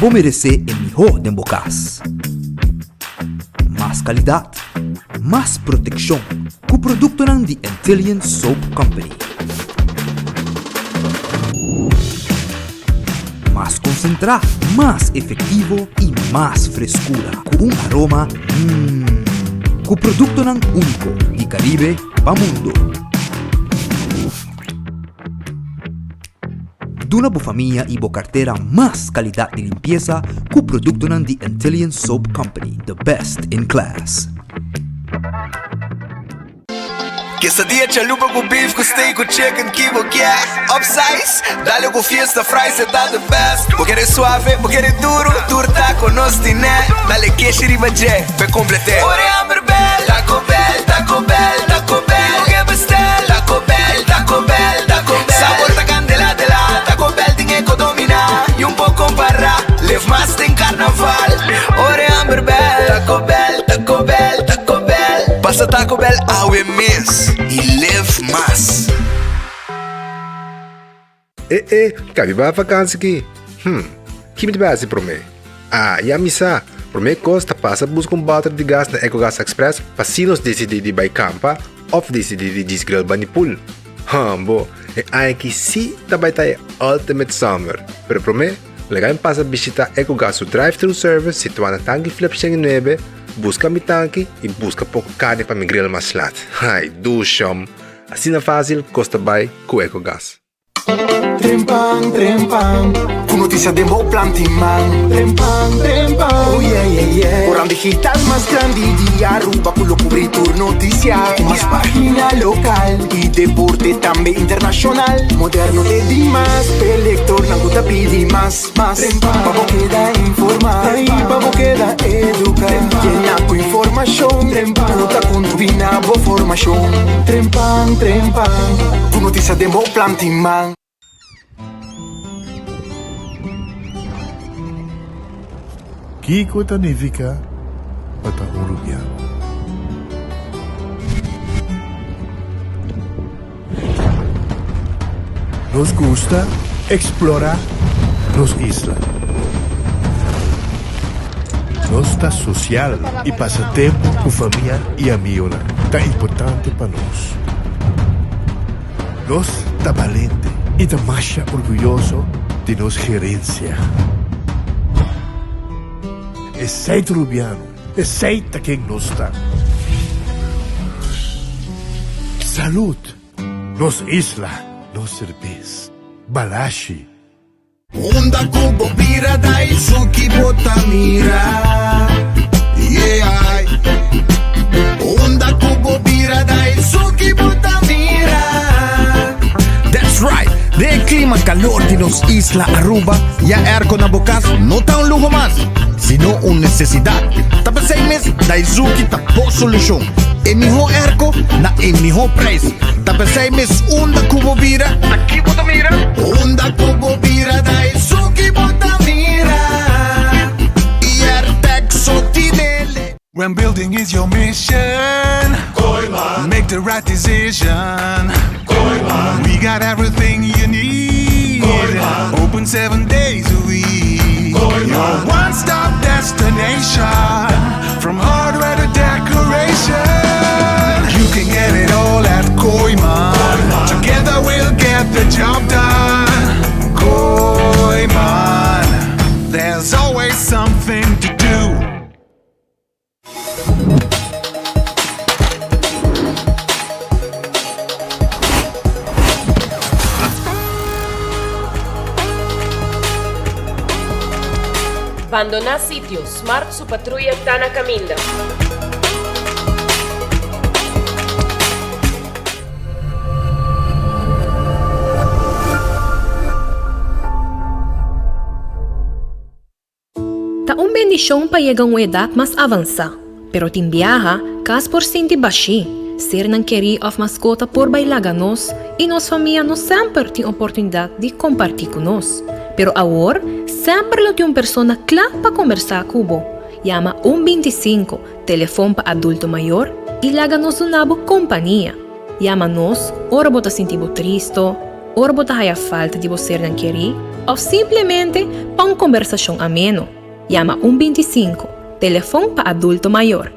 Bo meresé e mihó den bo kas. Mas kalidat, mas protekshon ku produktonan di Antillian Soap Company. Mas konsentrá, mas efektivo i mas freskura ku un aroma mmm. Ku produktonan úniko di Karibe pa mundo. Duna bo famia i bo kartera mas kalidat di limpiesa ku produktonan di Antillian Soap Company, the best in class. Quesadilla chalupa ku beef ku steak ku chicken ki bo kier Upsize, dale ku fiesta fries e ta the best Bo kere suave, bo kere duro, tur taco nos tine Dale keshi riba dje, p'e complete Ora e hamber bel, Taco Bell, Taco Bell, Taco Bell Bo ke bestel, Taco Bell, Taco Bell, Taco Bell Sabor ta candela de la, Taco Bell tin e ko domina Y un por compara, live mas den carnaval Ora e hamber bel, Taco Bell, Taco Bell, Taco Bell Pasa Taco Bell awe mes y live mas. E e, ka mi bai vakansi ki? Hm, ki mi ta bai hasi promé? Ah, ya mi sa! Promé kos ta pasa buska un bòter di gas na Ecogas Express pa si nos disidí di bai kampa òf disidí di djis grill bani pool. Hambo, e aña aki sí ta bai ta e ultimate summer! Pero promé, laga mi pasa bishitá Ecogas su drive-thru service situá na Tanki Flip 109, buska mi tanki i buska poko karni pa mi grill mas lat. Ai, dushom! Asina fásil kos ta bai ku Ecogas. Trempan, trempan, ku notisia den bo planti man. Trempan, trempan, oh yeah, yeah, yeah. Koran digital mas grandi di Aruba ku lo kubri tur notisia. Ku mas pagina lokal i deporte tambe internashonal. Moderno te dimas, p'e lektornan ku ta pidi mas, mas. Trempan, pa bo keda informa i pa bo keda eduka. Yena ku informashon ku ta kontribuí na bo formashon. Trempan, trempan. Ku notisia den bo planti man. Kiko ta nifiká pa ta un rubiano? Nos gusta eksplorá nos isla. Nos ta sosial i pasa tempu ku famia i amigonan ta importante pa nos. Nos ta balente i ta masha orguyoso di nos gerensia. Esei ta Rubiano, esei ta ken nos ta. Salud! Nos isla, nos serbes. Balashi. Unda ku bo bira Daisuki bo ta mira Yeah Unda ku bo bira Daisuki bo ta mira That's right! Den e klima kalor di nos isla Aruba, ya airco na bo kas no ta un luho mas, sino un nesesidat. Ta p'esei mes Daizuki ta bo solushon. E mihó airco na e mihó prijs. Ta p'esei mes unda ku bo bira, Aki bo ta mira. Unda ku bo bira Daisuki bo ta mira. Airtec so tinele. When building is your mission Kooyman Make the right decision Kooyman We got everything you need Kooyman Open 7 days a week Kooyman Your one-stop destination From hardware to decoration You can get it all at Kooyman Kooyman Together we'll get the job done Kooyman There's always something to do Bandoná sitio, Smart su patruya ta na kaminda. Ta un bendishon pa yega un edat mas avansá, pero tin biaha, kas por sinti bashí, sernan kerí òf maskota por bai laga nos i nos famia no semper tin oportunidat di kompartí ku nos. Pero awor, semper lo tin un persona kla pa kombersá ku bo. Yama un 25, telefon pa adulto mayor, i laga nos duna bo kompania. Yama nos ora bo ta sinti bo tristo. ora bo ta haya falta di bo sernan kerí òf simplemente pa un kombersashon ameno. Yama un 25, telefon pa adulto mayor.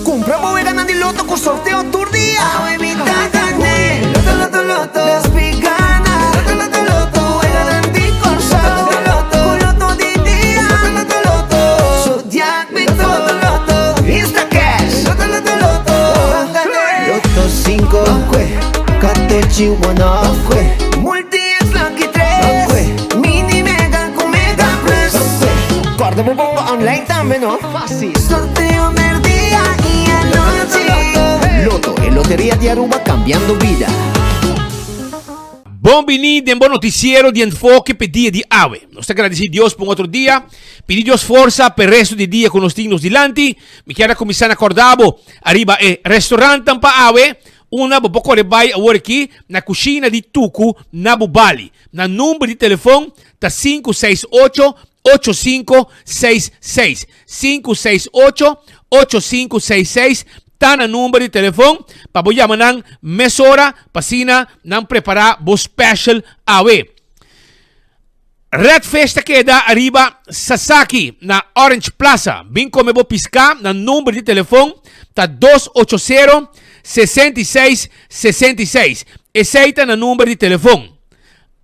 Cumpra bo weganan di loto cu sorteo tur dia. Awe mi ta gane. Loto, loto, loto. Despi gana. Loto, loto, loto. Weganan di Corsou. Loto, loto, Cu loto di dia. Loto, loto, loto. Zodiac mi to. Loto, loto. Instacash. Loto, loto, loto. Loto 5, Katochi 1 Multi X Lucky 3. Mini Mega cu Mega Plus. Corda bo bomba online tambe no? Facil. Sorteo merdia y anochi. Lotto, e loteria di Aruba cambiando bida. Bon bini den bo noticiero di Enfoke p'e dia di awe. Nos ta gradeci Dios pa un otro dia. Pidi Dios forsa p'e resto di dia cu nos tin nos dilanti. Mi kier a cuminsa na corda bo ariba e restaurantnan pa awe. Una bo por core bay awor aki na cushina di Tucu na Bubali. Nan number di telefon ta 568 8566. 568 8566 ta nan number di telefon pa bo yama nan mesora pa asina nan prepara bo special awe. Red Fish ta keda ariba Sasaki na Orange Plaza. Bin kome bo piská. Nan number di telefon ta dos ocho sero, 66, 66. Esei ta nan number di telefon.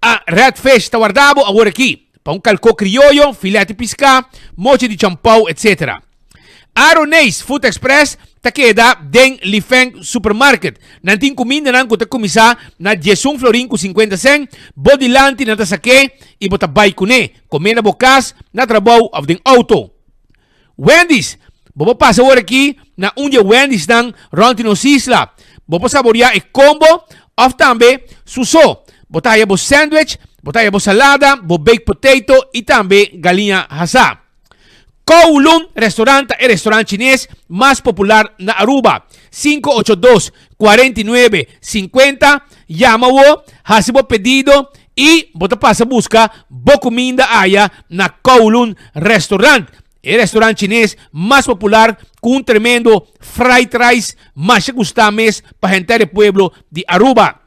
A Red Fish ta warda bo awor aki pa un kalkó krioyo, filet di piská, mochi di champou, etc. Aroneis Food Express ta keda den Lifeng Supermarket. Nan tin kumindanan ku ta kuminsá na diesun florin ku sinkuenta sèn. Bo dilanti nan ta sak'é i bo ta bai kuné. Komé na bo kas, na trabou òf den outo. Wendy's, Bo por pasa awor aki na un di e Wendy'snan rònt di nos isla. Bo por saboriá e kombo òf tambe su so. Bo ta haya bo sandwich, bo ta haya bo salada, bo baked potato i tambe galiña hasá. Kowloon Restaurant ta e restaurant chines mas popular na Aruba. 582 49 50 Yama wo, hasi bo pedido y bo ta pasa busca bo cuminda aya na Kowloon Restaurant, e restaurant chines mas popular cu un tremendo fried rice masha gusta mes pa henter e pueblo di Aruba.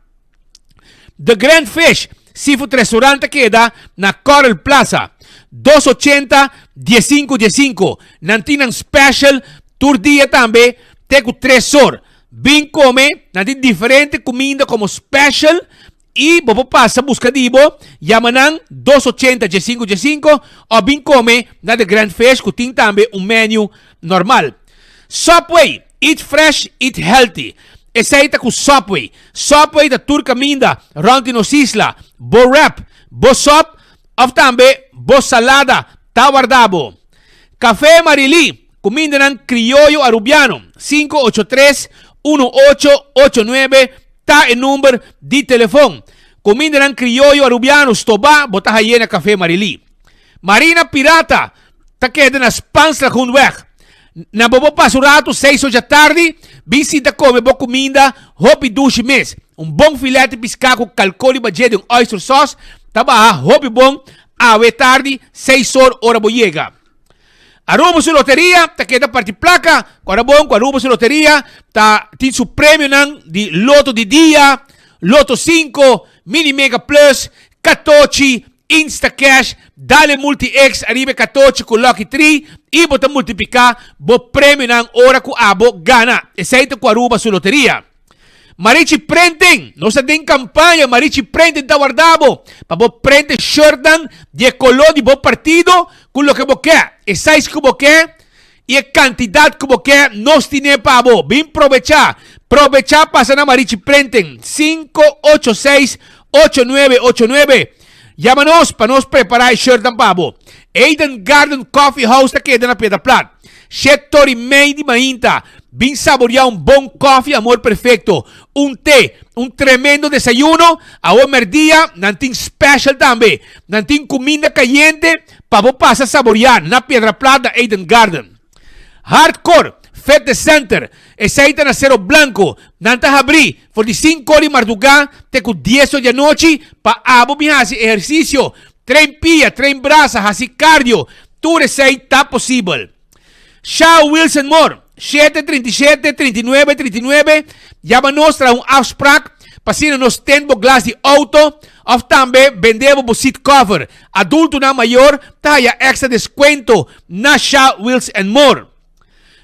The Grand Fish Seafood Restaurant ta keda na Coral Plaza, dos ochenta, diesinco diesinco. Nan tin nan special tur dia tambe te cu tres or. Bin come, nan tin diferente cuminda como special y bo por pasa busca di bo, yama nan dos ochenta, diesinco diesinco o bin come na The Grand Fish cu tin tambe un menu normal. Subway, eat fresh, eat healthy. Esei ta ku Subway. Subway ta tur kaminda rònt di nos isla. Bo wrap, bo sòp òf tambe bo salada ta warda bo. Café Marilí, kumindanan krioyo arubiano. 583 1889 ta e number di telefon. Kumindanan krioyo arubiano stobá bo ta haye na Café Marilí. Marina Pirata ta keda na Spaanslagoenweg. Na bo por pasa un ratu seis ocha tardi, bin sinta kome bo kuminda hopi dushi mes. Un bon filet di piská ku kalkó riba dje den oyster sauce ta baha hopi bon awe tardi seis or ora bo yega. Aruba su loteria ta keda parti plaka ku ora bon ku Aruba su loteria ta tin su premionan di loto di dia, loto sinku, mini mega plus, katochi, Instacash, dale Multi X ariba e katochi ku Lucky Tree i bo ta multipliká bo premionan ora ku abo gana. Esei ta ku Aruba su loteria. Marichi Printing, Nos ta den kampaña Marichi Printing ta warda bo pa bo print e shirtnan di e koló di bo partido ku loke bo ke, e size ku bo ke i e kantidat ku bo ke nos tine pa bo. Bin probechá! Probechá pasa na Marichi Printing, 586 8989. Yama nos pa nos prepará e shirtnan pa bo. Eden Garden Coffee House ta keda na Piedra Plat. Shet tor i mei di mainta. Bin saboriá un bon kòfi Amor Perfecto, un te, un tremendo desayuno. Awor mèrdia nan tin special tambe. Nan tin kuminda kayente Pa bo pasa saboriá na Piedra Plat na Eden Garden. Hardcore Fitness Center, esei ta na Cero Blanco. Nan ta habrí for di sinku or di mardugá te ku dies or di anochi pa abo bin hasi ehersisio, train pia, train brasa, hasi cardio. Tur esei ta posibel. Shao Wilson Moore, shete 37 39 39, yama nos traha un afsprak. pa asina nos tint bo glas di auto of tambe bende bo bo seat cover. Adultonan mayor ta haya extra descuento na Sha Wheels and More.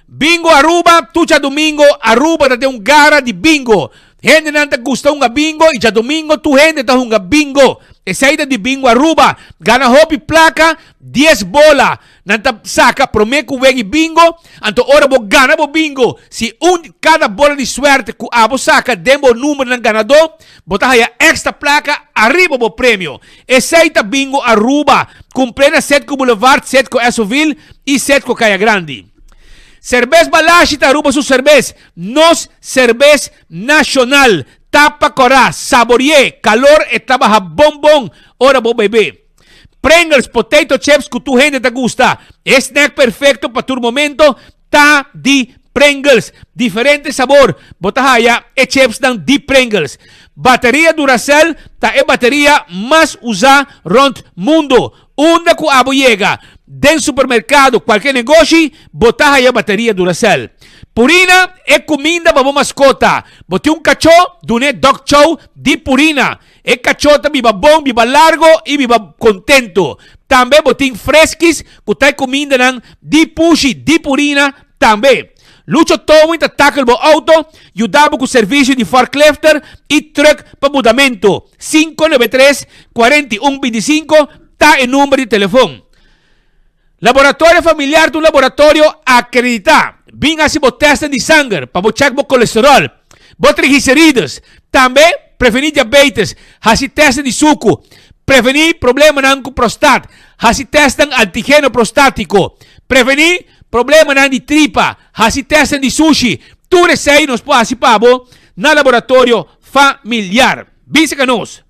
Bingo Aruba, Tur djadomingo Aruba ta den un gara di bingo. Hendenan ta gusta hunga bingo y djadomingo tur hende ta hunga bingo. Esey ta di Bingo Aruba. Gana hopi placa, dies bola nan ta saca prome cu wegi bingo. Anto ora bo gana bo bingo, si un di cada bola di suerte cu abo saca den bo numernan ganador, bo ta haya extra placa ariba bo premio. Esey ta Bingo Aruba, cumple na Setco Boulevard, Setco Essoville y Setco Caya Grandi. Cerbes Balashi ta Aruba su cerbes, nos cerbes nacional. Tapa cora, saborie, calor e ta baha bon bon ora bo bebe. Pringles, potato chips cu tur hende ta gusta. E snack perfecto pa tur momento ta di Pringles. Diferente sabor bo ta haya e chipsnan di Pringles. Bateria Duracell ta e bateria mas usa rond mundo. Unda cu abo yega, den supermercado, cualkier negoshi, bo ta haya bateria Duracell. Purina e cuminda pa bo mascota. Bo tin un cacho? Dun'e Dog Chow di Purina. E kachó ta biba bon, biba largo i biba kontento. Tambe bo tin freskis ku ta e kumindanan di pushi di purina tambe. Lucho Towing ta takel bo outo, yuda bo ku servisio di forklifter i trùk pa mudamentu. 593 41 25 ta e number di telefon. Laboratorio Familiar ta un laboratorio akreditá. Bin hasi bo tèstnan di sanger pa bo chèk bo kolesteròl, bo triglicerides. Tambe prevení diabetes, hasi tèstnan di suku, prevení problemanan ku prostat, hasi tèstnan antigeno prostátiko, prevení problemanan di tripa, hasi tèstnan di sushi. Tur esei nos por hasi pa bo na Laboratorio Familiar. Bin seka nos!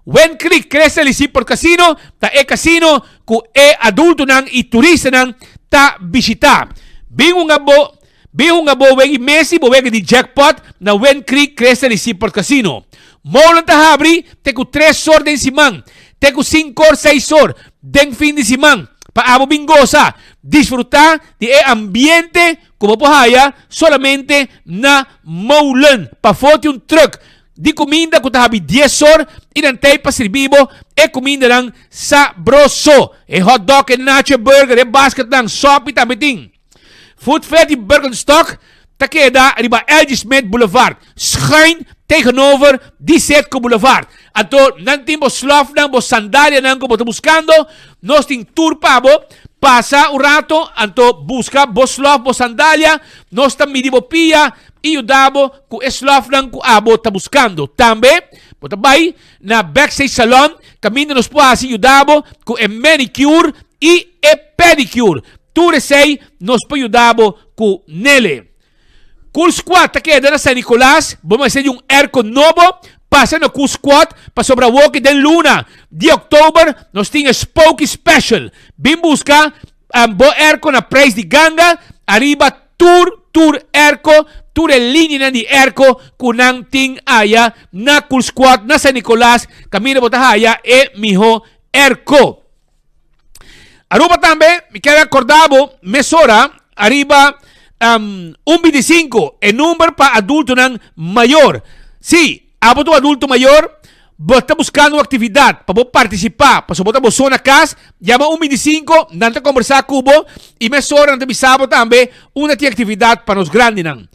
Wen Creek Crystal y Seaport Casino ta e casino cu e adultonan y turistanan ta bishita. Bin hunga bo Bin hunga bo wegi Messi bo wega di jackpot na Wen Creek Crystal y Seaport Casino. Molen ta habri te cu tres or den siman, te cu cincor seis or den fin di siman pa abo bin gosa, disfruta di e ambiente cu bo por haya solamente na Molen. Pafo tin un truck Di kuminda ku ta habi dies or i nan tei pa sirbi bo e kumindanan sabroso. E hot dog, e nacho, e burger, e basketnan, sopi tambe tin. Food Fair di Birkenstock ta keda riba LG Smith Boulevard, schuin tegenover di Setco Boulevard. Anto nan tin bo slofnan, bo sandalianan ku bo ta buskando, nos tin tur pa bo. Pasa un rato, anto buska bo slof, bo sandalia, nos ta midi bo pia, i yuda bo ku e slòfnan ku abo ta buskando. Tambe bo ta bai na Backstage Salon kaminda nos por hasi yuda bo ku e manicure i e pedicure. Tur esei nos por yuda bo ku nele. Cool Squad ta keda na San Nicolas. Bo mester di un airco nobo? Pasa na Cool Squad pasobra awoki den luna di oktober nos tin e Spooky Special. Bin buska bo airco na prijs di ganga ariba Tur tur airco, tur e lineanan di airco cu nan tin aya na Cool Squad na San Nicolas, caminda bo ta haya e miho airco. Aruba tambe, mi kier acorda bo mesora ariba um, un 25, e number pa adultonan mayor. Si, Abo ta un adulto mayor? Bo ta buskando un aktividat pa bo partisipá pasobra bo ta bo so na kas? Yama un 25, nan ta kombersá ku bo i mesora nan ta bisa bo tambe unda tin aktividat pa nos grandinan.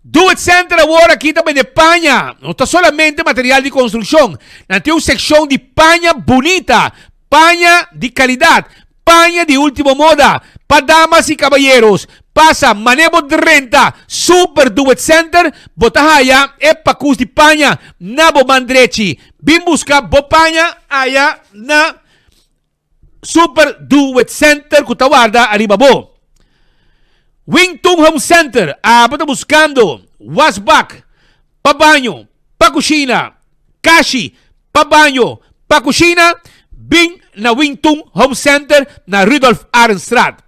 Do It Center awor aki ta bende paña, no ta solamente material di konstrukshon. Nan tin un sekshon di paña bunita, paña di kalidat, Paña di ultimo moda pa damas y caballeros. Pasa mane bo drenta Super Do It Center, bo ta haya e pakus di paña na bo man drechi. Bin busca bo paña aya na Super Do It Center cu ta warda ariba bo. Wing Tung Home Center, abo ta buscando wasbak pa baño, pa cushina, Kashi pa baño, pa kushina, bin na Wing Tun Home Center na Rudolf Arendstraat.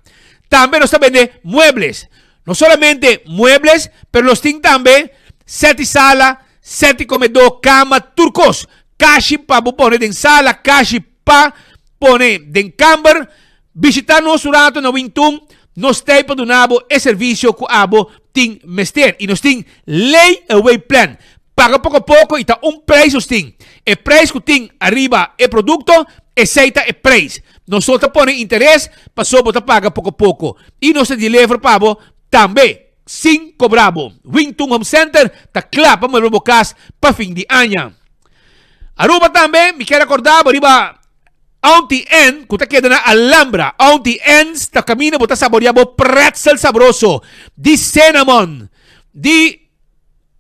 Tambe nos ta bende muebles. No solamente muebles, pero nos tin tambe set di sala, set di komedó, kama, tur kos. Kashi pa bo pone den sala, kashi pa pone den kamber. Bishita nos un rato na Wing Tun, nos t'ei pa duna bo e servisio ku abo tin mester. I nos tin lay away plan. Paga poko poko i ta un prijs nos tin. E prijs ku tin ariba e produkto, esei ta e prijs. Nos no ta pone interes paso bo ta paga poko poko. I nos ta deliver pa bo tambe, sin kobra bo. Wingtun Home Center ta kla pa muebla bo kas pa fin di aña. Aruba tambe, mi kier akorda bo riba Auntie Ann ku ta keda na Alhambra. Auntie Ann's ta kaminda bo ta saborea bo pretzel sabroso di cinnamon, di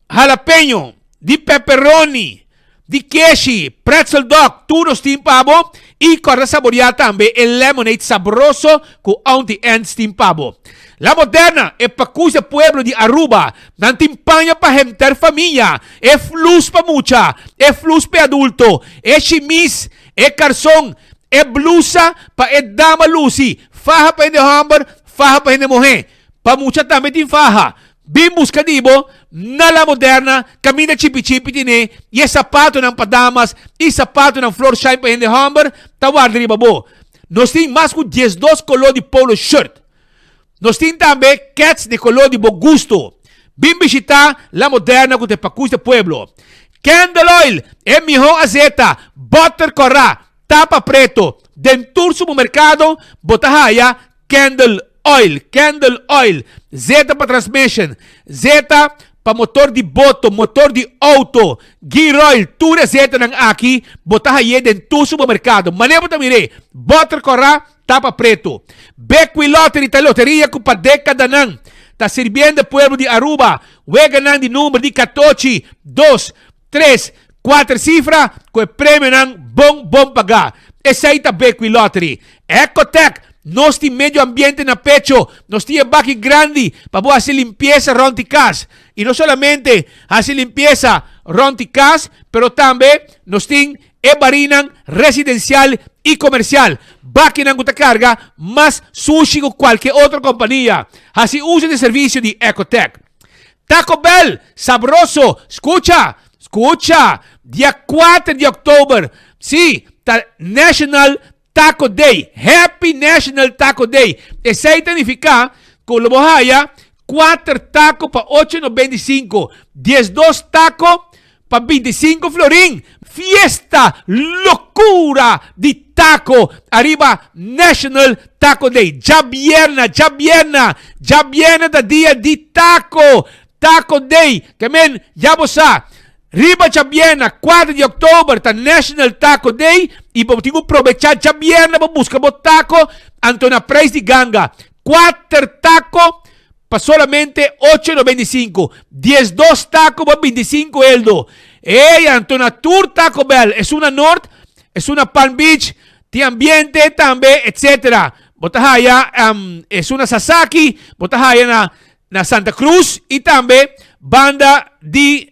jalapeño, di pepperoni, di keshi, pretzel dog, tur nos tin pa bo y corda saborea tambe e lemonade sabroso cu Auntie Anne's tin pa bo. La Moderna, e pacus e pueblo di Aruba, nan tin paña pa henter famia, e flus pa mucha, e flus pa e adulto, e shimis, e carson, e blusa pa e dama luci, faha pa hende homber, faha pa hende muhe. Pa mucha tambe tin faha. Bin buska di bo na La Moderna, kaminda chipi chipi tine i e sapatonan pa damas i sapatonan Florsheim pa hende hòmber ta warda riba bo. Nos tin mas ku diesdos koló di polo shirt. Nos tin tambe kets di koló di bo gusto. Bin bishitá La Moderna ku ta e pakus di pueblo. Candle oil, e mihó azeta, bòter kòrá, tapa preto. Den tur supermerkado bo ta haya Candle oil, candle oil, zeta pa transmission, zeta pa motor di boto, motor di auto, gear oil, tur e zetanan aki bo ta haye den tur supermercado. Mane bo ta mir'é? Boter corá, tapa preto. Bequi Lottery ta loteria cu pa decadanan ta sirbiendo e pueblo di Aruba. Weganan di number di catochi, dos, Tres, kuater sifra ku e premionan bon bon pagá. Esei ta Bequi Lottery. Ecotec, Nos tin medio ambiente na pecho. Nos tin e baki grandi pa bo hasi limpiesa rònt di kas. I no solamente hasi limpiesa rònt di kas, pero tambe nos tin e barinan residensial i komersial. Bakinan ku ta karga mas sushi ku kualke otro kompania. Hasi uso di e servisio di Ecotec. Taco Bell, sabroso! Scucha! Scucha! Dia kuater di oktober, sí, ta National Taco Day! Happy National Taco Day! Esei ta nifiká ku lo bo haya kuater taco pa ocho nobenta i sinku, diesdos taco pa bintisinco florin. Fiesta locura di taco ariba National Taco Day. Djabierna, djabierna, djabierna ta dia di taco. Taco Day. Ke men, ya bo sa. Riba djabierna, cuatro di october, ta National Taco Day y bo tin cu probecha djabierna pa busca bo taco anto na prijs di ganga. Cuater taco Pa solamente ocho noventa i sinku. Diesdos taco pa bintisinko eldo. Ey, anto na tur Taco Bell, esun na Noord, esun na Palm Beach, tin ambiente tambe, etcetera. Bo ta haya esun na Sasaki, bo ta haya na na Santa Cruz y tambe banda di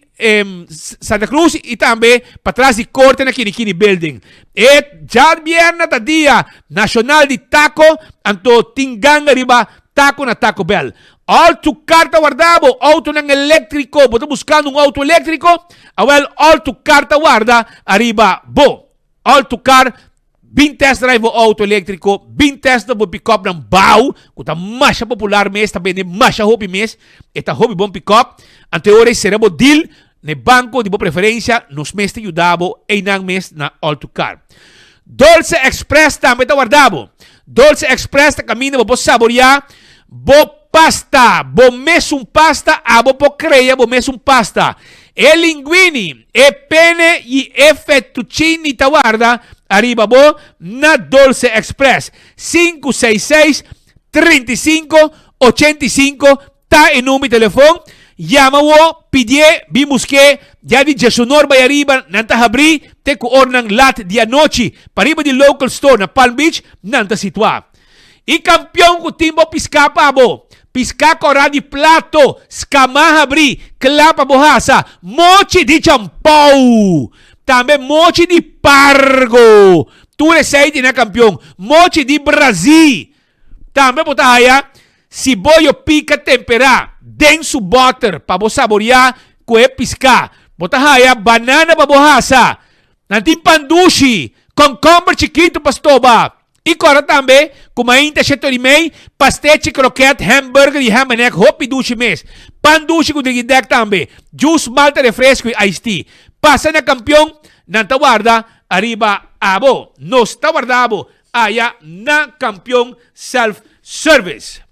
Santa Cruz y tambe patras di corte na Kinikini Building. E djarbierna ta dia nacional di taco, anto tin ganga riba Taco na Taco Bell. All to Car ta warda bo autonan eléctrico. Bo ta buscando un auto eléctrico? Awel, All to Car ta warda ariba bo. All to Car, bin test drive bo auto eléctrico, bin test bo pick-upnan bau, cu ta masha popular mes, ta bende masha hopi mes. E ta hopi bon pick-up. Anto e ora ei sera bo deal n'e banco di bo preferencia, nos mes ta yuda bo einan mes na All to Car. Dolce Express tambe ta warda bo. Dolce Express ta kaminda bo por saboreá bo pasta, bo mesun pasta, abo por krea bo mesun pasta. E linguini, e pene i e fettuccini ta warda ariba bo na Dolce Express. 566 35 85 Ta e number di telefon, yama wo, pidié, bin buské, dia di djesonor bai ariba nan ta habrí te ku ornan lat di anochi, pariba di Local Store na Palm Beach nan ta situá. E kampion ku tin bo piská pa bo, piská kòrá di plato, skamá habrí, kla pa bo hasa, mochi di champou, tambe mochi di pargo, tur esei tin na kampion, mochi di brazí, Tambe bo ta haya siboyo pica temperá den su bòter pa bo saboriá ku e piská. Bo ta haya banana pa bo hasa. Nan tin pan dushi, kònkòmber chikitu pa stoba. I kòrda tambe ku mainta shetor i mei, pastechi, kroket, hamburger i hamenek hopi dushi mes. Pan dushi ku drigidek tambe, juice, malta, refresco i iced tea. Pasa na Kampion, nan ta warda ariba abo. Nos ta warda bo aya na Kampion Self Service.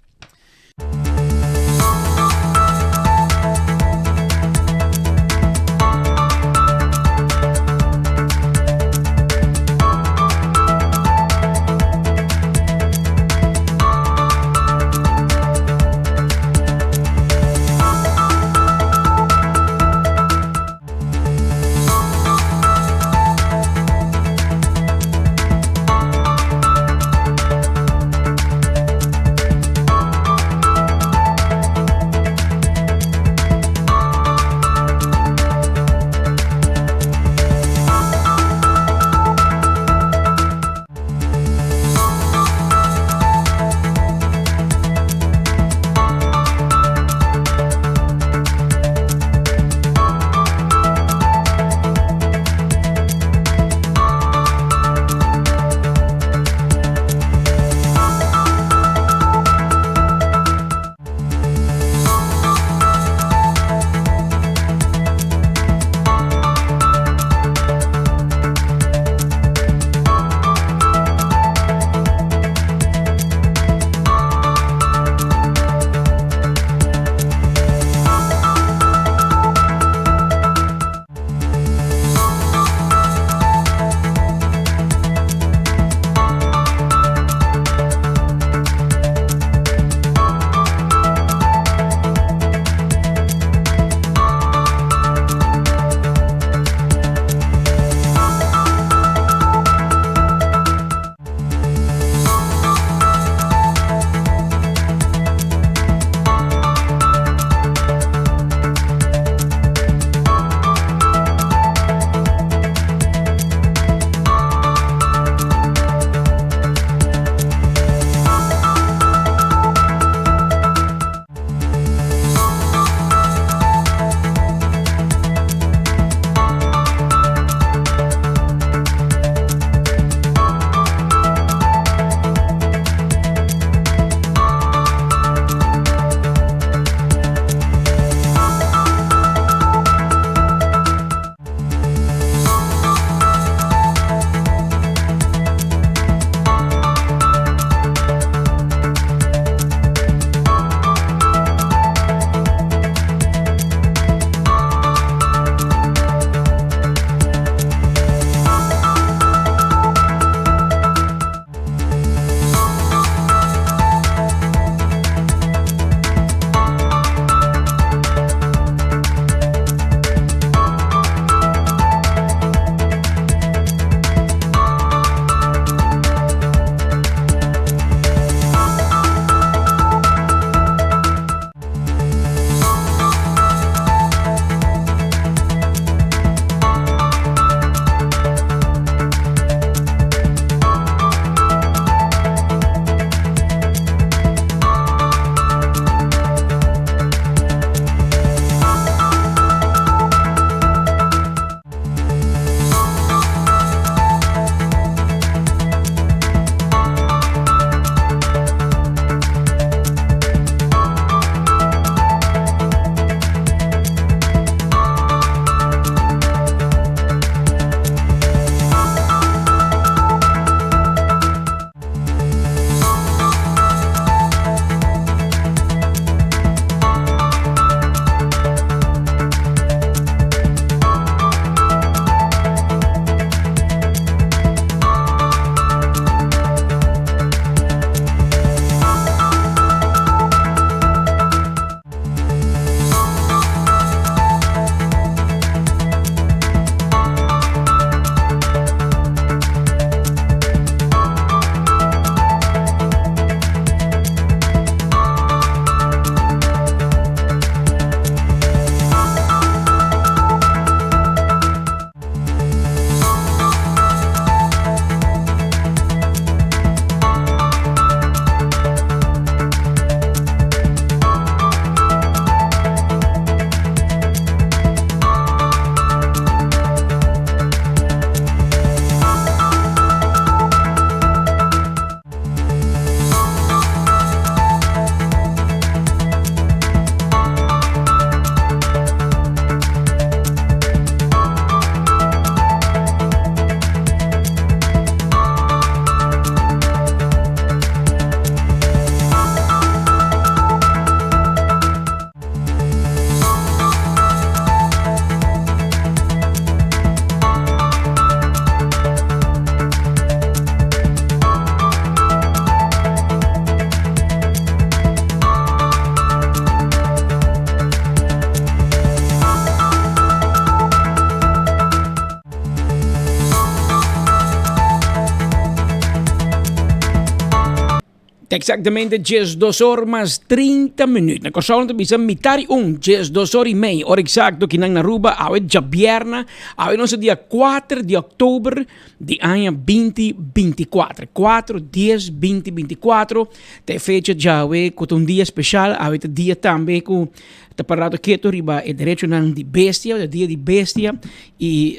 Ta exactamente 12 or mas 30 minuut. Na Kòrsou nan ta bisa mitar i un, 12 or i mei, ora exacto kinan na Aruba, awe djabièrna, awe nos ta dia 4 di òktober di aña 2024. 4 dies 2024 ta e fecha djawe ku ta un dia speshal, awe ta dia tambe ku ta parado ketu riba e derechonan di bestia, e dia di bestia i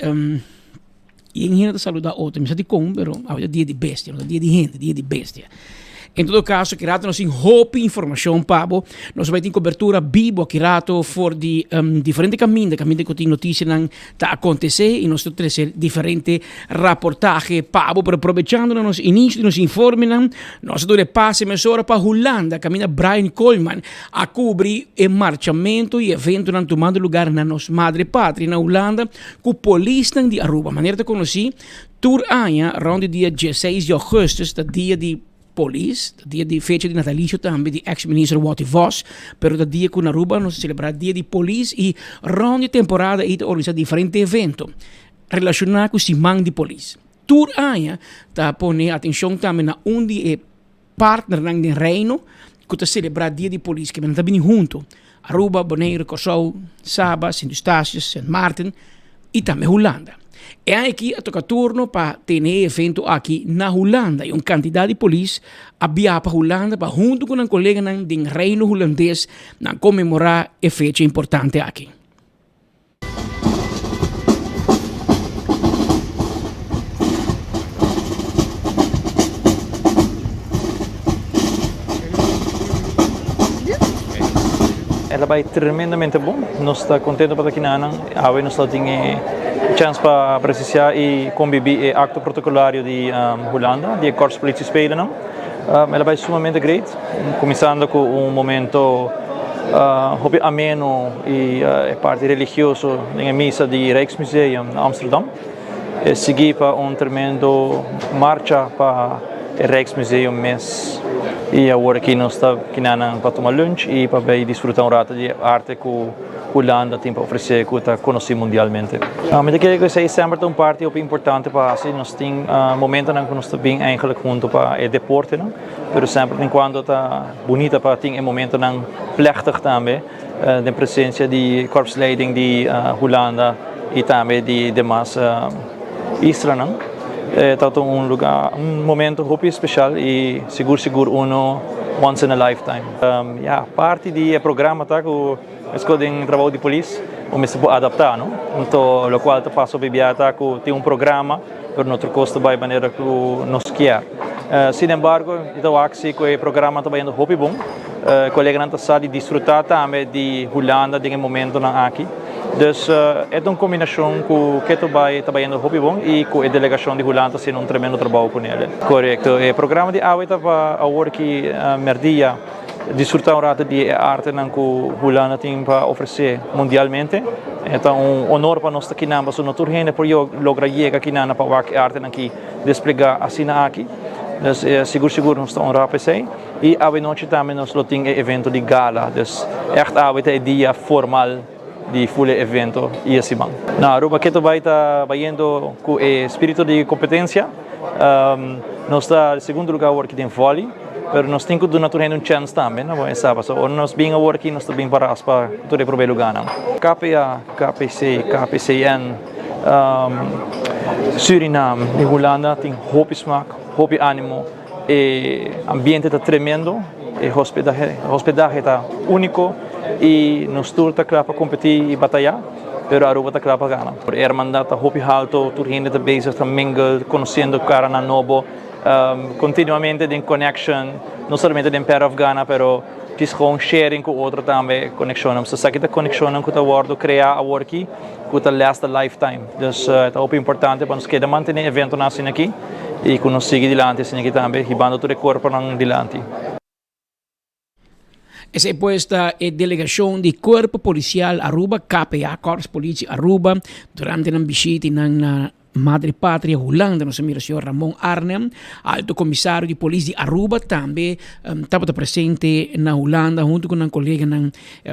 Y un hende ta saluda otro, mi sa dicon, pero awe ta dia di bestia, no ta dia di hende, dia di bestia. En todo caso, ki rato nos tin hopi informacion pa bo. Nos bai tin cobertura bibo aki rato for di um, diferente caminda, caminda cu tin noticianan ta acontece y nos ta trece diferente raportahe pa bo. Pero aprovechando na nos inicio di nos informenan, nos ta duna e pase mesora pa Hulanda, caminda Brian Koolman a cubri e marchamento y eventonan tumando lugar na nos madre patria na Hulanda. Ku polisnan di Aruba. Manera ta konosí, tur aña rònt di dia dieseis di ògùstùs ta dia di polis, ta dia di fecha di natalisio tambe di eks minister Watty Vos, pero ta dia ku na Aruba nos ta selebrá dia di polis i rònt di temporada ei ta organisá diferente evento relashoná ku siman di polis. Tur aña ta pone atenshon tambe na un di e Partnernan den Reino ku ta selebrá Dia di Polis ke nan ta bini huntu, Aruba, Boneiru, Kòrsou, Saba, Sint Eustatius, Sint Maarten i tambe Hulanda. E aña aki a toka turno pa tene e evento aki na Hulanda i un kantidat di polis a biaha pa Hulanda pa huntu ku nan koleganan den Reino Hulandes nan konmemorá e fecha importante aki. El a bai tremendamente bon. Nos ta contento pa ta kinanan. Awe nos ta tin e chance pa presencia y convivi e acto protocolario di Hulanda, di e Korpspolitiespelennan. El a bai sumamente great, cuminsando cu un momento hopi ameno y e parti religioso den e misa di Rijksmuseum na Amsterdam. E sigui pa un tremendo marcha pa e Rijksmuseum mes y awor aki nos ta kinanan pa tuma lunch y pa bay disfruta un rato di e arte cu Hulanda tin pa ofrece cu ta conoci mundialmente. Mi ta kere cu esey semper ta un parti hopi importante pa haci. Nos tin momentonan cu nos ta bin eigenlijk hunto pa e deportenan, pero semper tin cuando ta bunita pa tin e momentonan plechtig tambe den presencia di korpsleiding di Hulanda y tambe di demas islanan. E ta un lugar, un momento hopi special y sigur sigur uno once in a lifetime. Ya, parti di e programa ta cu Esco den trabou di polis bo mester por adapta no, anto locual ta pasa hopi bia ta cu tin un programa pero no tur cos ta bay manera cu nos kier. Sin embargo mi ta wak si cu e programa ta bayendo hopi bon, coleganan ta sa di disfruta tambe di Hulanda den e momentonan aki, dus e ta un combinacion cu keto bay ta bayendo hopi bon y cu e delegacion di Hulanda ta haciendo un tremendo trabou cu nele. Corecto, e programa di awe ta pa awor ki merdia. Disfruta un rato di e artenan cu Hulanda tin pa ofrece mundialmente. E ta un honor pa nos ta kinan pasobra no tur hende por logra yega kinan pa wak e artenan aki desplega asina aki. Dus sigur sigur nos ta honra pa esey. Y awe nochi tambe nos lo tin e evento di gala. Dus echt awe ta e dia formal di full e evento y e siman. Na Aruba keto bay ta bayendo cu e spirito di competencia. Nos ta segundo lugar awor aki den volley, pero nos tin cu duna tur hende un chance tambe, no bo sa pasobra ora nos bin awor aki nos ta bin pa raspa tur e prome lugarnan. KPA, KPC, KPCN, Surinam y Hulanda tin hopi smaak, hopi animo. E ambiente ta tremendo, e hospedahe ta unico y nos tur ta cla pa competi y bataya, pero Aruba ta cla pa gana. E hermandad ta hopi halto, tur hende ta bezig ta mingle, conociendo caranan nobo, continuamente den connection, no solamente den Pair of Gana, pero djis gewoon sharing cu otro tambe, conexionnan. So esaki ta conexionnan cu ta wordo crea aworki cu ta last a lifetime. Dus ta hopi importante pa nos keda mantene eventonan asina aki y cu nos sigui dilanti asina aki tambe, hibando tur e cuerponan dilanti. Esey pues ta e delegacion di Cuerpo Policial Aruba, KPA, Korps Politie Aruba, durante nan bishita y nan na Madre Patria Hulanda. Nos a mira señor Ramon Arnhem, Alto Comisario di Polis di Aruba, tambe tabata presente na Hulanda hunto cu nan coleganan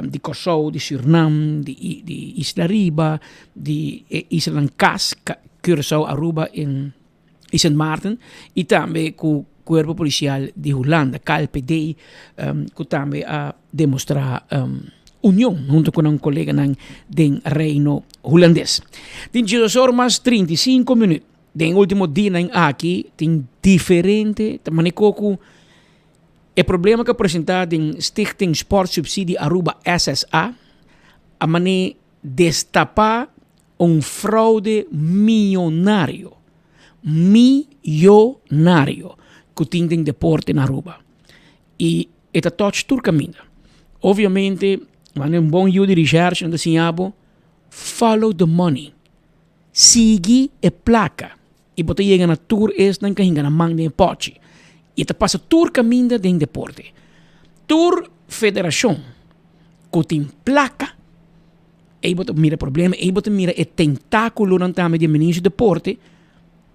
di Kòrsou, di Sürnam, di Isla Riba, di e islanan Cas, Curaçao, Aruba en i Sint Maarten y tambe cu. Cuerpo Policial di Hulanda, KLPD, cu tambe a demostra union hunto cu nan coleganan den Reino Hulandes. Tin djedos or mas 35 minuut. Den ultimo dianan aki tin diferente ta maneko cu e problema cu a presenta den Stichting Sportsubsidie Aruba, SSA, a mane destapa un fraude miyonario, miyonario, cu tin den deporte na Aruba. Y e ta touch tur caminda. Obviamente, wanneer un bon yu di recherche nan ta siña bo, follow the money. Sigui e placa y bo ta yega na tur esnan cu a hinga nan man den e pochi. Y e ta pasa tur caminda den deporte. Tur federacion cu tin placa, Ei bo ta mira problema, ei bo ta mira e tentáculonan tambe di e ministro di deporte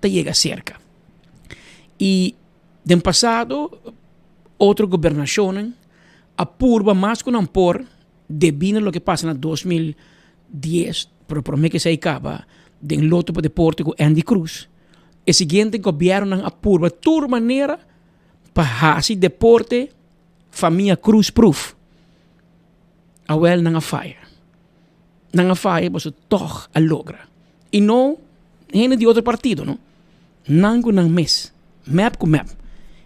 ta yega cerca. Y den pasado otro gobernacionnan a purba mas cu nan por debi na loke pasa na 2010, pero prome cu esey caba den loto pa deporte cu Andy Cruz, e siguiente gobiernonan a purba tur manera pa haci deporte famia Cruz proof. Awel nan a faya. Nan a faya pasobra tog a logra. I no hende di otro partido no. Nan ku nan mes, mep ku mep,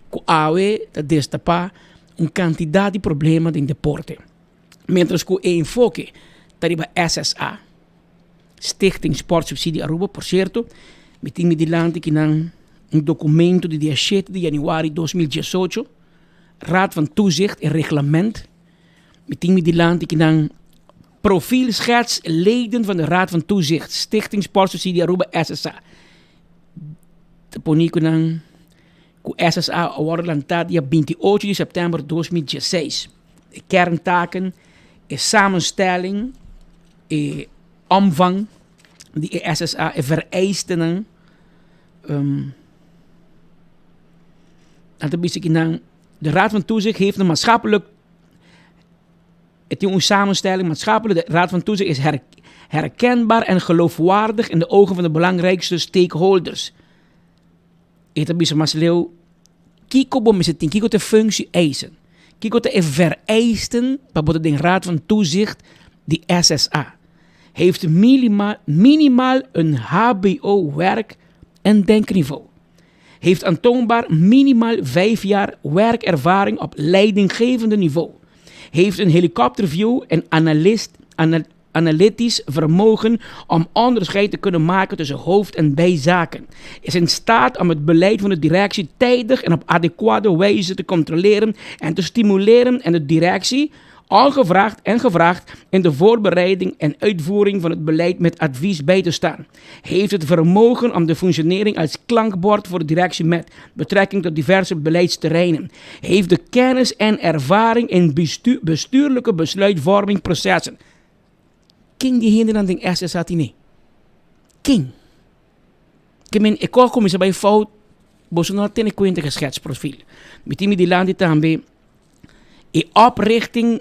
ku awe ta destapá un kantidat di problema den deporte. Mientras ku e enfoke ta riba SSA, Stichting Sportsubsidie Aruba, por sierto, mi tin mi dilanti kinan un dokumento di dia shete di januari 2018, Raad van Toezicht en Reglement, Mi tin mi dilanti ki nan profielschets leden van de Raad van Toezicht Stichting Sportsubsidie Aruba SSA. Ta poni ku nan ku SSA a wòrdu lantá dia 28 di sèptèmber 2016. E kerntaken, e samenstelling, e omvang di e SSA, e vereistenan. Um, nan ta bisa ki nan de Raad van Toezicht heeft een maatschappelijk Het is een samenstelling maatschappelijk. De Raad van Toezicht is her, herkenbaar en geloofwaardig in de ogen van de belangrijkste stakeholders. E ta bisa mas leu, kiko bo mester tin, kiko ta e functie eisen? Kiko ta e vereisten pa bo ta den Raad van Toezicht di SSA? Heeft minimaal, minimaal een HBO werk- en denkniveau. Heeft aantoonbaar minimaal 5 jaar werkervaring op leidinggevende niveau. Heeft een helikopterview en analist, ana, analytisch vermogen om onderscheid te kunnen maken tussen hoofd- en bijzaken. Is in staat om het beleid van de directie tijdig en op adequate wijze te controleren en te stimuleren en de directie ongevraagd en gevraagd in de voorbereiding en uitvoering van het beleid met advies bij te staan. Heeft het vermogen om de functionering als klankbord voor de directie met betrekking tot diverse beleidsterreinen. Heeft de kennis en ervaring in bestuur, bestuurlijke besluitvormingprocessen. Ken di hendenan den SSA tine? Ken? Ke men e kos kuminsá bai fout, boso no a tene kuenta ku e schetsprofiel. Mi tin mi dilanti tambe e oprichting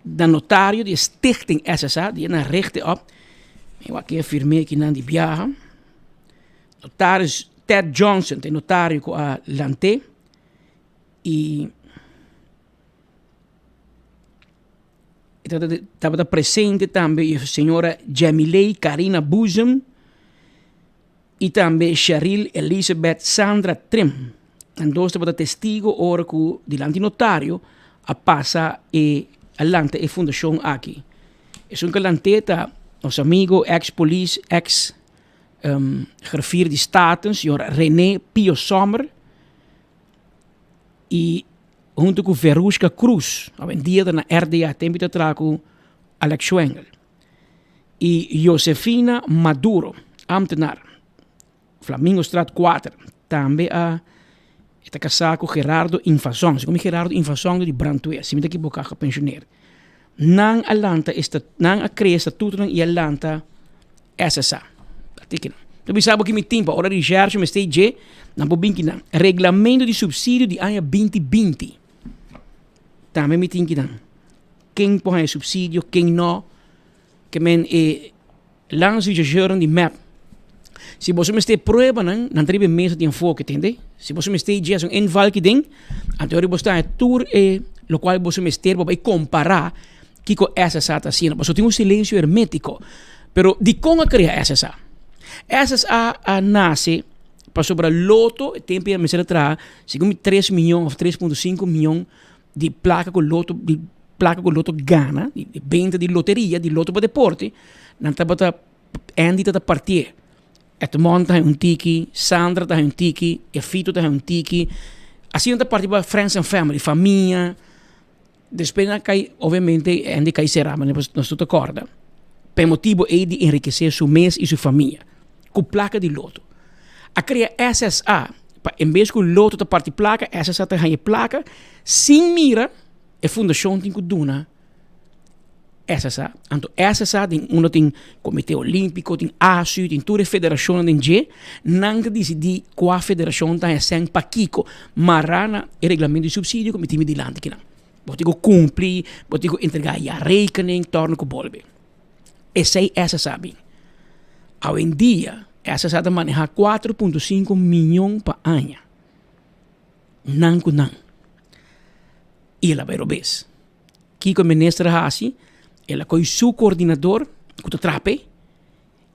na notario di e stichting SSA, di e nan richtte op. Mi wak e firm'é kinan di biaha. Notaris Ted Johnson ta e notario ku a lant'é i tabata presente tambe e señora Jamiley Carina Boezem i tambe Sheril Elizabeth Sandra Trim. Nan dos tabata testigo ora ku dilanti notario a pasa e a lanta e fundashon aki. Esun ku a lant'é ta nos amigo eks polis, eks griffier di Staten, señor Rene Pio Sommer i hunto ku Verushka Cruz, awendia ta na RDA, tempu ta traha ku Alex Schwengle. I Josefina Maduro, ambtenaar, Flamingostraat 4, tambe a e ta kasá ku Gerardo Infason. Segun mi Gerardo Infason ta di brandweer, si mi ta ekiboká, gepensioneerd. Nan a lanta e nan a krea e statutonan i a lanta SSA. Artíkulo. Ta bisa bo ki mi tin pa ora recherche mester dje, nan por bin kinan. Reglamento di subsidio di aña 2020. Tambe mi tin kinan. Ken por haña subsidio, ken no. Ke men e landsrechercheuren di mep. Si boso mester pruebanan, nan ta riba e mesa di enfoke, tende? Si boso mester dje un inval ki den, anto ora boso ta haña tur e lokual boso mester pa bai kompará kiko SSA ta hasiendo. Pasobra tin un silensio hermétiko. Pero dikon a krea SSA? SSA a nase pasobra Lotto e tempu ei a mester a traha segun mi tres miyon òf tres punto sinku miyon di plaka ku Lotto di plaka ku Lotto gana di benta di loteria di Lotto pa deporte nan tabata Andy ta ta partié. Edmond ta haña un tiki, Sandra ta haña un tiki, Efito ta haña un tiki. Asina ta parti pa friends and family, famia. Despues nan kai, obviamente Andy kai será, manera nos tur ta kòrda. Pa e motibu ei di enrikesé su mes i su famia ku plaka di loto. A krea SSA pa en bes ku loto ta parti plaka, SSA ta haña e plaka sin mira e fundashon tin ku duna. SSA. Anto SSA den unda tin Comité Olímpico, tin ASU, tin tur e federacionnan den dje, nan ta disidí kua federacion ta hesèn pakiko, mará na e reglamento di subsidio ku mi tin mi dilanti kinan. Bo tin ku kumpli, bo tin ku entregá jaarrekening, tòrnu ku bolbe. Esei SSA bin. Awendia SSA ta manehá 4.5 miyon pa aña. Nan ku nan. I el a bai robes. Kiko e minister a hasi? El a kohe su koordinador ku ta traha p'e,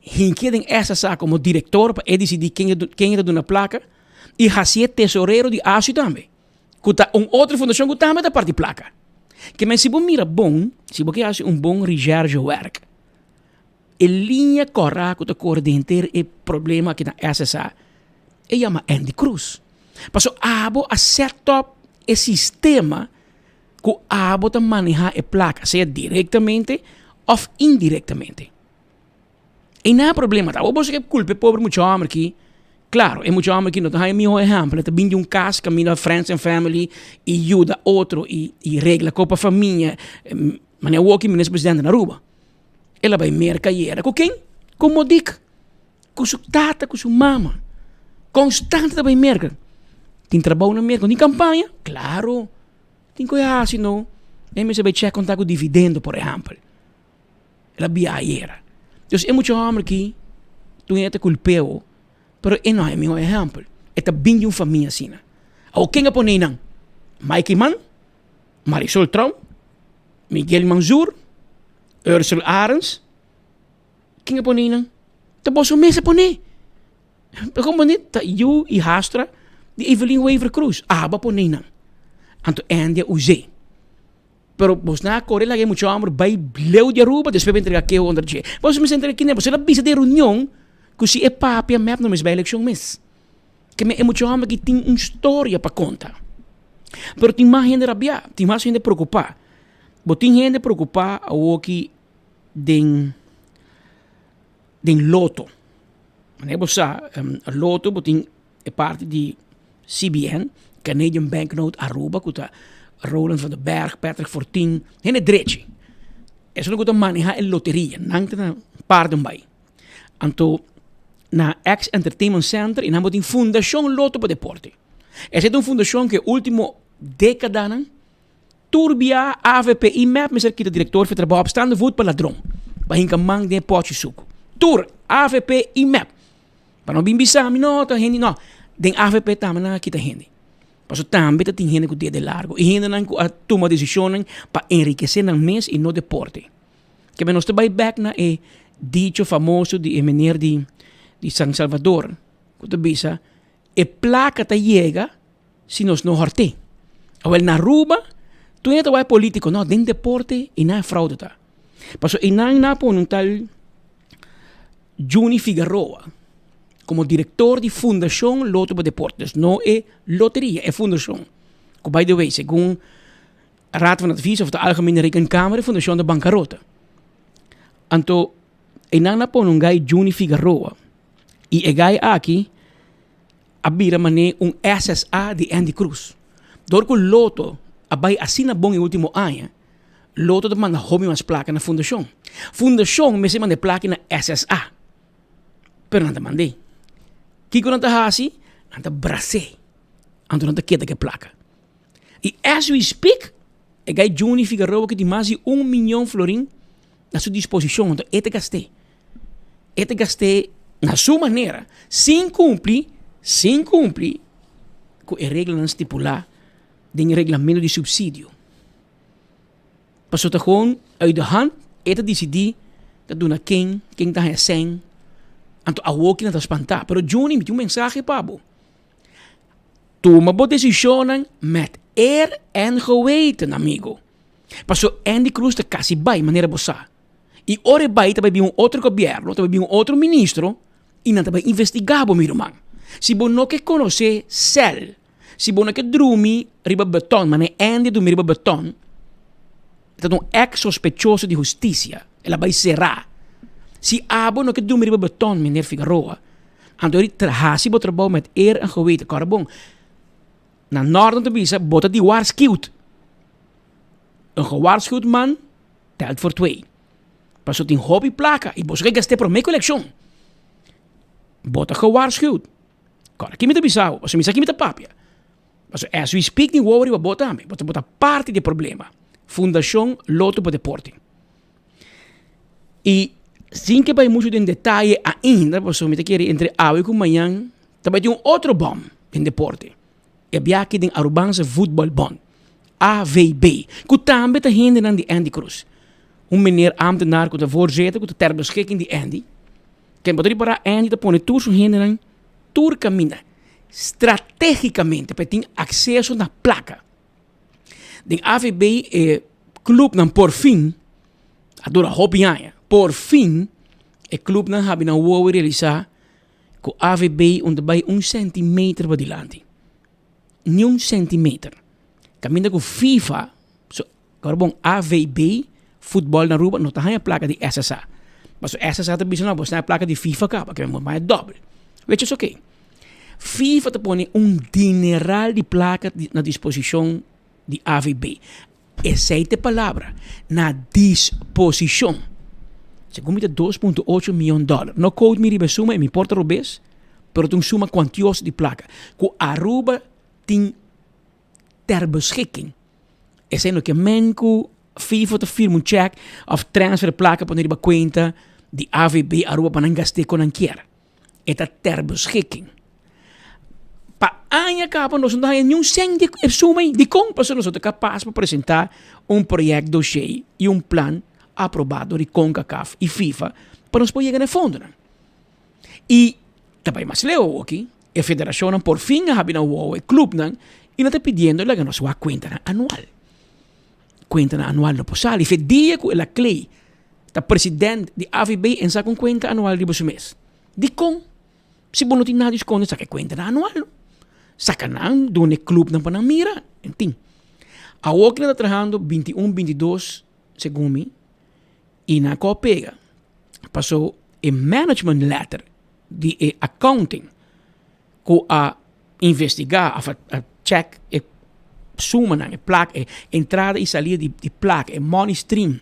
hink'é den SSA komo direktor pa e disidí ken ken e ta duna plaka i hasié tesorero di ASU tambe, ku ta un otro fundashon ku tambe ta parti plaka. Ke men si bo mira bon, si bo ke hasi un bon recherchewerk, e liña kòrá ku ta kore den henter e problema aki na SSA, e yama Andy Cruz. Pasobra abo a set up e sistema ku abo ta manehá e plaka, sea direktamente òf indirektamente. I nan problema ta, abo boso ke kulpa e pober mucha hòmber aki, klaro e mucha hòmber aki no ta haña mihó ehèmpel, e ta bin di un kas kaminda friends and family i yuda otro i i regla kopa famia, manera awor ki minister presidente na Aruba, el a bai Merka ayera ku ken? Ku Modik. Ku su tata, ku su mama. Konstante ta bai Merka. Tin trabou na Merka, no tin kampaña? Klaro. Tin ku e hasi no. E mester bai chèk konta ku dividendo, por ehèmpel. El a bia ayera. Dus e mucha hòmber aki, tur hende ta kulp'é, pero e no a e mihó ehèmpel. E ta bin di un famia asina. Awor ken a pone einan? Mike Eman? Marisol Tromp? Miguel Manzoor? Ursel Arends? Ken a pone nan? Ta boso mes a pone. Pero como ni ta yu y hastra di Evelyn Wever Croes. Abo a pone nan. Anto Andy a us'é. Pero bos nan a kore laga e mucha homber bai leu di Aruba despues bai entrega keho kontra dje. Boso mester entrega kine? Boso a bisa den reunion ku si e papia mep no mester bai elekshon mes. Ke men e mucha homber aki tin un storia pa konta. Pero tin mas hende rabiá, tin mas hende preokupá. Bo tin hende preokupá awoki den den loto. Manera bo sa loto bo tin e parti di CBN, Canadian Banknote Aruba ku ta Roland van der Berg, Patrick Fortin, hende drechi. Esun ku ta maneha e loteria, nan ta na parten bai. Anto na Ex Entertainment Center i nan bo tin Fundashon Loto pa Deporte. Esei ta un fundashon ku e ultimo dekadanan Tur bia avp i mep mester kita direktor fi trabou op staande voet pa ladron, pa hinka man den e pòchi suku. Tur avp i mep. Pa no bin bisa mi no ta hende no. Den avp tambe nan a kita hende. Pasobra tambe ta tin hende ku dede largo i hendenan ku a tuma desishonnan pa enrikesé nan mes i no deporte. Kebe nos ta bai bèk na e dicho famoso di e meneer di di San Salvador ku ta bisa e plaka ta yega si nos no hort'é. Awel na Aruba tur hende ta wak politico, no, den deporte e nan e fraude ta. Pasobra e nan a pone un tal Juni Figaroa como director di Fundacion Loto pa Deporte, dus no e loteria, e fundacion. Cu by the way, segun Raad van Advies of de Algemene Rekenkamer e fundacion ta bancarota. Anto e nan a pone un guy Juni Figaroa y e guy aki a bira manera un SSA di Andy Cruz. Dor ku Lotto a bai asina bon e ultimo aña, Lotto ta manda hopi mas plaka na fundashon. Fundashon mester manda e plaka na SSA, pero nan ta mand'é. Kiko nan ta hasi? Nan ta bras'é, anto nan ta keda ku e plaka. I as we speak, e gai Juni Figaroa ku tin mas di un miyon florin na su disposishon, anto e ta gast'é. E ta gast'é. Na su manera, sin cumpli, sin cumpli cu e reglanan stipula den e reglamento di subsidio. Pasobra ta gewoon uit de hand e ta dicidi ta duna ken, ken ta haya cen, anto awoki nan ta spanta. Pero Juni mi tin un mensahe pa bo. Tuma bo decisionnan met eer en geweten, amigo. Pasobra Endy Croes ta casi bay manera bo sa. I ora e bai ta bai bin un otro gobierno, ta bai bin un otro ministro i nan ta bai investigá bo mi ruman. Si bo no ke konosé sèl, si bo no ke drumi riba beton, manera Andy a drumi riba beton, e ta un ex sospechoso di hustisia, el a bai será. Si abo no ke drumi riba beton, meneer Figaroa, anto eri hasi bo trabou met eer en geweten. Kòrda bon, na nòrt nan ta bisa bo ta di warskiwt. Un gewaarschuwd man telt voor twee. Paso tin hopi plaka y boso ke gast'é promé ku elekshon. Bo ta gewaarschuwd. Kòrda ki mi ta bisa bo, paso mi sa ki mi ta papia. Paso as we speak tin wowo riba bo tambe, bo ta bo ta parti di e problema. Fundashon Loto pa Deporte. Y sin ke bai muchu den detaye ainda, paso mi ta kere entre awe ku mañan ta bai tin un otro bòm den deporte. E biaha den Arubaanse Voetbal Bond, AVB, ku tambe ta hendenan di Andy Cruz. Un meneer ambtenaar ku ta voorzitter ku ta ter beschikking di Andy. Ken bo ta ripará Andy ta pone tur su hendenan tur kaminda strategicamente pa e tin akseso na plaka. Den AVB e clubnan por fin, a dura hopi aña, por fin e clubnan habi nan wowo i realisá Ku AVB un ta bai un centimeter pa dilanti. Ni un centimeter. Kaminda ku FIFA, so, kòrda bon, AVB, futbòl na Aruba, no ta haña plaka di SSA. Pasobra SSA ta bisa no, bo haña plaka di FIFA kaba, ke bo haña dòbel. Which is oké. FIFA ta pone un dineral di plaka na disposishon di AVB. Esei ta e palabra, na disposishon. Segun mi ta dos punto ocho mion dòler. No quote mi riba e suma, e mi por ta robes, pero ta un suma kuantioso di plaka ku Aruba tin ter beschikking. Esei no ke men ku FIFA ta firma un chèk òf transfer e plaka pone riba kuenta di AVB Aruba pa nan gast'é kon nan kier. E ta ter beschikking. Pa aña kaba nos no ta haña niun sèn di e suma ei. Dikon? Pasobra nos no ta kapas pa presentá un proyèkt doshé i un plan aprobá dor di Concacaf i FIFA pa nos por yega na e fondonan. I ta bai mas leu awoki, e federashonnan por fin a habi nan wowo, e klupnan, i nan ta pidiendo laga nos wak kuentanan anual. Kuentanan anual no por sali. Fe dia ku el a klei ta president di AVB en saka un kuenta anual riba su mes. Dikon? Si bo no tin nada di skonde saka e kuentanan anual no. Saka nan duna e klupnan pa nan mira. En tin. Awor ki nan ta trahando 21, 22 segun mi i nan a pega paso e management letter di e accounting ku a investigá òf a chèk e sumanan, e plak, e entrada i salida di plak, e money stream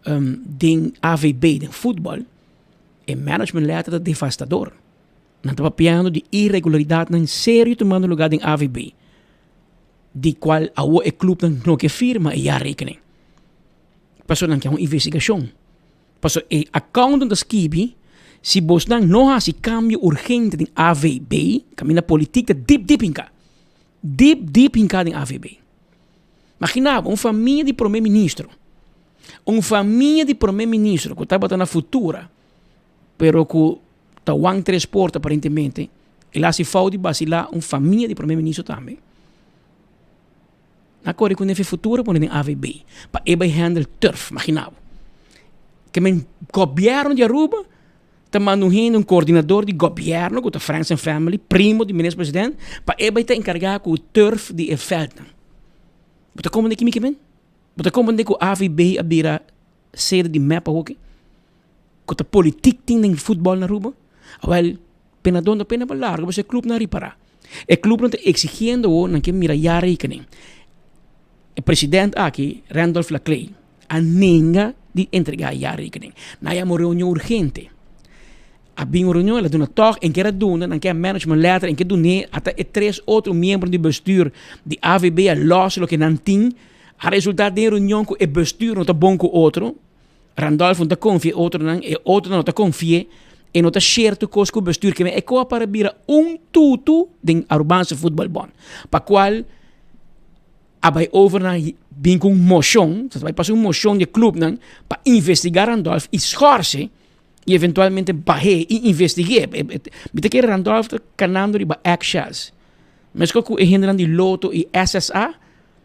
den AVB, den futbòl, e management letter ta devastador. Nan ta papiando di iregularidatnan serio tumando lugá den AVB, di kual awor e klupnan no ke firma e jaarrekening. Pasobra nan ke un investigashon. Pasobra e accountant ta skibi, si bosnan no hasi cambio urgente den AVB, caminda politiek ta diep diep hinca. Diep diep hinca den AVB. Magina bo, un famia di prome ministro, un famia di prome ministro cu tabata na Futura, pero cu ta wan tres poort aparentemente, el a hasi fout di basila un famia di prome ministro tambe. Na kore ku nefi futuro pone den AVB pa e bai handle turf, magina bo. Ke men gobièrnu di Aruba ta manda un hende, un koordinador di gobièrnu ku ta friends and family, primo di minister president, pa e bai ta enkargá ku turf di e vèldnan. Bo ta komprende kimi ke men? Bo ta komprende ku AVB a bira sede di mep awoki? Ku ta politik tin den futbòl na Aruba? Awèl, Penadó no pena pa largo pasobra e clubnan a ripará. E clubnan ta exigiendo awor nan ke mira jaarrekening. E president aki, Randolph Laclay, a nenga di entregá jaarrekening. Nan a yama un reunion urgente. A bin un reunion, el a duna tòg, en kier a duna, nan ke a management letter, en ke dun'é, ata e tres otro miembronan di bestuur di AVB a lòs loke nan tin. A resultá den e reunion ku e bestuur no ta bon ku otro. Randolph no ta konfia e otronan, e otronan no ta konfi'é. E no ta share tur kos ku bestuur ke men e koa para bira un tutu den Arubaanse Voetbalbond. Pa kual a bai over na bin ku un moshon, ta bai pasa un moshon di e klupnan pa investigá Randolph i schorse i eventualmente bah'é i investig'é. Mi ta kere Randolph ta kanando riba eggshells. Meskos ku e hendenan di Lotto i SSA,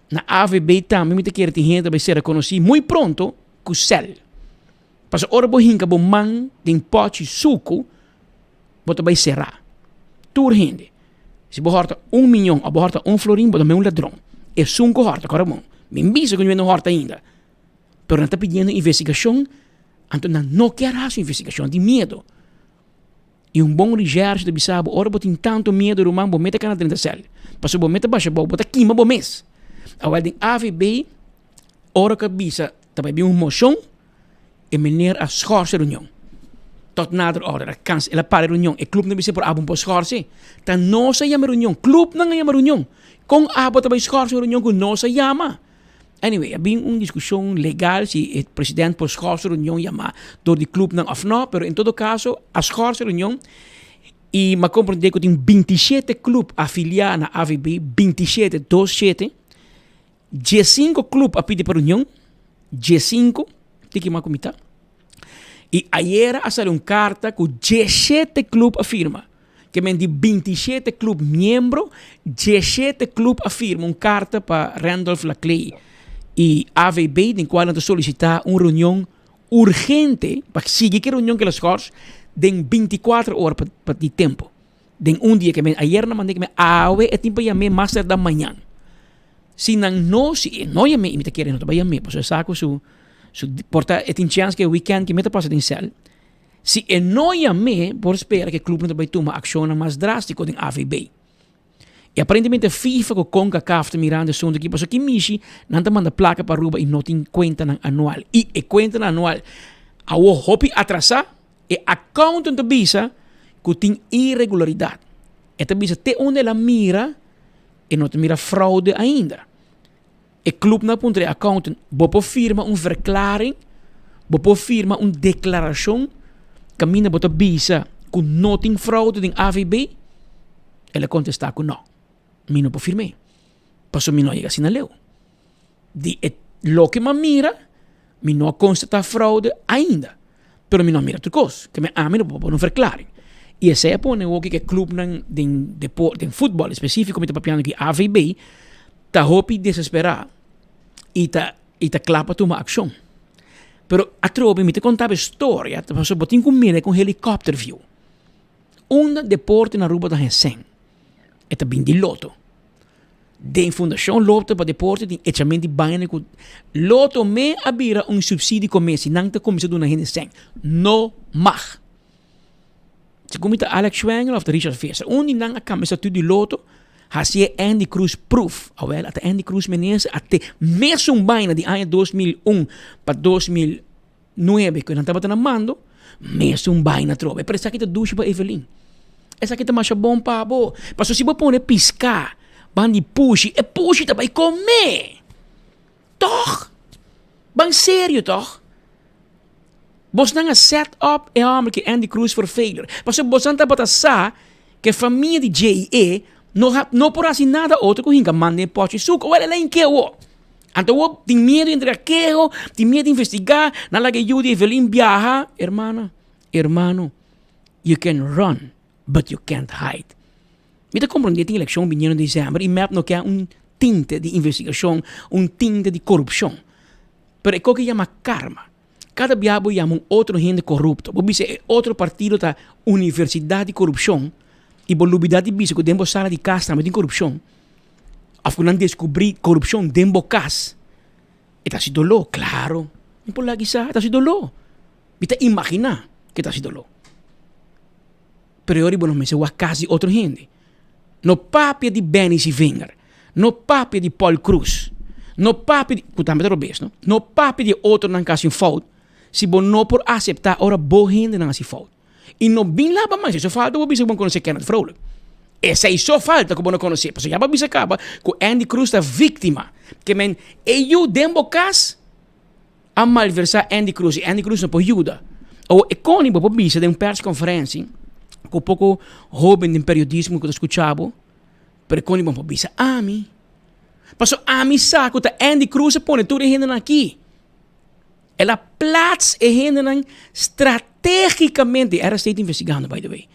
na AVB tambe mi ta kere tin hende ta bai ser rekonosí muy pronto ku sèl. Pasobra ora bo hinka bo man den pòchi suku, bo ta bai será. Tur hende. Si bo hòrta un miñon òf bo hòrta un florin, bo ta mei un ladron. Esun ku hòrta, kòrda bon. Mi bisa ku mi no hòrta ainda. Pero nan ta pidiendo investigashon, anto nan no kier hasi investigashon, nan tin miedu. I un bon recherche ta bisa bo, ora bo tin tantu miedu ruman, bo mete kana drenta sèl. Pasobra bo mete basha bou, bo ta kima bo mes. Awèl den AVB, ora ku a bisa ta bai bin un moshon, e meneer a schorse reunion. Tot nader order, a kans, el a para e reunion. E clubnan a bisa por abo no por schorse. Ta nos a yama reunion, clubnan a yama reunion. Kon abo ta bai schorse un reunion ku nos a yama? Anyway, a bin un diskushon legal si e president por schorse reunion yama dor di clubnan of no, pero en todo kaso a schorse reunion i m'a komprende ku tin bintishete club afiliá na AVB, bintishete, dos shete. Diesinco club a pidi pa reunion, diesinco, tiki mas cu mitad. Y ayera a sali un carta cu diesshete club a firma. Ke men di bintishete club miembro, diesshete club a firma un carta pa Randolph Laclay y AVB den cual nan ta solicita un reunion urgente pa sigui ki reunion ke la schors den binticuatro ora pa di tempo. Den un dia ke men ayer nan manda ke men awe e tin pa yam'é mas tarda mañan. Si nan no si e no yam'é i mi ta kere no ta bai yam'é pasobra e sa ku su su por ta e tin chèns ke wikènt ke mi ta pasa den sèl. Si e no yam'é por spera ke klupnan ta bai tuma akshonnan mas drástiko den AVB. I aparentemente FIFA ku Concacaf ta mirando e asuntu aki pasobra ki mishi nan ta manda plaka pa Aruba i no tin kuentanan anual. I e kuentanan anual awor hopi atrasá. E accountant ta bisa cu tin iregularidad. E ta bisa te unda el a mira, e no ta mira fraude ainda. E clubnan a puntra e accountant, bo por firma un verklaring, bo por firma un declaracion caminda bo ta bisa cu no tin fraude den AVB? El a contesta cu no, mi no por firm'é, pasobra mi no a yega asina leu. Di e loke mi a mira, mi no a constata fraude ainda. Pero mi no a mira tur cos, ke mi ami no por pone un verklaring. Y esey a pone hoki ke clubnan den deporte, den futbol específico mi ta papiando aki AVB, ta hopi desespera y ta y ta kla pa tuma accion. Pero atrobe mi ta conta bo e storia, pasobra bo tin cu mira cu un helicopter view. Unda deporte na Aruba ta heseng, e ta bin di loto. Den Fundashon Lotto pa Deporte tin echament di baina ku Lotto me a bira un subsidie komesi nan ta kuminsá duna hende sèn. No mag. Segun mi ta Alex Schwengle of ta Richard Visser. Un di nan a kambia statuut di Lotto hasi e Andy Cruz proof. Awel ata Andy Cruz Menezes a te mesun baina di aña 2001 pa 2009 ku nan tabata na mando, mesun baina atrobe. Pero esaki ta dushi pa Evelyn. Esaki ta masha bon pa bo. Pasobra si bo pone piská ban di pushi, e pushi ta bai kome. Tòg? Ban serio tòg? Bosnan a set up e hòmber ki Andy Cruz for failure. Pasobra bosnan tabata sa ku e famia di JE no no por hasi nada otro ku hinka man den e pòchi suku. Wèl el a hink'é awor. Anto awor tin miedu di entrega keho, tin miedu di investigá, nan laga e yu di Evelyn biaha. Hermana, hermano, you can run but you can't hide. Mi ta komprondé tin elekshon biniendo desèmber i mep no ke un tinte di investigashon, un tinte di korupshon. Pero e koke yama karma. Kada bia bo yama un otro hende korupto, bo bisa e otro partido ta universidat di korupshon i bo lubida di bisa ku den bo sala di kas tambe tin korupshon òf ku nan deskubrí korupshon den bo kas, e ta hasi doló. Klaro, mi por laga sa, e ta hasi doló. Mi ta imaginá ku e ta hasi doló. Pero e ora bo no mester wak kas di otro hende. No papia di Benny Sivinger, no papia di Paul Croes, no papia di, ku tambe ta robes no, no papia di e otronan ku hasi un fout, si bo no por aseptá ora bo hendenan hasi fout. I no bin laba man, si so falta bo bisa ku bo no konosé Kenneth Vrolijk. Esei so falta ku bo no konosé, pasobra ya bo a bisa kaba ku Andy Croes ta víktima. Ke men e yu den bo kas a malversá Andy Croes i Andy Croes no por yuda. Awor e koni bo por bisa den un persconferentie ku poko hoben den periodismo ku ta skucha bo, pero e koni bo por bisa ami. Pasobra ami sa ku ta Andy Cruz a pone tur e hendenan aki. El a plaats e hendenan strategicamente, RST ta investigando by the way.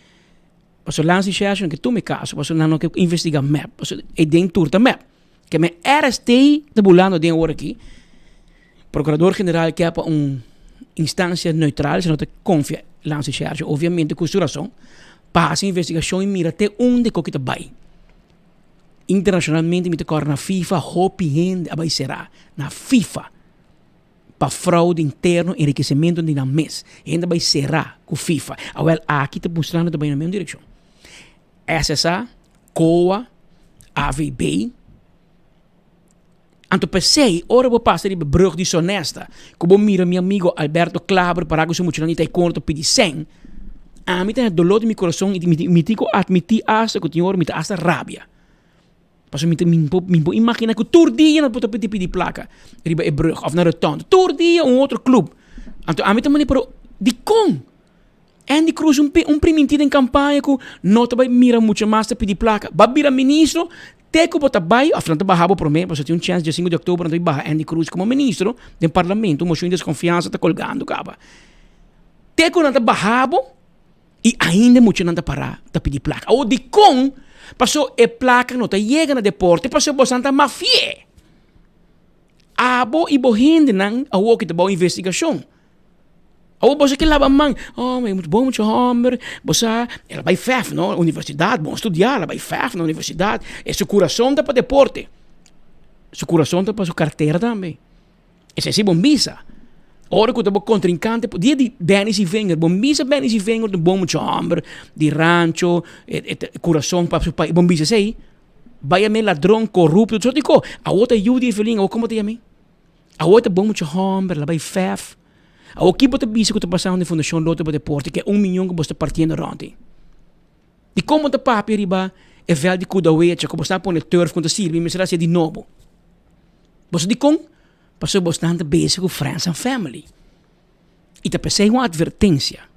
Pasobra Lansi Shasha no ke tuma e kaso, pasobra nan no ke investiga mep, pasobra e den tur ta mep. Ke men RST ta bulando den awor aki, Procurador General ke pa un instancia neutral, si no ta confia Lansi Shasha, obviamente ku su rason, pa hasi investigashon i mira te unda ku ki ta bai. Internacionalmente mi ta kòrda na FIFA hopi hende a bai será, na FIFA. Pa fraude interno, enriquecimento di nan mes. Hende bai será cu FIFA. Awel aki ta mustrando ta bai na mesmo direccion. SSA, COA, AVB. Anto pesey, ora bo pasa riba brug di Sonesta, cu bo mira mi amigo Alberto Klaber para cu su muchanan di taekwondo ta pidi cen, ami ta dolor di mi corazon y mi tin cu admiti hasta cu tin ora mi ta hasta rabia. Pasobra mi ta mi por mi por imagina ku tur dia nan por ta pidi pidi plaka riba e brug òf na rotonde. Tur dia un otro club. Anto ami ta manda pero dikon? Andy Cruz un un primintí den kampaña ku no ta bai mira mucha mas ta pidi plaka. Ba bira ministro te ku bo ta bai òf nan ta baha bo promé pasobra tin un chèns dia sinku di òktober nan ta bai baha Andy Cruz komo ministro den parlamento un moshon di deskonfiansa ta kolgando kaba. Te ku nan ta baha bo. I ainda e muchanan ta pará ta pidi plaka. Awor dikon? Paso e plaka no ta yega na deporte paso bosan ta mafi'é. Abo i bo hendenan awor ki ta bou investigashon. Awor boso ke laba man, oh mi bon mucha hòmber, bo sa el a bai fèf no, universidat, bon studiá, el a bai fèf na universidat, e su kurason ta pa deporte, su kurason ta pa su kartera tambe. Esei si bon bisa. Ora ku ta bo kontrinkante, dia di Benny Sivenger, bon bisa Benny Sivenger ta un bon mucha hòmber di rancho, e ta kurason pa su pais, bon bisa esei. Bai yam'é ladron, korupto, tur sort di kos. Awor ta yu di Evelyn, awor komo ta yam'é? Awor ta bon mucha hòmber, el a bai fèf. Awor ki bo ta bisa ku ta pasando den Fundashon Lotto pa Deporte, ku e un miyon ku bo sta partiendo rònt ei? Dikon bo ta papia riba e vèlt di Kudawecha ku bo sta pone turf ku no ta sirbi, mester hasié di nobo? Boso dikon? Pasobra bosnan ta bezig ku friends and family. I ta p'esei un atvertensia.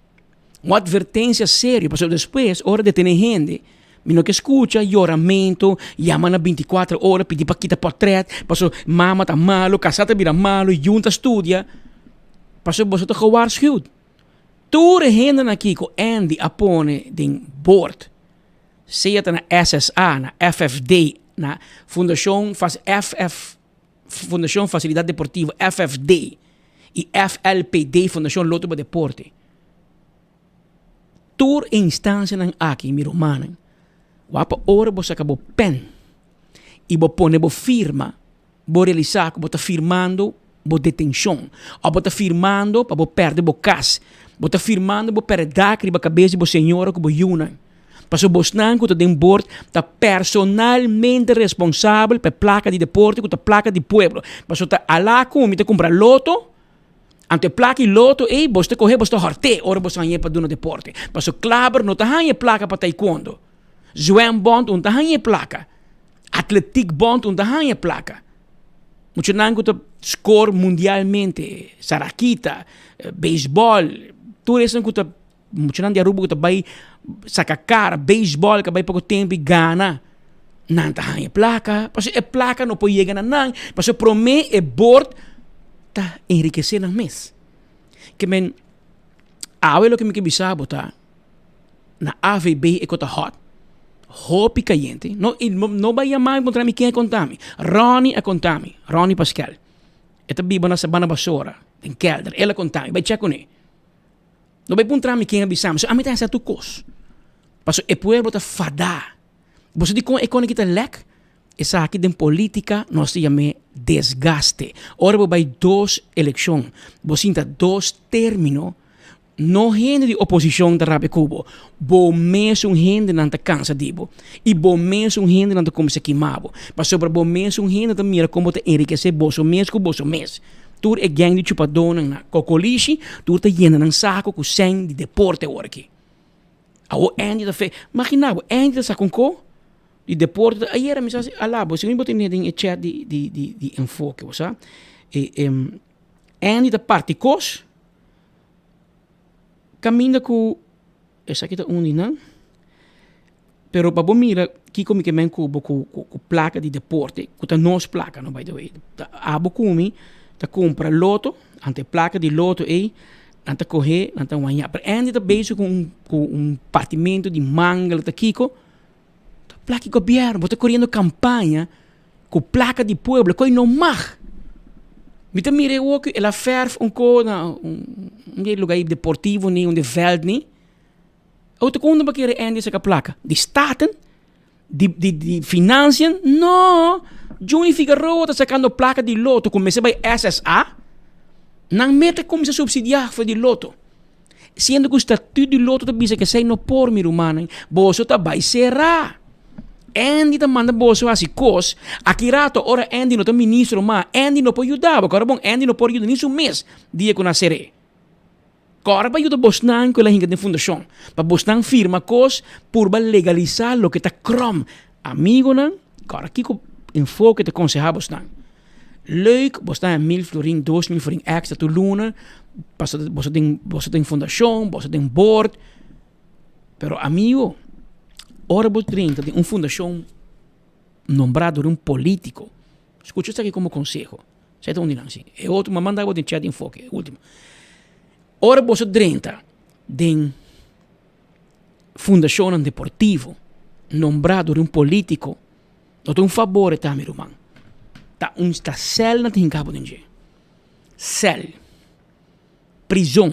Un atvertensia serio, pasobra despues ora detené hende, mi no ke skucha yoramentu, yama na binti kuater ora pidi pa kita pòtrèt, pasobra mama ta malu, kasá ta bira malu, yun ta studia. Pasobra boso ta gewaarschuwd. Tur e hendenan aki ku Andy a pone den bord. Sea ta na SSA, na FFD, na Fundashon FF Fundashon Fasilidat Deportivo, FFD, i FLPD, Fundashon Loto pa Deporte. Tur e instansianan aki, mi rumannan, wak pa ora bo saka bo pen i bo pone bo firma, bo realisá ku bo ta firmando bo detenshon òf bo ta firmando pa bo pèrdè bo kas, bo ta firmando bo pèrdè dak riba kabes di bo señora ku bo yunan. Pasobra bosnan ku ta den bord ta personalmente responsabel pa e plaka di deporte ku ta plaka di pueblo. Pasobra ta alá ku mi ta kumpra loto, anto e plaka di loto ei bos ta kohe bos ta hòrt'é ora bos hañ'é pa duna deporte. Pasobra Klaber no ta haña e plaka pa taekwondo, Zwembond un ta haña e plaka. Atletiek Bond un ta haña plaka. Muchanan ku ta score mundialmente, Sarakita, beisbòl, tur esnan ku ta muchanan di Aruba ku ta bai saka kara, beisbòl ku a bai poko tempu i gana, nan ta haña plaka. Pasobra e plaka no por yega na nan, pasobra promé e bord ta enrikesé nan mes. Ke men, awe loke mi ke bisa bo ta. Na AVB e kota hot. Hopi kayente. No, i no bai yama mi puntra mi ken a konta mi. Ronnie a konta mi. Ronnie Paskel. E ta biba na Sabana Basora, den kelder. El a konta mi. Bai chek kuné. No bai puntra mi ken a bisa mi. So ami ta hasi tur kos. Pasobra e pueblo ta fadá. Bo sa dikon e kone kita lèk? Esaki den politica nos ta yam'é desgaste. Ora bo bai dos elekshon, bo sinta dos termino, No hende di oposishon ta rabia ku bo, bo mesun hendenan ta kansa di bo i bo mesun hendenan ta kuminsá kima bo, pasobra bo mesun hende ta mira kon bo ta enrikesé boso mes ku boso mes. Tur e gèng di chupadónan na kokolishi tur ta yena nan sako ku sèn di deporte awor aki. Awor Andy ta fe, magina bo, Andy ta saka un ko di deporte, ta ayera mi sa si ala bo, segun bo tene den e chat di di di di enfoke, bo sa, e Andy ta parti kos. Kaminda ku esaki ta un di nan, pero pa bo mira kiko mi ke men ku bo ku ku plaka di deporte, ku ta nos plaka no by the way, ta abo ku mi ta kumpra loto, anto e plaka di loto ei nan ta kohe nan ta waña, pero Andy ta bezig ku un ku un partimentu di mangel ta kiko, ta plaka di gobièrnu, bo ta koriendo kampaña Ku plaka di pueblo, koe no mag. Mi ta mira e woki, el a verf un ko na un di e lugar deportivo ni, un di e veld ni. Awor ta kon bo kere Andy saka plaka? Di Staten? Di di di Financiën? No! Juni Figaroa ta sakando plaka di loto ku mester bai SSA. Nan mester kuminsá supsidiá for di loto. Siendo ku statuut di loto ta bisa ku esei no por, mi rumannan, boso ta bai será. Andy ta manda boso hasi kos, aki rato ora Andy no ta ministro mas, Andy no por yuda bo, kòrda bon, Andy no por yuda ni su mes dia ku nan ser'é. Kòrda pa yuda bosnan ku el a hinka den fundashon, pa bosnan firma kos, purba legalisá loke ta krom. Amigonan, kòrda kiko Enfoke ta konsehá bosnan. Leuk, bo sta mil florin, 2000 florin extra tur luna, pasobra boso tin, boso tin fundashon, boso tin board. Pero amigo, ora bo drenta den un fundashon nombrá dor un polítiko, skucha esaki komo konseho, esei ta un di nan si, e otro mi a manda bo den chat di enfoke, e ultimo. Ora boso drenta den fundashonnan deportivo nombrá dor un polítiko, No ta un fabor e ta mi ruman. Ta un ta sèl nan ta hinka bo den dje. Sèl. Prizon.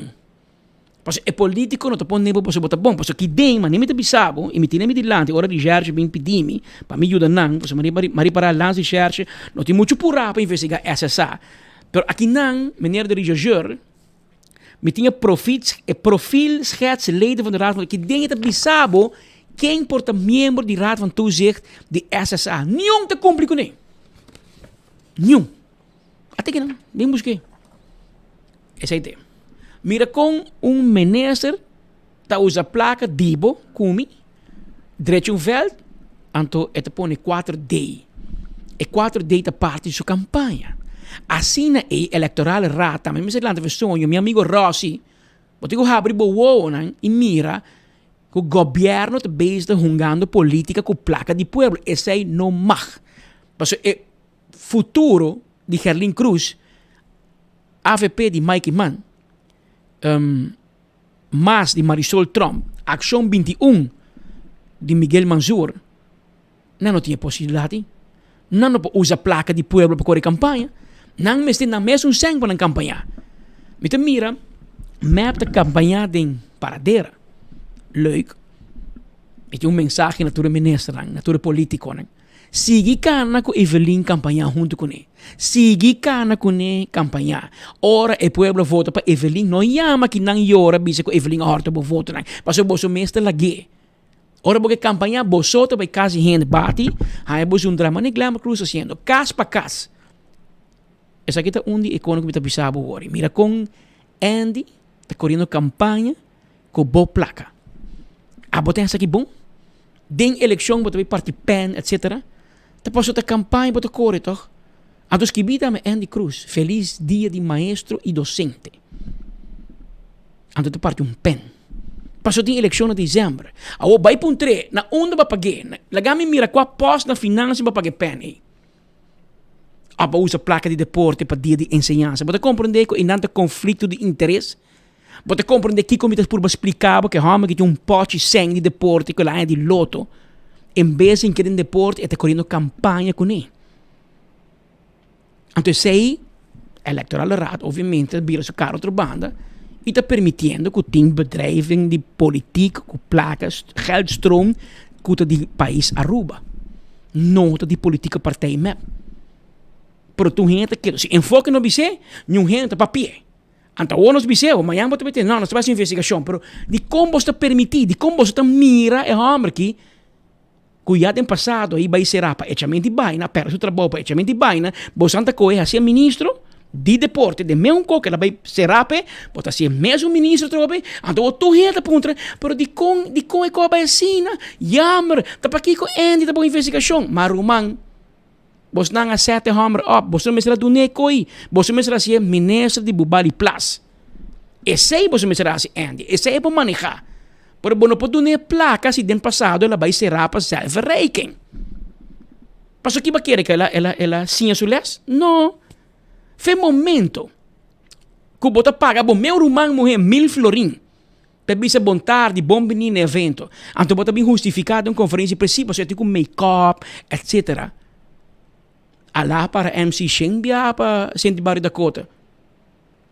Pasobra e politiko no ta pone bo pasobra bo ta bon. Pasobra ki den manera mi ta bisa bo i mi tene mi dilanti ora recherche bin pidi mi pa mi yuda nan pasobra mi a ripara lans recherche no tin muchu purá pa investigá SSA. Pero akinan meneer de rechercheur Mi tin e profit, e profielschets leden van de Raad van Ki den e ta bisa bo ken por ta miembro di Raad van Toezicht di SSA. Niun ta kumpli kuné. Niun. Ata kinan, bin busk'é. Esei te. Mira kon un minister ta usa plaka di bo ku mi, drecha un vèlt, anto e ta pone kuater D. E kuater D ta parti di su kampaña. Asina e electorale raad tambe mester lanta for soño. Mi amigo Rossi, bo tin ku habri bo wowonan i mira ku gobièrnu ta bezig ta hungando politika ku plaka di pueblo. Esei no mag. Pasobra e futuro di Gerlin Cruz, avp di Mike Eman, Mas di Marisol Tromp, Accion 21 di Miguel Manzoor, nan no tin e posibilidad ei. Nan no por usa placa di pueblo pa core campaña. Nan mester nan mesun cen pa nan campaña. Mi ta mira mep ta campaña den Paradera. Leuk. Mi tin un mensahe na tur e ministernan, na tur e politiconan. Sigui kana ku Evelyn kampañá huntu kuné. Sigui kana kuné kampañá. Ora e pueblo vota pa Evelyn, no yama ki nan yora bisa ku Evelyn a hòrta bo votonan, pasobra boso mes ta lag'é. Ora bo ke kampañá, boso ta bai kas di hende bati, haña boso un drama. Manera Glamour Cruz ta hasiendo, kas pa kas. Esaki ta un di e kono ku mi ta bisa bo wòri. Mira kon Andy ta koriendo kampaña ku bo plaka. Abo ta esaki bon? Den elekshon bo ta bai parti pen etcetera. Ta pasobra ta kampaña bo ta kore tòg? Anto skibí tambe Andy Cruz, Felis dia di maestro i dosente. Anto ta parti un pen. Pasobra tin elekshon na desèmber. Awor bai puntr'é na unda bo a pag'é. Laga mi mira kua pòst na finansia bo a paga e pen ei. Òf bo a usa plaka di deporte pa dia di enseñansa. Bo ta komprendé ku einan ta konflikto di interes? Bo ta komprendé kiko mi ta purba splika bo ku e hòmber ki tin un pòchi sèn di deporte ku el haña di loto, en bes di keda den deporte e ta koriendo kampaña kuné. Anto esei Electorale Raad obviamente ta bira su kara otro banda i ta permitiendo ku tin bedrijven di politik ku plaka geldstroom ku ta di pais Aruba, no ta di politike partij mep. Pero tur hende ta kere, si enfoke no bis'é, niun hende ta papia. Anto awor nos bis'é, mañan bo ta mete, no, nos ta bai hasi investigashon, pero dikon boso ta permití, dikon boso ta mira e hòmber aki ku ya den pasado a bai será pa echamento di baina, a pèrdè su trabou pa echamento di baina, boso a kohe hasié ministro di deporte den mesun kos ku el a bai será p'e, bo ta hasié mesun ministro atrobe, anto awor tur hende ta puntra, pero dikon, dikon e kos a bai asina? Jammer, ta pakiko Andy ta pon investigashon? Ma ruman. Bosnan a sèt e hòmber òp, boso no mester a dun'é koi, boso mester a hasié minister di Bubali Plas. Esei boso mester hasi Andy, esei e por maneha. Pero bo no por duna e plaka si den pasado el a bai sera pa zelfverrijking. Paso ki bo a kere ku el a el a el a siña su les? No. Fe momento ku bo ta paga bo meu ruman muhé mil florin pa e bisa bon tardi, bon bini na e evento, anto bo ta bin hustifiká den un konferensia presi pasobra e tin ku make-up, etsetera. Alá para MC shen biaha pa Senti Bario Dakota.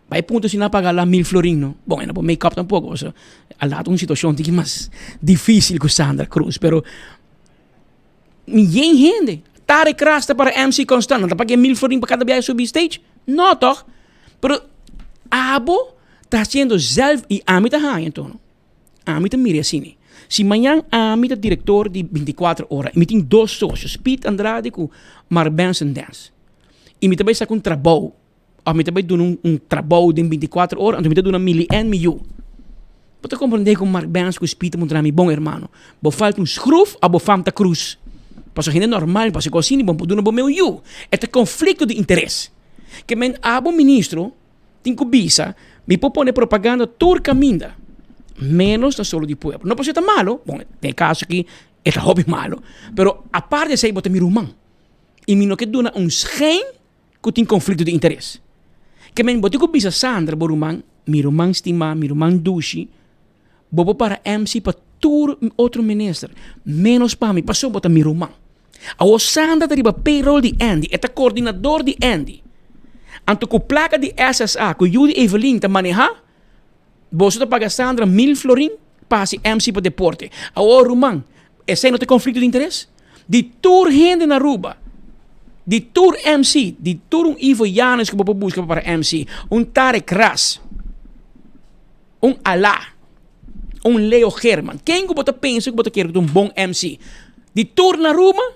Bai punto si nan paga la mil florin no. Bon, e no por make up tampoco, pasobra a laat un situacion tiki mas dificil cu Sandra Cruz, pero mi yen hende. Tarek Ras ta para MC Constant, nan ta paga e mil florin pa cada biaha e subi stage? No toch? Pero abo ta haciendo zelf y ami ta haña enton no. Ami ta mira asina. Si mañan ami ta director di binticuatro ora y mi tin dos socios, Piet Andrade cu Mark Benson Dance, y mi ta bay saca un trabou Of mi ta bai duna un trabou den binticuatro ora, anto mi ta duna mi li'en mi yu. Bo ta comprende cu Mark Benz cu Speed ta puntra mi, bon hermano, bo falta un schroef of bo fam ta cruz? Pasobra hende normal pasobra cu asina bo por duna bo meu yu. E ta conflicto di interes. Ke men abo ministro tin cu bisa, mi por pone propaganda tur caminda, menos na Solo di Pueblo. No pasobra e ta malo, bon den e caso aki e ta hopi malo, pero aparte di esey bo ta mi ruman y mi no ke duna un schijn ku tin konflikto di interes. Ke men bo tin ku bisa Sandra, bo ruman, mi ruman stimá, mi ruman dushi, bo por para MC pa tur otro minister, ménos pa mi, pasobra bo ta mi ruman. Awor Sandra ta riba payroll di Andy, e ta koordinador di Andy. Anto ku plaka di SSA ku yu di Evelyn ta manehá, Boso ta paga Sandra mil florin pa hasi MC pa deporte. Awor ruman, esei no ta konflikto di interes? Di tur hende na Aruba, di tur MC, di tur un Ivo Janes ku bo por buska pa para MC, un Tarek Ras, un Alá, un Leo Geerman, ken ku bo ta pensa ku bo ta kere ku ta un bon MC? Di tur na Aruba?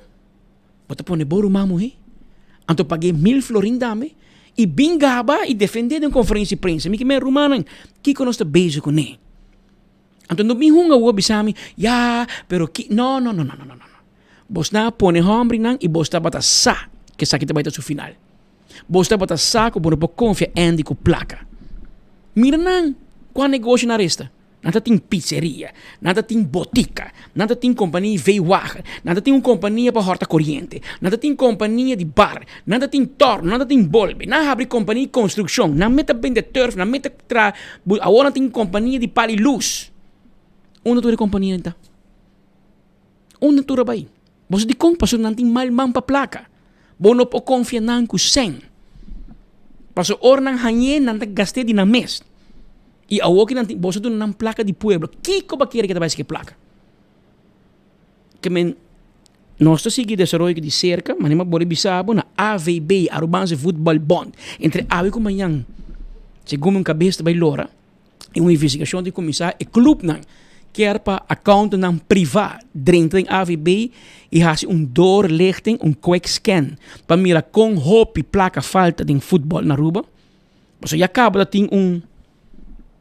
Bo ta pone bo ruman muhé, anto pag'é mil florin tambe, i bin gaba i defendé den konferensia di prensa. Mi ke men, Rumannan, kiko nos ta bezig kuné? Anto no bin hunga awor bisa mi, Ya, pero ki. No, no, no, no, no, no, no. Bosnan a pone hòmbrinan i bos tabata sa ku esaki ta bai ta su final. Bos tabata sa ku bo no por konfia Andy ku plaka. Mira nan, kua negoshi nan resta. Nan ta tin pizzeria, nan ta tin botica, nan ta tin compania di veewagen, nan ta tin un compania pa horta coriente, nan ta tin compania di bar, nan ta tin torno, nan ta tin bolbe, nan habri compania di construccion, nan meta bende turf, nan meta tra, awor nan tin compania di pali luz. Unda tur e compania ta? Unda tur a bai? Bo sa dikon? Pasobra nan tin mal man pa plaka. Bo no por konfia nan ku sèn. Pasobra ora nan hañ'é, nan ta gast'é di nan mes. I awor ki nan tin, boso duna nan plaka di pueblo. Kiko bo a kere ke ta bai hasi ku e plaka? Ke men, nos ta sigui desaroyo di serka, manera mi a bole bisa bo, na AVB, Arubaanse Voetbal Bond. Entre awe ku mañan, segun mi un kabes ta bai lora. E un investigashon tin kuminsá, e klupnan kier pa accountnan privá drenta den AVB i hasi un doorlichting, un quick scan pa mira kon hopi plaka falta den futbòl na Aruba. Pasobra ya kaba ta tin un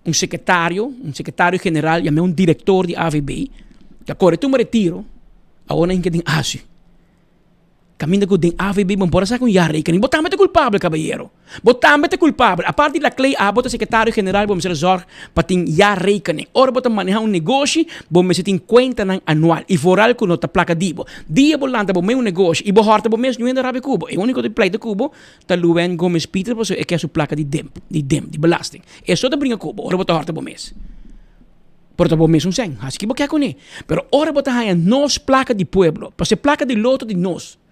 un sekretario, un sekretario general, yam'é un direktor di AVB, ta kore tuma retiro, awor nan hinka den ASU. Caminda cu den AVB bo por a saca un jaarrekening. Bo tambe ta culpabel, caballero. Bo tambe ta culpabel. Apart di Laclay, abo ta secretario general, bo mester a zorg pa tin jaarrekening. Ora bo ta maneha un negoshi, bo mester tin cuentanan anual. Y vooral cu no ta placa di bo. Dia bo lanta bo mey un negoshi y bo horta bo mes, niun hende rabia cu bo. E unico ta pleita cu bo ta Luwen Gomez Pieter pasobra e kier su placa di demp, di demp, di belasting. Eso ta bringa cu bo ora bo ta horta bo mes. Pero ta bo mesun sèn, hasi ki bo ke kuné. Pero ora bo ta haña nos plaka di pueblo, pasobra e plaka di loto di nos.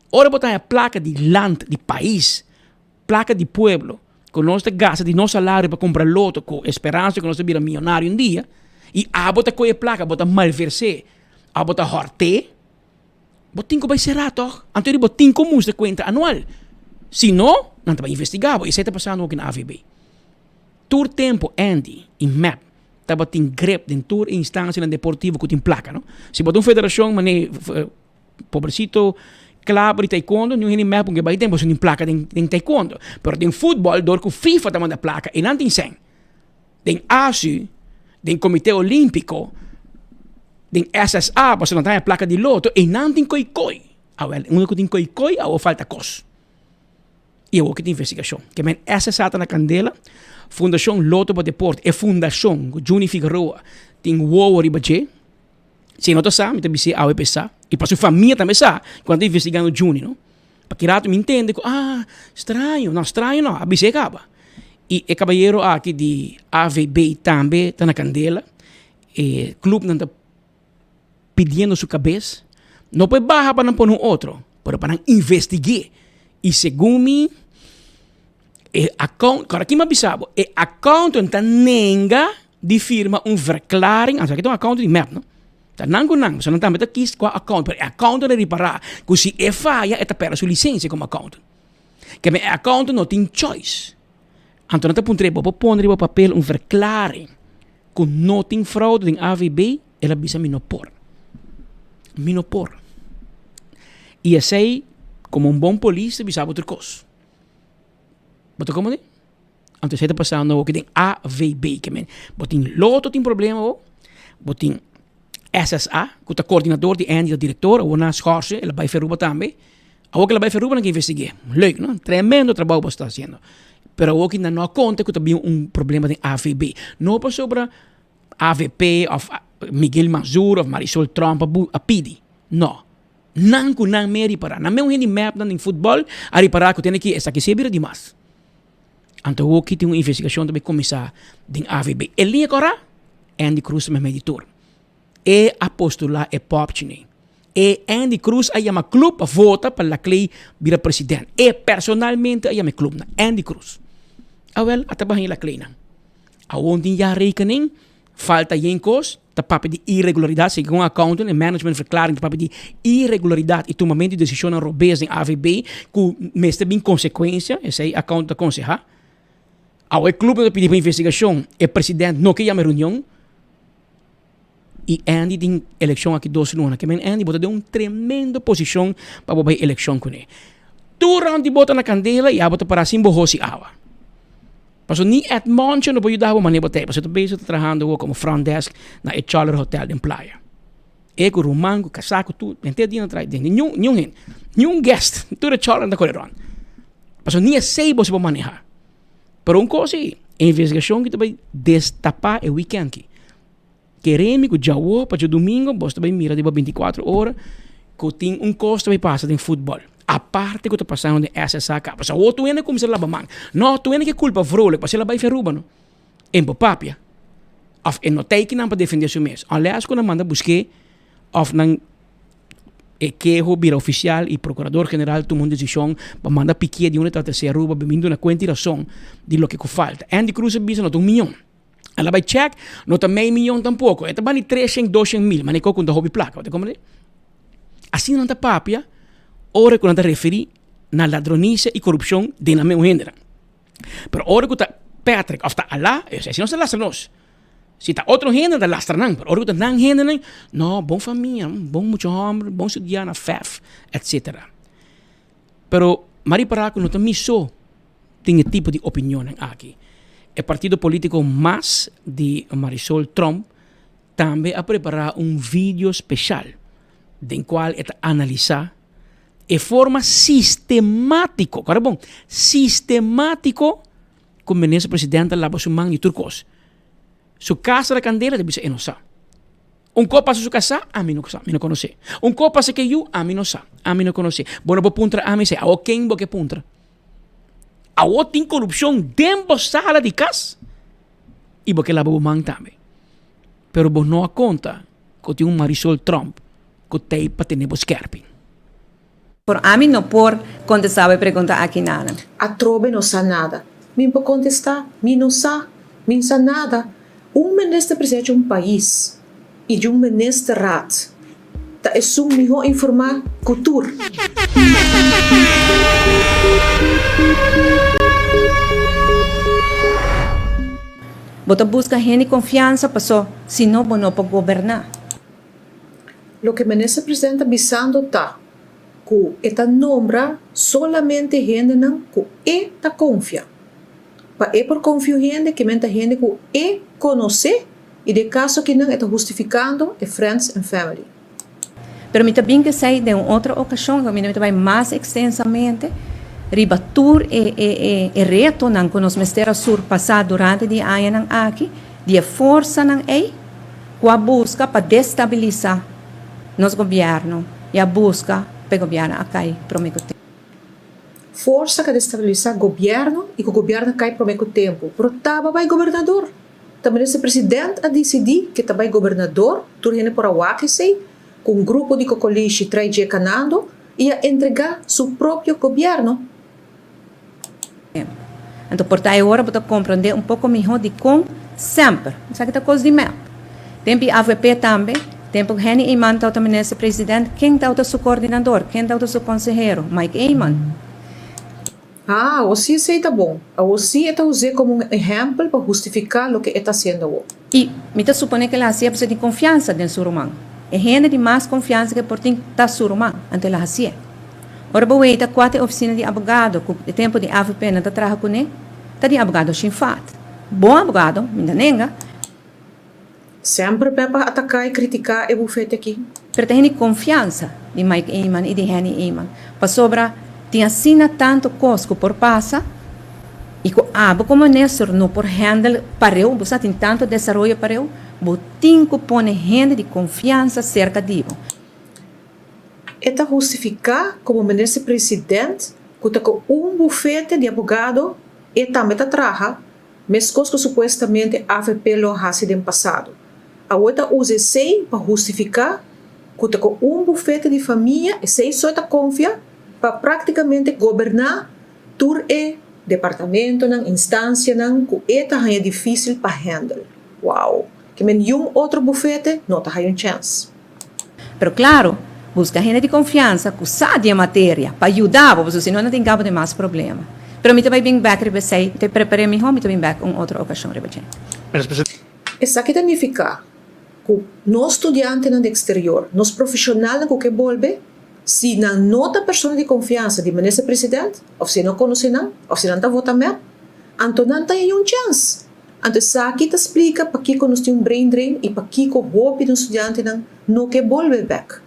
Ora bo ta haña plaka di land, di pais, plaka di pueblo, ku nos ta gasta di nos salario pa kumpra loto ku e speransa ku nos ta bira miyonario un dia, i abo ta kohe e plaka, bo ta malvers'é, abo ta hòrt'é, bo tin ku bai será tòg. Anto bo tin ku mustra kuenta anual. Si no, nan ta bai investigá bo. Esei ta pasando aki na AVB. Tur tempu Andy i mep tabatin grip den tur e instancianan deportivo cu tin placa, no? Si bo ta un federacion mane pobrecito Klaber di taekwondo, niun hende mep ke bai den pasobra tin placa den den taekwondo. Pero den futbol dor cu FIFA ta manda placa e nan tin sen. Den ASU, den Comite Olimpico, den SSA pasobra nan ta haña placa di loto e nan tin koi koi. Awel unda cu tin koi koi awor falta cos. I awor ki tin investigashon. Ke men SSA ta na kandela. Fundashon Lotto pa Deporte, e fundashon ku Juni Figueroa tin wowo riba dje. Si e no ta sa, mi ta bis'é awe pa e sa. I pa su famia tambe sa ku nan ta investigando Juni, no. Pa ki rato mi ntende ku, ah, straño. No, straño no, a bis'é kaba. I e kabayero aki di AVB tambe ta na kandela. E klupnan ta pidiendo su kabes. No pa e baha pa nan pone un otro, pero pa nan investig'é. I segun mi, e account, kòrda kin mi a bisa bo, e accountant ta nenga di firma un verklaring, anto aki ta un accountant di mep no, ta nan ku nan, pasobra nan tambe ta kies kua account, pero e accountant a ripará ku si e faya e ta pèrdè su lisensia komo accountant. Keme e accountant no tin choice. Anto nan ta puntr'é, bo por pone riba papel un verklaring ku no tin fraude den AVB? El a bisa mi no por. Mi no por. I esei, komo un bon polis ta bisa bo tur kos. Bo ta komo di? Anto esei ta pasando awoki den AVB. Ke men, bo tin Lotto tin problema awo, bo tin SSA, ku ta koordinador di Andy ta direktor, awor nan a schorse, el a bai Feruba tambe. Awor ku el a bai Feruba nan ke investig'é. Leuk no? Tremendo trabou bo sta hasiendo. Pero awoki nan no a konta ku ta bin un problema den AVB. No pasobra avp of Miguel Mazur of Marisol Tromp a pidi. No. Nan ku nan me a ripará. Nan me un hende mep nan den futbòl a ripará ku tene ki esaki si a bira dimas. Anto awoki tin un investigashon ta bai kuminsá den avb. E liña kòrá, Andy Cruz ta mei di tur. E a postulá e pòpchi. E Andy Cruz a yama club pa vota pa Laclay bira president. E personalmente a yama e clubnan. Andy Cruz. Awel, a ta bahin Laclaynan. Awor tin jaarrekening, falta yen kos, ta papia di iregularidat, segun accountant en managementverklaring ta papia di iregularidat i tumamentu di desishonnan robes den AVB ku mester bin konsekuensia, esei accountant ta konsehá. Awor e clubnan ta pidi pa investigashon, e president no ke yama e reunion i Andy tin elekshon aki dos luna. Ke men Andy bo ta den un tremendo posishon pa bo bai elekshon kuné. Tur rònt di bo ta na kandela i abo ta pará sin bo hosi awa. Pasobra ni Ed Moncho no por yuda bo manera bo ta ei, pasobra ta bezig ta trahando awor komo front desk na e Choller Hotel den Playa. E ku ruman, ku kasá, ku tur, henter dia nan traha den, niun niun hende, niun guest, tur e Choller ta kore rònt. Pasobra ni esei bo si por manehá. Pero un kos ei, e investigashon ki ta bai destapá e weekend aki. Kere mi ku djawo pa djadumingo bos ta bai mira riba bintikuatro ora ku tin un kos ta bai pasa den futbòl. Aparte ku ta pasando den SSAK. Pasobra awor tur hende kuminsá laba man. No, tur hende ke kulpa Vrolijk pasobra el a bai fi Aruba no. En por papia. Òf e no ta eikinan pa defendé su mes. Unless ku nan manda busk'é òf nan e keho bira ofisial i prokurador general tuma un desishon pa manda pikié di unda ta trese Aruba bin duna kuenta i rason di loke ku falta. Andy Cruz a bisa no ta un mion. El a bai check, no ta mei miyon tampoco. E ta bani treshen, doshen mil, ma neko ku ta hopi plaka. Bo ta komprende? Asina nan ta papia ora ku nan ta referi na ladronisia i korupshon den nan meun hendenan. Pero ora ku ta Patrick òf ta Alá, esei no ta lastra nos. Si ta otro hende nan ta lastra nan, pero ora ku ta nan hendenan, no, bon famia, bon mucha hòmber, bon studiá na FEF, etsetera. Pero m'a ripará ku no ta mi so tin e tipo di opinionnan aki. E partido politico mas di Marisol Tromp tambe a prepara un video special den cual e ta analisa e forma sistematico, kòrda bon, sistematico ku Minister President ta laba su man di tur kos. Su casa na candela ta bisa e no sa. Un kos pasa su kasá, ami no sa, mi no konosé. Un kos pasa ke yu, ami no sa, ami no konosé. Bo no por puntra ami esei. Awor ken bo ke puntra? Awor tin korupshon den bo sala di kas i bo ke laba bo man tambe. Pero bo no a konta ku tin un Marisol Tromp ku t'ei pa tene bo skèrpi. Por ami no por contesta bo e pregunta aki nada. Atrobe no sa nada. Min por contesta, mi no sa. Mi n'sa nada. Un minister presidente di un pais y di un ministerraad ta esun miho informa cu tur. Bo ta busca hende confiansa paso si no bo no por goberna. Loke Minister President ta bisando ta ku e ta nombra solamente hendenan ku e ta konfia. Pa e por konfia un hende ke men ta hende ku e konosé i den kaso akinan e ta hustifikando e friends and family. Pero mi ta bin ku esei den un otro okashon kaminda mi ta bai mas ekstensamente. riba tur e e e e retonan ku nos mester a surpasá durante di e añanan aki, di e forsanan ei ku a buska pa destabilisá nos gobièrnu i a buska pa e gobièrnu a kai promé ku tempu. Forsa ku a destabilisá gobièrnu i ku gobièrnu a kai promé ku tempu, pero taba bai gobernador. Ta minister president a disidí ke ta bai gobernador, tur hende por a wak esei, ku un grupo di kokolishi trai dje kanando i a entregá su propio gobièrnu. Anto por ta e ora bo ta komprondé un poko mihó dikon semper esaki ta kos di mep. Tempu di avp tambe, tempu ku Henny Eman tabata minister president, ken tabata su kordinador, ken tabata su konsehero? Mike Eman. Ah, awor sí esei ta bon. Awor sí e ta us'é komo un ehèmpel pa hustifiká loke e ta hasiendo awor. I mi ta suponé ku el a hasié pasobra e tin konfiansa den su ruman. E hende di mas konfiansa ku e por tin ta su ruman, anto el a hasié. Ora bo weita kua ta e ofisina di abogado ku e tempu di avp nan ta traha kuné, ta di abogado Shinfat. Bon abogado, mi ta nenga. Semper Peppa a ataká i kritiká e bufete akí. Pero ta hende konfiansa di Mike Eman i di Henny Eman, pasobra tin asina tantu kos ku por pasa i ku abo komo minister no por handle pareu, bo sa tin tantu desaroyo pareu, bo tin ku pone hende di konfiansa serka di bo. E ta hustifiká komo minister president ku ta ku un bufete di abogado e tambe ta traha Meskos ku supuestamente avp lo a hasi den pasado. Awor ta usa esei pa hustifiká ku ta ku un bufete di famia esei so ta konfia pa práktikamente goberná tur e departamentonan, instansianan ku e ta haña difísil pa hèndel. Wow! Ke men niun otro bufete no ta haña un chèns. Pero klaro, buska hende di konfiansa ku sa di e materia pa yuda bo, pasobra si no nan tin kaba den mas problema. Pero mi ta bai bin bek riba esei, mi ta prepar'é mihó, mi ta bin bek un otro okashon riba dje. Esaki ta nifiká ku nos studiantenan di eksterior, nos profeshonalnan ku ke bolbe, si nan no ta persona di konfiansa di Minister President, òf si e no konosé nan, òf si nan ta vota mep, anto nan ta haña un chèns. Anto esaki ta splika pakiko nos tin un brain drain i pakiko hopi nos studiantenan no ke bolbe bek.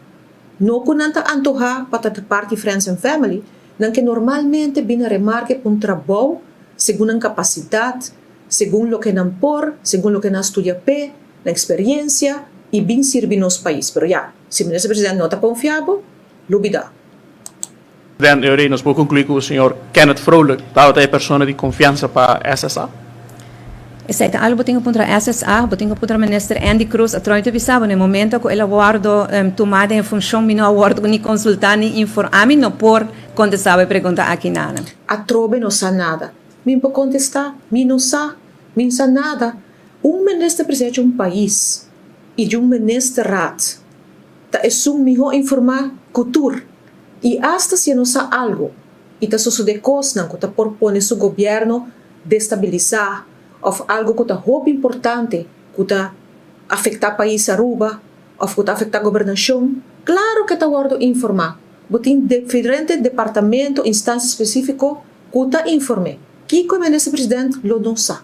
No ku nan ta antohá pa ta parti friends and family, nan ke normalmente bin na remarke pa un trabou segun nan kapasidat, segun loke nan por, segun loke nan a studia p'e, nan eksperiencia i bin sirbi nos pais. Pero ya, si Minister President no ta konfia bo, lubidá. Den e ora ei nos por conclui cu señor Kenneth Vrolijk tabata e persona di confiansa pa SSA? Esei ta algo bo tin cu puntra SSA, bo tin cu puntra Minister Endy Croes. A troy ta bisa bo na e momento cu el a wordo tuma den e funcion mi no a wordo ni consulta ni informa. Ami no por contesta bo e pregunta aki nana. Atrobe no sa nada. Mi por contesta, mi no sa. Mi no sa nada. Un minister presidente di un pais y di un ministerraad ta esun mihó informá ku tur, i asta si e no sa algu i ta sosodé kosnan ku ta por pone su gobièrnu destabilisá òf algu ku ta hopi importante ku ta afektá pais Aruba òf ku ta afektá gobernashon, klaro ku e ta wòrdu informá. Bo tin diferente departamento, instansia spesífiko ku ta inform'é. Kiko e Minister President lo no sa?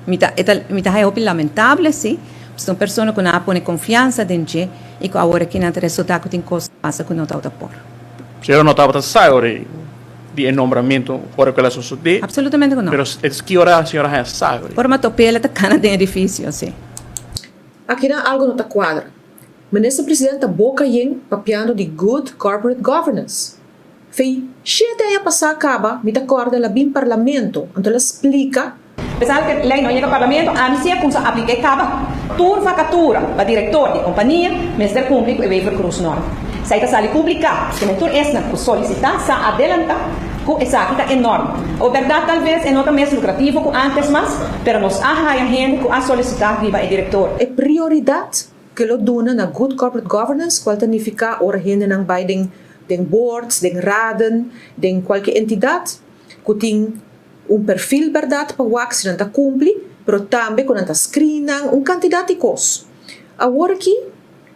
Mi ta, e ta, mi ta haya hopi lamentable si, pasobra un persona ku nan a pone konfiansa den dje i ku awor aki nan ta resultá ku tin kos ta pasa ku no tabata por. Señora no tabata sa ora di e nombramentu ora ku el a sosodé. Absolutamente ku no. Pero es ki ora señora haya sa ora? Ora mi a top'é el a ta kana den edifisio, si. Akinan algu no ta kuadra. Minister President ta boka yen papiando di good corporate governance. Fei shete aña pasá kaba mi ta kòrda el a bin parlamento, anto el a splika. Pesar ku e lei no a yega parlamento, ami si a kumsa aplik'é kaba. Tur vakatura pa direktor di kompania mester kumpli ku e Wever-Croes norm. Esei ta sali publiká, kimen tur esnan ku solisitá sa adelantá ku esaki ta e norm. O bèrdat talves e no ta mes lukrativo ku ántes mas, pero nos a haya hende ku a solisitá riba e direktor. E prioridat Ke lo duna na good corporate governance, cual ta nifica ora hendenan bay den den boards, den raden, den cualke entidad cu tin un perfil berdad pa wak si nan ta cumpli, pero tambe cu nan ta screen nan, un cantidad di cos. Awor aki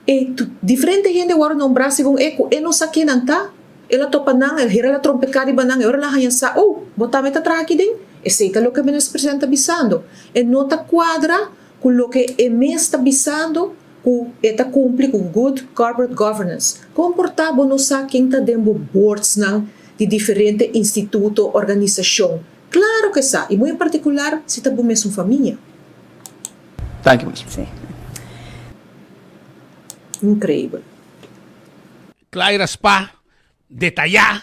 e diferente hende worde nombra segun e cu e no sa ken nan ta, el a topa nan, el hera el a trompeca riba nan, e ora el a haña sa, oh, bo tambe ta traha aki den? Esey ta loke Minister President ta bisando. E no ta cuadra Ku loke e mes ta bisando ku e ta kumpli ku good corporate governance. Kon por ta bo no sa ken ta den bo boardsnan, di diferente instituto, organisashon. Klaro ke sa, i muy en partikular si ta bo mesun famia. Danki minister. Sí. Increibel. Claira Spa detayá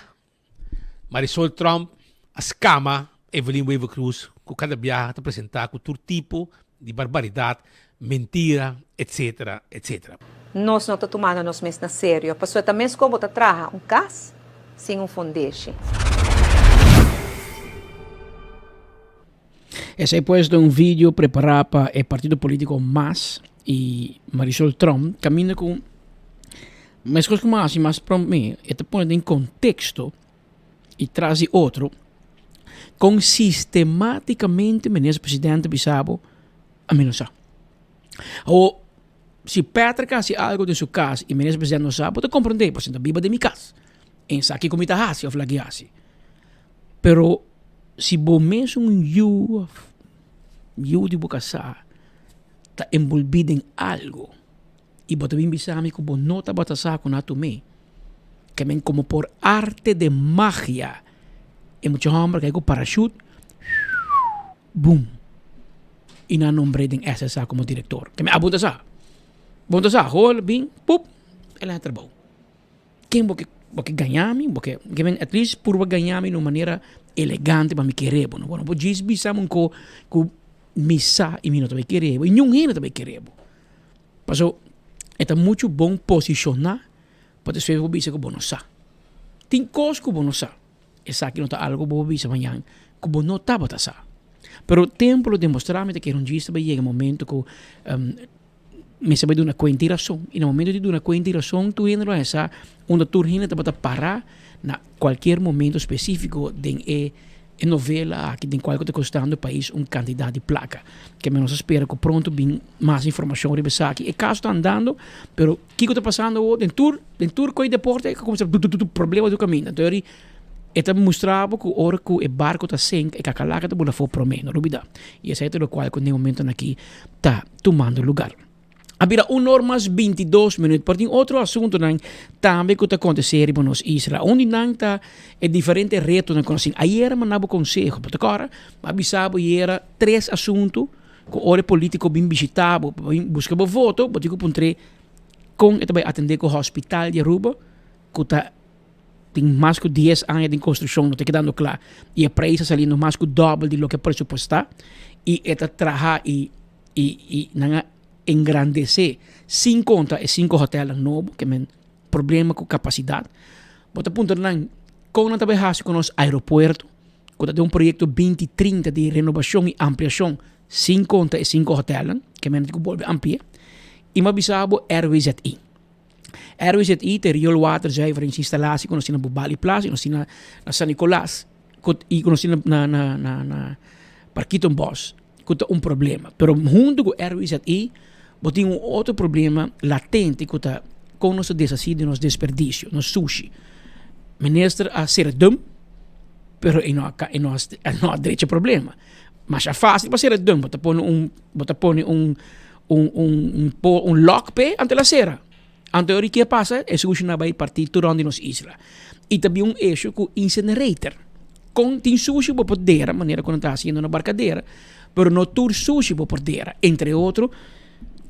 Marisol Tromp a scama Evelyn Wever-Croes cu cada biaha ta presenta cu tur tipo di barbaridad, mentira, etc. Etc. Nos no ta tumando nos mes na serio, pasobra ta mes con bo ta traha un cas sin un fundeshi. Esei pues ta un video prepara pa e partido politico mas y Marisol Tromp caminda cu Meskos ku mi a hasi mas promé, e ta pone den konteksto i tras di otro kon sistematikamente Minister Presidente bisa bo ami no sa. Awor, si Patrick a hasi algu den su kas i Minister Presidente no sa, bo ta komprendé pasobra e ta biba den mi kas. E sa kiko mi ta hasi òf lag'é hasi. Pero si bo mes un yu òf yu di bo kasá ta enbolbí den algu. I bo ta bin bisa mi ku bo no tabata sa ku nan a tum'é. Ke men komo por arte de magia e mucha hòmber kai ku parashut, bum, i nan a nombr'é den SSA komo direktor. Ke men abo no ta sa. Bo no ta sa. Hol bin, pup, el a haña trabou. Ken bo ke bo ke gaña mi? Bo ke ke men at least purba gaña mi na un manera elegante pa mi kere bo. No bo no por djis bisa mi un ko ku mi sa i mi no ta bai kere bo i niun hende ta bai kere bo. Paso e ta muchu bon posishoná pa despues bo bisa ku bo no sa. Tin kos ku bo no sa. Esaki no ta algu ku bo por bisa mañan ku bo no tabata sa. Pero tempu lo demostrá mi ta kere un djis ta bai yega e momento ku mester bai duna kuenta i rason. I na momento di duna kuenta i rason tur hende lo haña sa unda tur hende tabata pará na kualkier momento spesífiko den e E novela aki den cual cu ta costando e pais un cantidad di placa. Keme nos a spera cu pronto bin mas informacion riba esaki. E caso ta andando, pero kico ta pasando awor? Den tur, den tur coy deporte a cuminsa du du du problema tur caminda. Enton eri e ta mustra bo cu ora cu e barco ta sink e cacalaca ta bula for prome, no lubida. Y esey ta locual cu den momentonan aki ta tumando lugar. A bira un or mas bintidos minuut, pero tin otro asuntonan tambe ku ta kontesé riba nos isla. Un di nan ta e diferente retonan ku nos tin. Ayera mi a duna bo konseho, bo ta kòrda? Mi a bisa bo ayera tres asuntu ku ora e polítiko bin bishitá bo, pa bin buska bo voto, bo tin ku puntr'é kon e ta bai atendé ku hòspital di Aruba ku ta tin mas ku dies aña den konstrukshon, no ta kedando kla i e preis a saliendo mas ku dòbel di loke a presupuestá i e ta traha i i i nan a engrandesé sin konta e sinku hotèlnan nobo ke men problema ku kapasidat. Bo ta puntra nan kon nan ta bai hasi ku nos aeropuerto ku ta den un proyekto binti trinta di renobashon i ampliashon sin konta e sinku hotèlnan ke men tin ku bolbe ampli'é. I mi a bisa bo RWZI. RWZI ta e rioolwaterzuiveringsinstallatie ku nos tin na Bubali Plaza i nos tin na San Nicolas ku i ku nos tin na na na na Parkietenbos ku ta un problema. Pero huntu ku RWZI bo tin un otro problema latente ku ta kon nos ta deshasí di nos desperdisio, nos sushi. Minister a sera dum pero e no a e no a no a drecha e problema. Masha fácil pa sera dum, bo ta pone un bo ta pone un un un un po un lock p'e anto el a sera. Anto ora ke pasa e sushi nan a bai parti tur rond di nos isla. I ta bin un issue ku incinerator. Kon tin sushi bo por dera manera ku nan ta hasiendo na Barcadera, pero no tur sushi bo por dera. Entre otro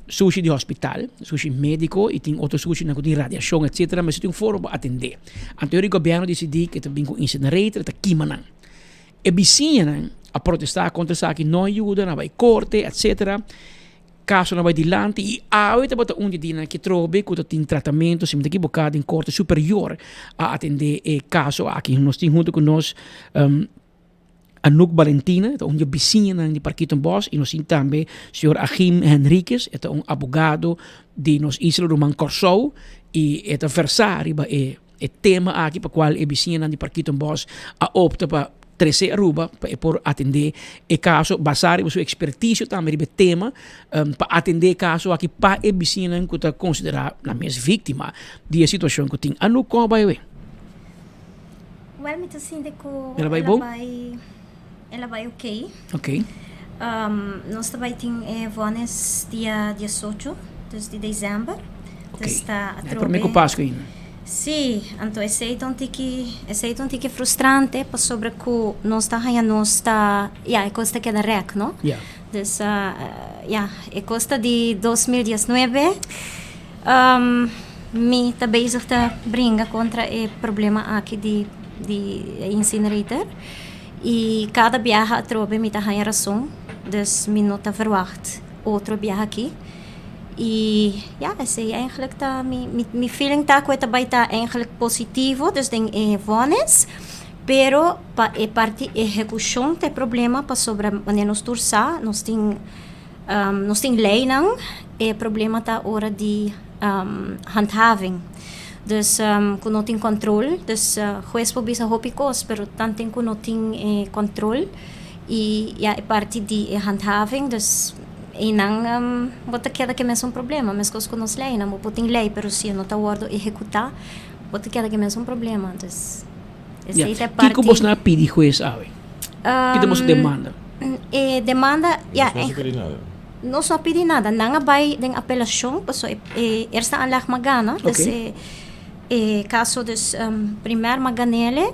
sushi di hospital, sushi mediko i tin otro sushinan ku tin radiashon etcetera mester tin un forma pa atendé. Anto ora e gobièrnu disidí ke ta bin ku incinerator ta kima nan. E bisiñanan a protestá kontra esaki, no a yuda, nan a bai korte etcetera. Kasonan a bai dilanti i awe tabata un di dianan ki trobe ku ta tin tratamentu, si mi ta ekiboká, den Korte Superior a atendé e kaso aki. Nos tin huntu ku nos Anouk Balentina, e ta un di e bisiñanan di Parkietenbos i nos tin tambe señor Achim Henriquez, e ta un abogado di nos isla ruman Kòrsou i e ta versá riba e E tema aki pa cual e bisiñanan di Parkietenbos a opta pa trece Aruba pa e por atende e caso basa riba su experticio tambe riba e tema pa atende e caso aki pa e bisiñanan cu ta considera nan mes victima di e situacion cu tin. Anouk con a bay awe? Wel mi ta sinti cu El a bay bon? El a bay ok. Ok. Nos ta bay tin e vonis dia diesocho, dus di december. Ok. E prome cu Pascu ainda. Sí, anto esei ta un tiki, esei ta un tiki frustrante pasobra ku nos ta haña nos ta, ya, e kos ta keda rèk, no? Ja. Dus, ya, e kos ta di 2019. Mi ta bezig ta bringa kontra e problema aki di di e incinerator i kada biaha atrobe mi ta haña rason, dus mi no ta verwagt otro biaha aki. I ya, esei eigenlijk ta mi mi feeling ta ku e ta bai ta eigenlijk positivo, dus den e vonnis, pero pa e parti ehekushon ta e problema pasobra manera nos tur sa nos tin Nos tin leynan, e problema ta ora di handhaving. Dus ku no tin control, dus hues por bisa hopi kos, pero tanten ku no tin e control i ya e parti di e handhaving, dus einan bo ta keda ku e mesun problema. Meskos ku nos leynan, bo por tin ley, pero si e no ta wordo ehekutá, bo ta keda ku e mesun problema. Dus esei ta e parti. Kiko bosnan a pidi hues awe? Ki ta boso demanda? E demanda, ya. Nos no a pidi nada. Nos no a pidi nada. Nan a bai den apelashon, paso e eerste aanleg m'a gana. Dus e e kaso dus primer m'a gan'ele,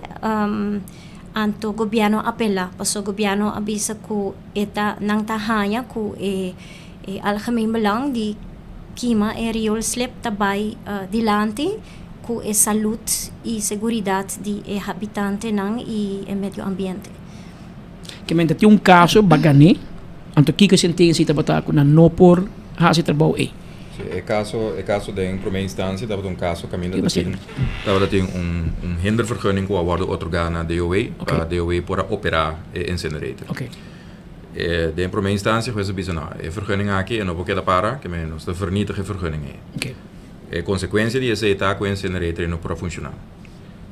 anto gobièrnu a apelá, paso gobièrnu a bisa ku e ta nan ta haña ku e e algemeen belang di kima e rioolslip ta bai dilanti ku e salud i seguridat di e habitantenan i e medio ambiente. Ke men ta tin un kaso bagané, anto kiko e sentensia tabata ku nan no por hasi e trabou ei? Si, e kaso, e kaso den promé instansia tabata un kaso kaminda ta tin, tabata tin un un hindervergunning ku a wòrdu otorgá na DOW pa DOW por a operá e incinerator. E den promé instansia hues a bisa no, e vergunning aki e no por keda para, ke men nos ta vernietig e vergunning ei. E konsekuensia di esei ta ku e incinerator ei no por a funshoná.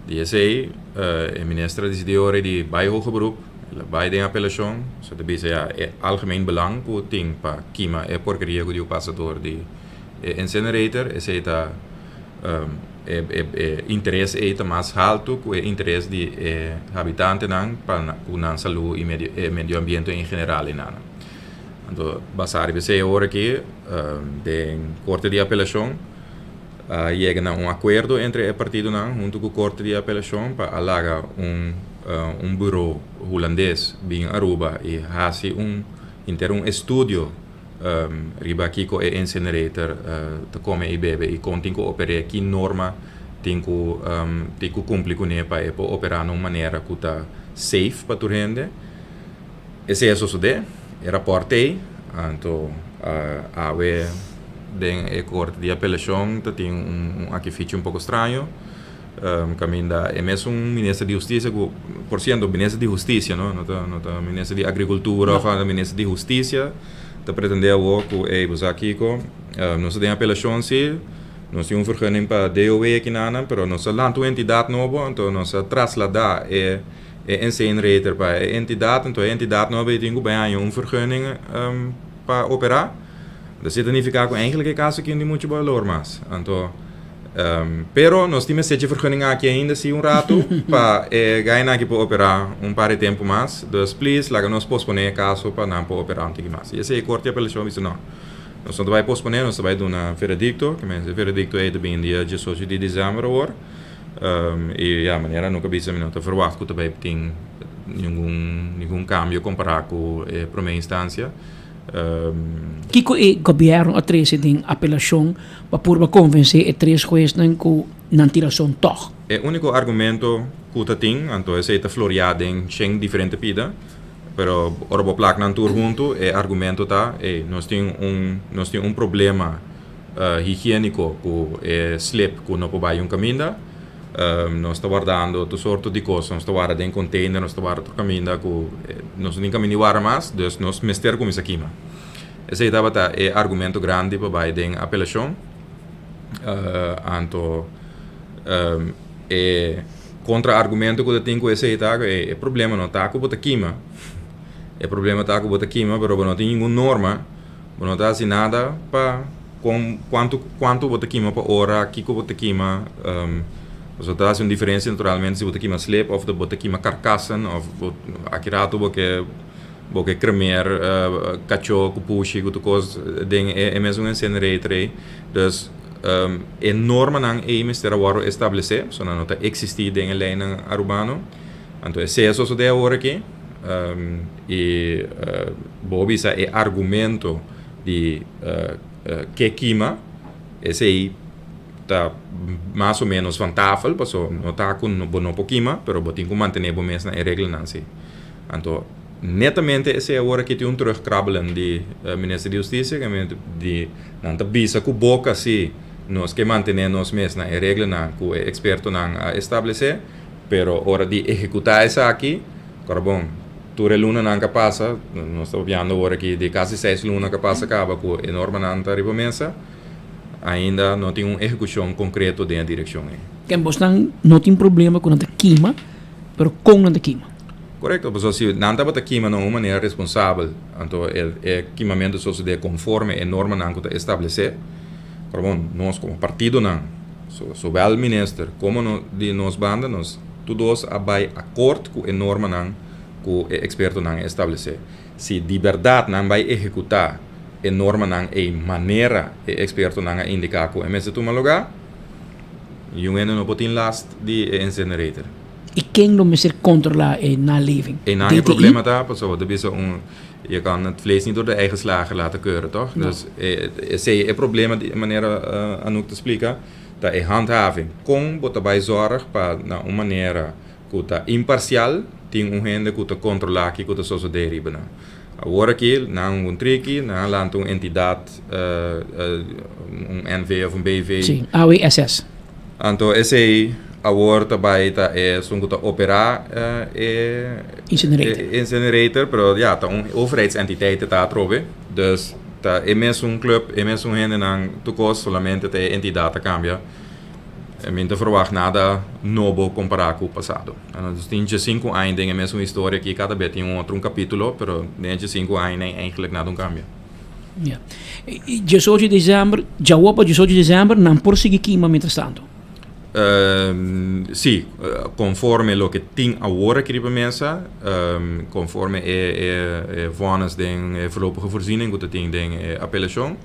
Di esei e minister a disidí ora di bai hoger beroep, el a bai den apelashon, so ta bisa ya e algemeen belang ku tin pa kima e porkeria ku diu pasa dor di e incinerator, esei ta e e interes ei ta mas haltu ku e interes di e habitantenan pa ku nan salú i medio e medio ambiente en general einan. Anto basá riba esei ora aki den korte di apelashon A yega na un akuerdo entre e partidonan huntu ku Korte di Apelashon pa a laga un un buro hulandes bin Aruba i hasi un henter un estudio riba kiko e incinerator ta kome i bebe i kon tin ku oper'é, ki norma tin ku tin ku kumpli kuné pa e por operá na un manera ku ta safe pa tur hende. Esei a sosodé, e rapòrt ei, anto awe den e korte di apelashon ta tin un akifichi un poko straño, kaminda e mesun minister di hustisia ku, por siento minister di hustisia no, no ta no ta minister di agrikultura òf algu, minister di hustisia ta pretendé awor ku ey bo sa kiko, nos ta den apelashon si, nos tin un vergunning pa DOW akinana, pero nos a lanta un entidat nobo, anto nos a trasladá e. E incinerator pa e entidat, enton e entidat no a bay tin ku bay haña un vergunning pa operá. Entonces esei ta nifiká ku eigenlijk e kaso aki no tin muchu balor mas. Anto, pero nos tin mester dje vergunning aki ainda si un ratu pa e gainan aki por operá un par di tempu mas. Dus please laga nos posponé e kaso pa nan por operá un tiki mas. I esei e korte di apelashon a bisa no, nos no ta bay posponé, nos ta bay duna veredikto, ke mester e veredikto ei ta bin dia diesocho di desèmber awor. I ya, manera Anouk a bisa mi no ta verwacht ku ta bai tin ningun ningun kambio kompará ku e promé instansia. Kiko e gobièrnu a trese den apelashon pa purba konvensé e tres huesnan ku nan tin rason tòg? E úniko argumento ku ta tin, anto esei ta floriá den shen diferente pida, pero ora bo plak nan tur huntu e argumento ta, ey, nos tin un nos tin un problema. Higiéniko ku e slip ku no por bai un kaminda. Nos ta wardando tur sorto di kos. Nos ta warda den container, nos ta warda tur kaminda ku nos no tin kaminda di warda mas, dus nos mester kuminsá kima. Esei tabata e argumento grandi pa bai den apelashon. Anto e kontra argumento ku ta tin ku esei ta ku e problema no ta ku bo ta kima, e problema ta ku bo ta kima pero bo no tin ningun norma. Bo no ta hasi nada pa kon kuantu kuantu bo ta kima pa ora, kiko bo ta kima. Pasobra ta hasi un diferensia naturalmente si bo ta kima slip òf bo ta kima karkasen òf bo aki ratu bo ke bo ke kremer kachó ku pushi ku tur kos den e mesun incinerator ei. Dus. E normanan ei mester a wòrdu establesé, so nan no ta eksistí den e leinan arubano. Anto esei a sosodé awor aki i bo bisa e argumento di ke kima, esei ta mas o ménos van tafel, paso no ta ku bo no por kima, pero bo tin ku mantené bo mes na e reglanan si. Anto netamente esei awor aki tin un terugkrabbelen di Minister di Hustisia, di nan ta bisa ku boka si nos ke mantené nos mes na e reglanan ku e ekspertonan a establesé, pero ora di ehekutá esaki, kòrda bon, tur e lunanan ku a pasa, nos ta papiando awor aki di kasi seis luna ku a pasa kaba ku e normanan ta riba mesa, ainda no tin un ehekushon konkreto den e direkshon ei. Ken bosnan no tin problema ku nan ta kima, pero kon nan ta kima? Korekto, pasobra si nan tabata kima na un manera responsabel, anto e e kimamentu sosodé konforme e normanan ku ta establesé. Pero bon, nos komo partidonan, zowel minister komo no di nos banda, nos tur dos a bai akort ku e normanan ku e ekspertonan a establesé. Si di bèrdat nan bai ehekutá e normanan ei manera e ekspertonan a indiká ku e mester tuma lugá, niun hende no por tin last di e incinerator. I ken lo mester kontrolá e naleving? Einan e problema ta, pasobra bo ta bisa un, je kan het vlees niet door de eigen slager laten keuren, toch? No. Dus esei e problema di manera Anouk ta splika, ta e handhaving. Kon bo ta bai zòrg pa na un manera ku ta imparsial tin un hende ku ta kontrolá kiko ta sosodé riba nan. Awor aki nan un triki, nan a lanta un entidat, un NV of un BV. Sí, AWSS. Anto esei awor ta bai ta esun ku ta operá e Incinerator. e incinerator, pero ya ta un overheidsentiteit ta atrobe. Dus ta e mesun club, e mesun hendenan tur kos, solamente ta e entidat ta kambia. Mi no ta verwagt nada nobo kompará ku pasado. Nos tin djesinku aña den e mesun historia aki, kada bes tin un otro un kapítulo, pero den e djesinku aña nan eigenlijk nada un kambio. Ya. I diesocho di desèmber, djawo pa diesocho di desèmber nan por sigui kima mientrastantu? Sí, konforme loke tin awor aki riba mesa, konforme e e vònes den e voorlopige voorziening ku ta tin den e apelashon,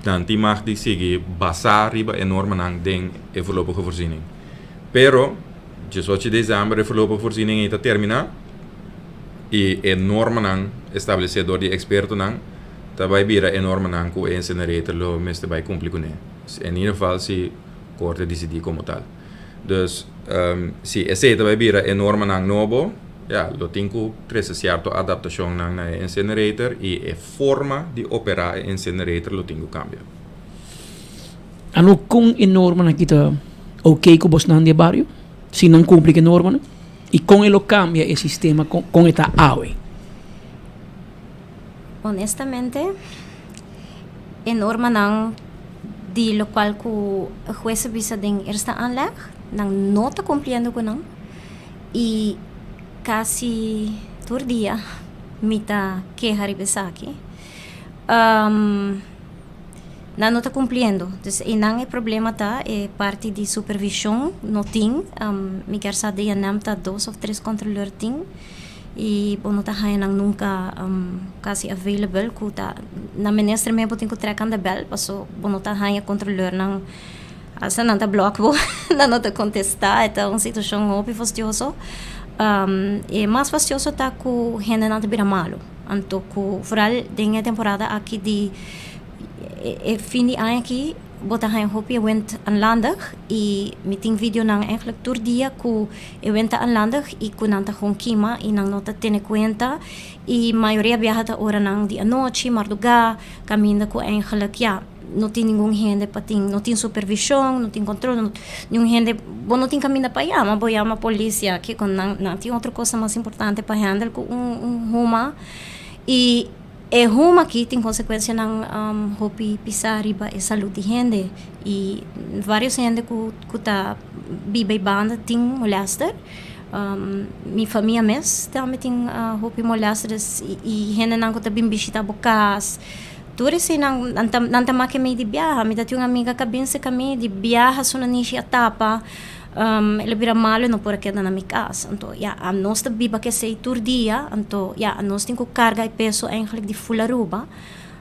Nan tin mag di sigui basá riba e normanan den e voorlopige voorziening. Pero, diesocho di desèmber e voorlopige voorziening ei ta terminá i e normanan establesé dor di e ekspertonan ta bai bira e normanan ku e incinerator lo mester bai kumpli kuné, en ieder geval si korte disidí komo tal. Dus, si esei ta bai bira e normanan nobo, ya, lo tin ku trese sierto adaptashonnan na e incinerator i e. Forma di operá e incinerator lo tin ku kambia. Ano kon e normanan aki ta ok ku bosnan di e bario? Si nan kumpli ku e normanan? I kon e lo kambia e sistema kon e ta awe? Honestamente e normanan di lokual ku hues a bisa den eerste aanleg nan no ta kumpliendo ku nan i kasi tur dia Mi ta keha riba esaki. Nan no ta cumpliendo. Dus einan e problema ta e parti di supervision no tin. Mi kier sa DNM ta dos of tres controleur tin y bo no ta haya nan nunca casi available cu ta na minister mes bo tin cu trek aan de bel paso bo no ta haya controleurnan Hasta nan ta blòk bo, nan no ta kontestá, e ta un situashon hopi fastioso. E mas fastioso ta ku hendenan ta bira malu. Anto ku foral den e temporada aki di e fin di aña aki bo ta haña hopi e went aanlandig i mi tin videonan eigenlijk tur dia ku e went ta aanlandig i ku nan ta gewoon kima i nan no ta tene kuenta i mayoria biaha ta oranan di anochi, mardugá, kaminda ku eigenlijk ya. No tin ningun hende pa tin, no tin supervision, no tin control, niun hende, bo no tin caminda pa yama, bo yama polis ya kico nan, nan tin otro cosa mas importante pa handle cu un un huma y e huma aki tin consecuencianan hopi pisa riba e salud di hende y varios hende cu cu ta biba e banda tin molester, mi famia mes tambe tin hopi molester y hendenan cu ta bin bishita bo cas. Tur eseinan nan ta nan ta make mi di biaha. Mi ta tin un amiga ka bin serka mi di biaha su nanishi a tapa, el a bira malu e no por a keda na mi kas. Anto ya anos ta biba ku esei tur dia, anto ya anos tin ku karga e peso eigenlijk di ful Aruba.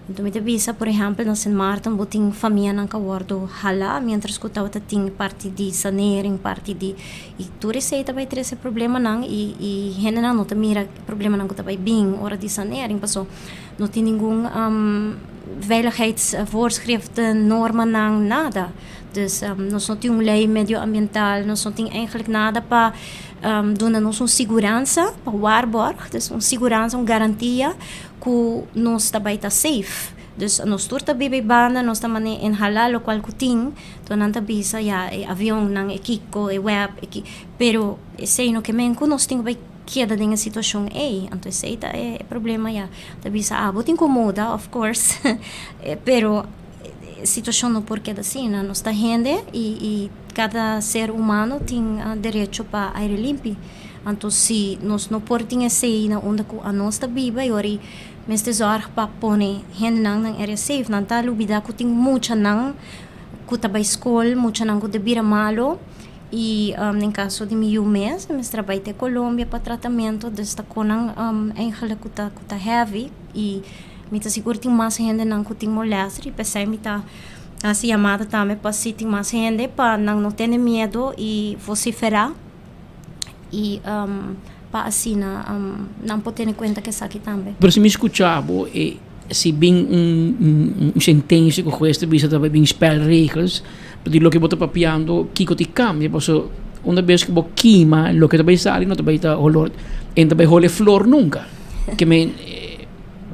Anto mi ta bisa, por ehèmpel, na Sint Maarten bo tin famianan ku a wòrdu halá miéntras ku tabata tin parti di sanering, parti di i tur esei ta bai trese problemanan i i hendenan no ta mira problemanan ku ta bai bin ora di sanering paso no tin ningun veiligheidsvoorschriften, normanan, nada. Dus nos no tin un lei medioambiental, nos no tin eigenlijk nada pa duna nos un siguransa pa waarborg, dus un siguransa, un garantia ku nos ta bai ta safe. Dus nos tur ta biba e banda, nos ta manera inhalá lokual ku tin, to nan ta bisa ya e avionnan, e kiko, e web, e ki, pero esei no ke men ku nos tin ku bai keda den e situashon ei. Anto esei ta e problema ya. Ta bisa abo tin ku muda of course, pero e situashon no por keda asina. Nos ta hende i i kada ser humano tin derecho pa aire limpi. Anto si nos no por tin esei na unda ku anos ta biba i ora i mester zòrg pa pone hendenan nan area safe. Nan ta lubidá ku tin muchanan ku ta bai skol, muchanan ku ta bira malu i den kaso di mi yu mes e mester a bai te Colombia pa tratamentu dus ta konan eigenlijk ku ta ku ta heavy i mi ta sigur tin mas hendenan ku tin molèster i p'esei mi ta hasi yamada tambe pa si tin mas hende pa nan no tene miedu i vosiferá. i pa asina nan por tene kuenta ku esaki tambe. Pero si mi skucha bo e si bin un sentensia ku hues ta bisa ta bai bin spelregels di loke bo ta papiando kiko ti kambia paso una bes ku bo kima loke ta bai sali no ta bai ta holor e no ta bai hole flor nunka ke men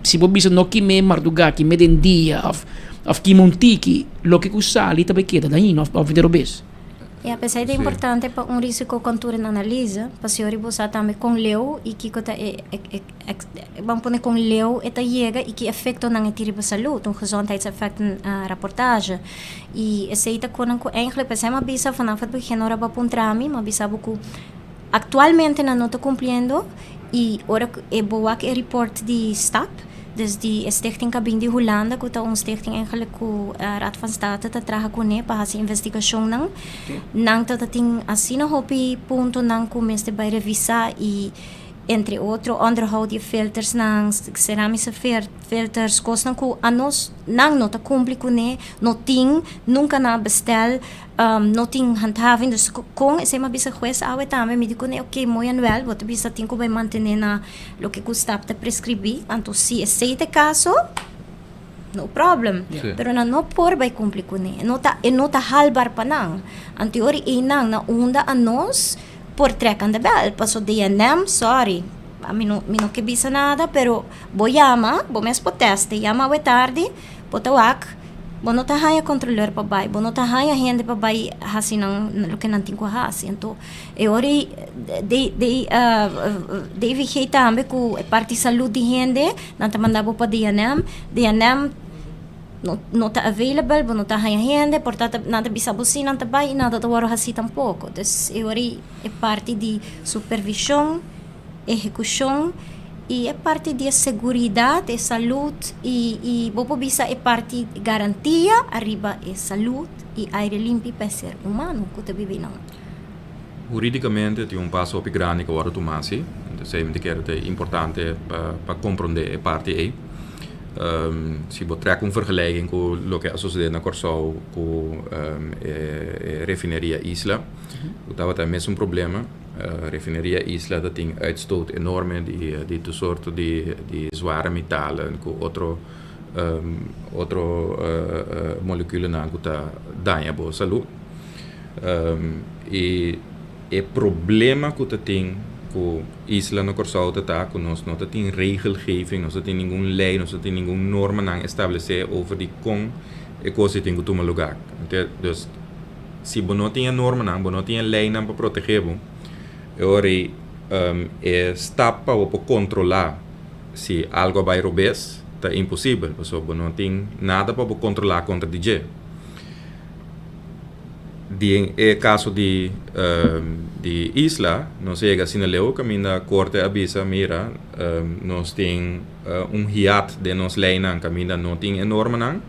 si bo bisa no kim'é mardugá kim'é den dia òf kima un tiki loke ku sali ta bai keda dañino òf ta robes. Ya, p'esei ta importante pa un risicocontoerenanalyse, pa si ora bo sa tambe kon leu i kiko ta e, ban pone kon leu e ta yega i ki efektonan e tin riba salud, un gezondheidseffecten rapportage. I esei ta konan ku eigenlijk, p'esei mi a bisa vanaf het begin ora bo a puntra mi, mi a bisa bo ku actualmente nan no ta cumpliendo i ora ku e bo wak e report di stap, Dus di e stichting a bin di Hulanda ku ta un stichting eigenlijk ku Raad van State ta traha kuné pa hasi investigashonnan. Nan ta tin asina hopi puntonan ku mester bai revisá i entre otro onderhoud di e filtersnan, ceramische filters, kosnan ku anos nan no ta kumpli kuné, no tin, nunka nan a bestel. No tin handhaving, dus kon esei mi a bisa hues awe tambe, mi di kuné ok mooi en wel, bo ta bisa tin ku bai mantené na loke ku stap ta preskribí, anto si esei ta e kaso, no problem. Pero nan no por bai kumpli kuné, e no ta e no ta haalbaar pa nan. Anto e ora einan na unda anos por trèk aan de bèl, paso DNM, sorry, ami no mi no ke bisa nada, pero bo yama, bo mes por tèste, yama awe tardi, bo ta wak. Bo no ta haña kontroleur pa bai, bo no ta haña hende pa bai hasi nan loke nan tin ku hasi. Anto e ora ei DVG tambe ku e parti salud di hende, nan ta manda bo pa DNM. DNM no no ta available, bo no ta haña hende, por ta nan ta bisa bo si nan ta bai i nada ta wòrdu hasi tampoko. Dus e ora ei e parti di supervishon. ehekushon i e parti di e seguridat, e salud i i bo por bisa e parti garantia ariba e salud i aire limpi pa e ser humano ku ta biba einan. Huridikamente tin un paso hopi grandi ku a wòrdu tumá si, entonces mi ta kere ta importante pa pa komprondé e parti ei. Si bo trèk un vergelijking ku loke a sosodé na Kòrsou ku e refineria Isla, ku tabata e mesun problema. Refineria Isla ta tin uitstoot enorme di di tur sorto di di zware metalen ku otro otro molekulenan ku ta daña bo salú. I e problema ku ta tin ku Isla na Kòrsou ta ta ku nos no ta tin regelgeving, nos no tin ningun lei, nos no tin ningun normanan establesé over di kon e kos ei tin ku tuma lugá. Dus Si bo no tin e normanan, bo no tin e leinan pa protegé bo, e ora ei e stap pa bo por kontrolá si algu a bai robes ta imposibel, pasobra bo no tin nada pa bo kontrolá kontra di dje. Den e kaso di di Isla, nos a yega asina leu kaminda korte a bisa, mira, nos tin un hiat den nos leinan kaminda no tin e normanan,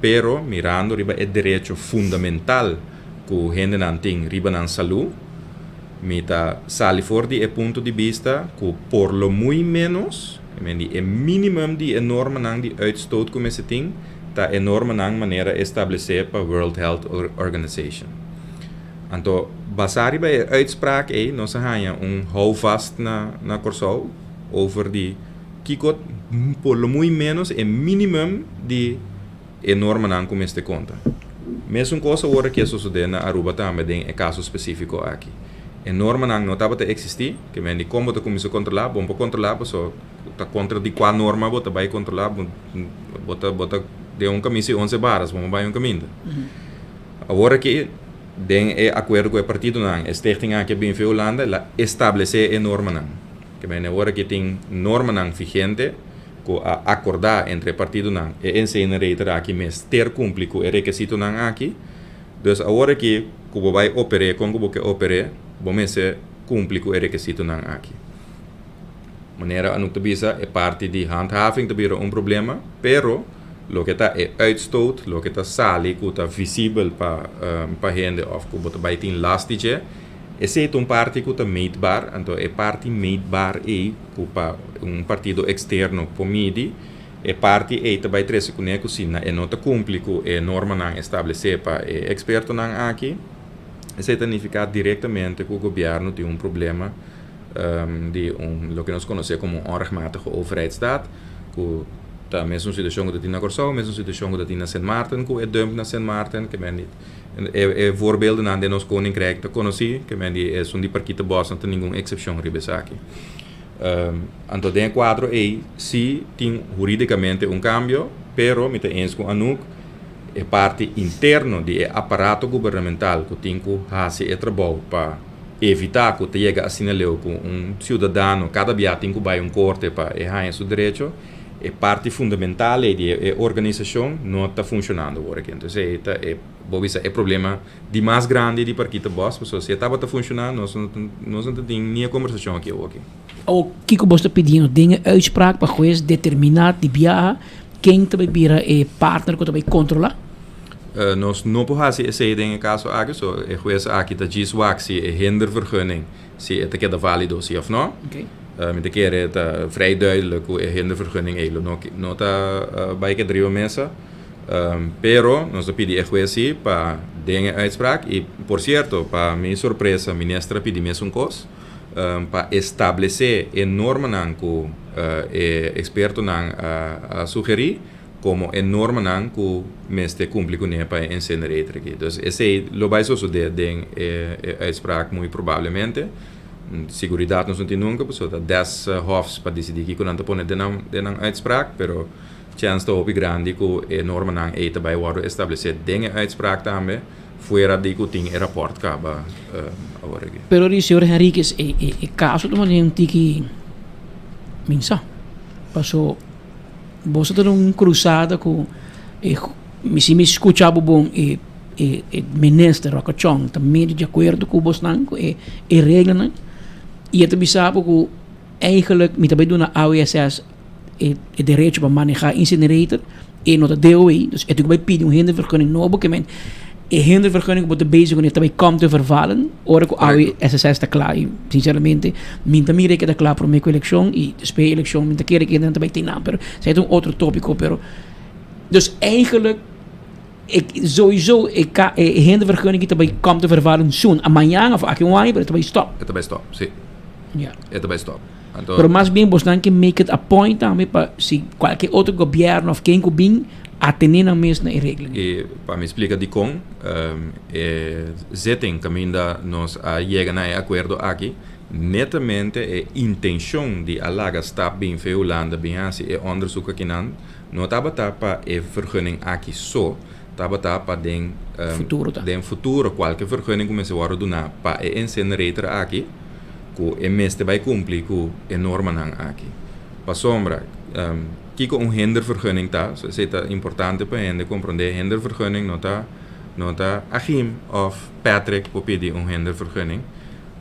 Pero mirando riba e derecho fundamental ku hendenan tin riba nan salú, mi ta sali for di e punto di bista ku por lo muy ménos I men di e minimum di e normanan di uitstoot ku mester tin ta e normanan manera establesé pa World Health Organization. Anto basá riba e uitspraak ei nos a haña un houvast na na Kòrsou over di kiko por lo muy ménos e minimum di e normanan ku mester konta. Mesun kos awor a ke sosodé na Aruba tambe den e kaso spesífiko aki. E normanan no tabata eksistí, ke men di kon bo ta kuminsá kontrolá, bo no por kontrolá paso ta kontra di kua norma bo ta bai kontrolá, bo ta bo ta den un kamisa i onse baras, bo no bai un kaminda. Awor aki den e akuerdo ku e partidonan, e stichting aki a bin fi Hulanda, el a establesé e normanan. Ke men awor aki tin normanan vigente ku a akordá entre e partidonan, e incinerator aki mester kumpli ku e rekesitonan aki. Dus awor aki ku bo bai oper'é kon ku bo ke oper'é, bo mester kumpli ku e rekesitonan aki. Manera Anouk ta bisa, e parti di handhaving ta bira un problema, pero loke ta e uitstoot, loke ta sali ku ta visibel pa pa hende òf ku bo ta bai tin last di dje, esei ta un parti ku ta meetbaar, anto e parti meetbaar ei ku pa un partido eksterno por midi, e parti ei ta bai trese kuné ku si na e no ta kumpli ku e normanan establesé pa e ekspertonan aki, esei ta nifiká direktamente ku gobièrnu tin un problema di un loke nos konosé komo un onrechtmatige overheidsdaad, ku ta mesun situashon ku ta tin na Kòrsou, mesun situashon ku ta tin na Sint Maarten ku e dump na Sint Maarten, ke men di e voorbeeldennan den nos koninkrijk ta konosí, ke men di esun di Parkietenbos no ta ningun eksepshon riba esaki. Anto den e kuadro ei si tin hurídikamente un kambio, pero mi ta eens ku Anouk, e parti interno di e aparato gubernamental ku tin ku hasi e trabou pa evitá ku ta yega asina leu ku un siudadano kada bia tin ku bai un korte pa e haña su derecho, e parti fundamental ei di e organisashon no ta funshonando awor aki. Entonces ei ta e, bo bisa, e problema di mas grandi di Parkita Bos, pasobra si e tabata funshoná nos no nos no ta tin ni e kombersashon aki awoki. Awor kiko bos ta pidiendo den e uitspraak pa hues determiná di biaha ken ta bai bira e partner ku ta bai kontrolá? Nos no por hasi esei den e kaso aki, so e hues aki ta djis wak si e hindervergunning si e ta keda válido si òf no. Mi ta kere ta vrij duidelijk ku e hindervergunning ei lo no no ta bai keda riba mesa. Pero nos ta pidi e hues si pa den e uitspraak y por cierto pa mi sorpresa minister a pidi mesun cos pa establece e normanan cu e expertonan a sugeri como e normanan cu mester cumpli cune pa e incinerator aki. Dus esey lo bay sosode den e uitspraak muy probablemente. Siguridad nos no tin nunca pasobra ta des hofs pa dicidi kico nan ta pone den nan uitspraak pero Chèns ta hopi grandi ku e normanan ei ta bai wòrdu establesé den e uitspraak tambe, fuera di ku tin e rapòrt kaba awor aki. Pero di señor Henriquez e e kaso ta manera un tiki minsa. Paso boso ta den un krusada ku e mi si mi skucha bo bon e e e minister Rocco Chong ta medio di akuerdo ku bosnan ku e e reglanan i e ta bisa bo ku eigenlijk mi ta bai duna AWSS e e derecho pa maneha incinerator e no ta DOW, dus e tin ku bai pidi un hindervergunning nobo ke men e hindervergunning ku bo ta bezig kuné ta bai kom te vervallen ora ku awe SSS ta kla i sinceramente mi ta mira e keda kla prome ku elekshon i despues e elekshon mi ta kere ku nan ta bai tin nan pero esei ta un otro topiko pero dus eigenlijk e sowieso e ka e hindervergunning ta bai kom te vervallen soon a mañan of aki un aña pero e ta bai stop. E ta bai stop si. Ya. E ta bai stop. Anto. Pero mas bien bosnan ke make it a point tambe pa si kualke otro gobièrnu of ken ku bin atené nan mes na e reglanan. I pa mi splika dikon e zitting kaminda nos a yega na e akuerdo aki, netamente e intenshon di a laga stap bin fe Hulanda bin hasi e onderzoek akinan no tabata pa e vergunning aki so, tabata pa den Futuro ta. den futuro kualke vergunning ku mester wòrdu duná pa e incinerator aki, ku e mester bai kumpli ku e normanan aki. Pasobra, kiko un hindervergunning ta? So esei ta importante pa hende komprondé. Hindervergunning no ta no ta Achim òf Patrick por pidi un hindervergunning.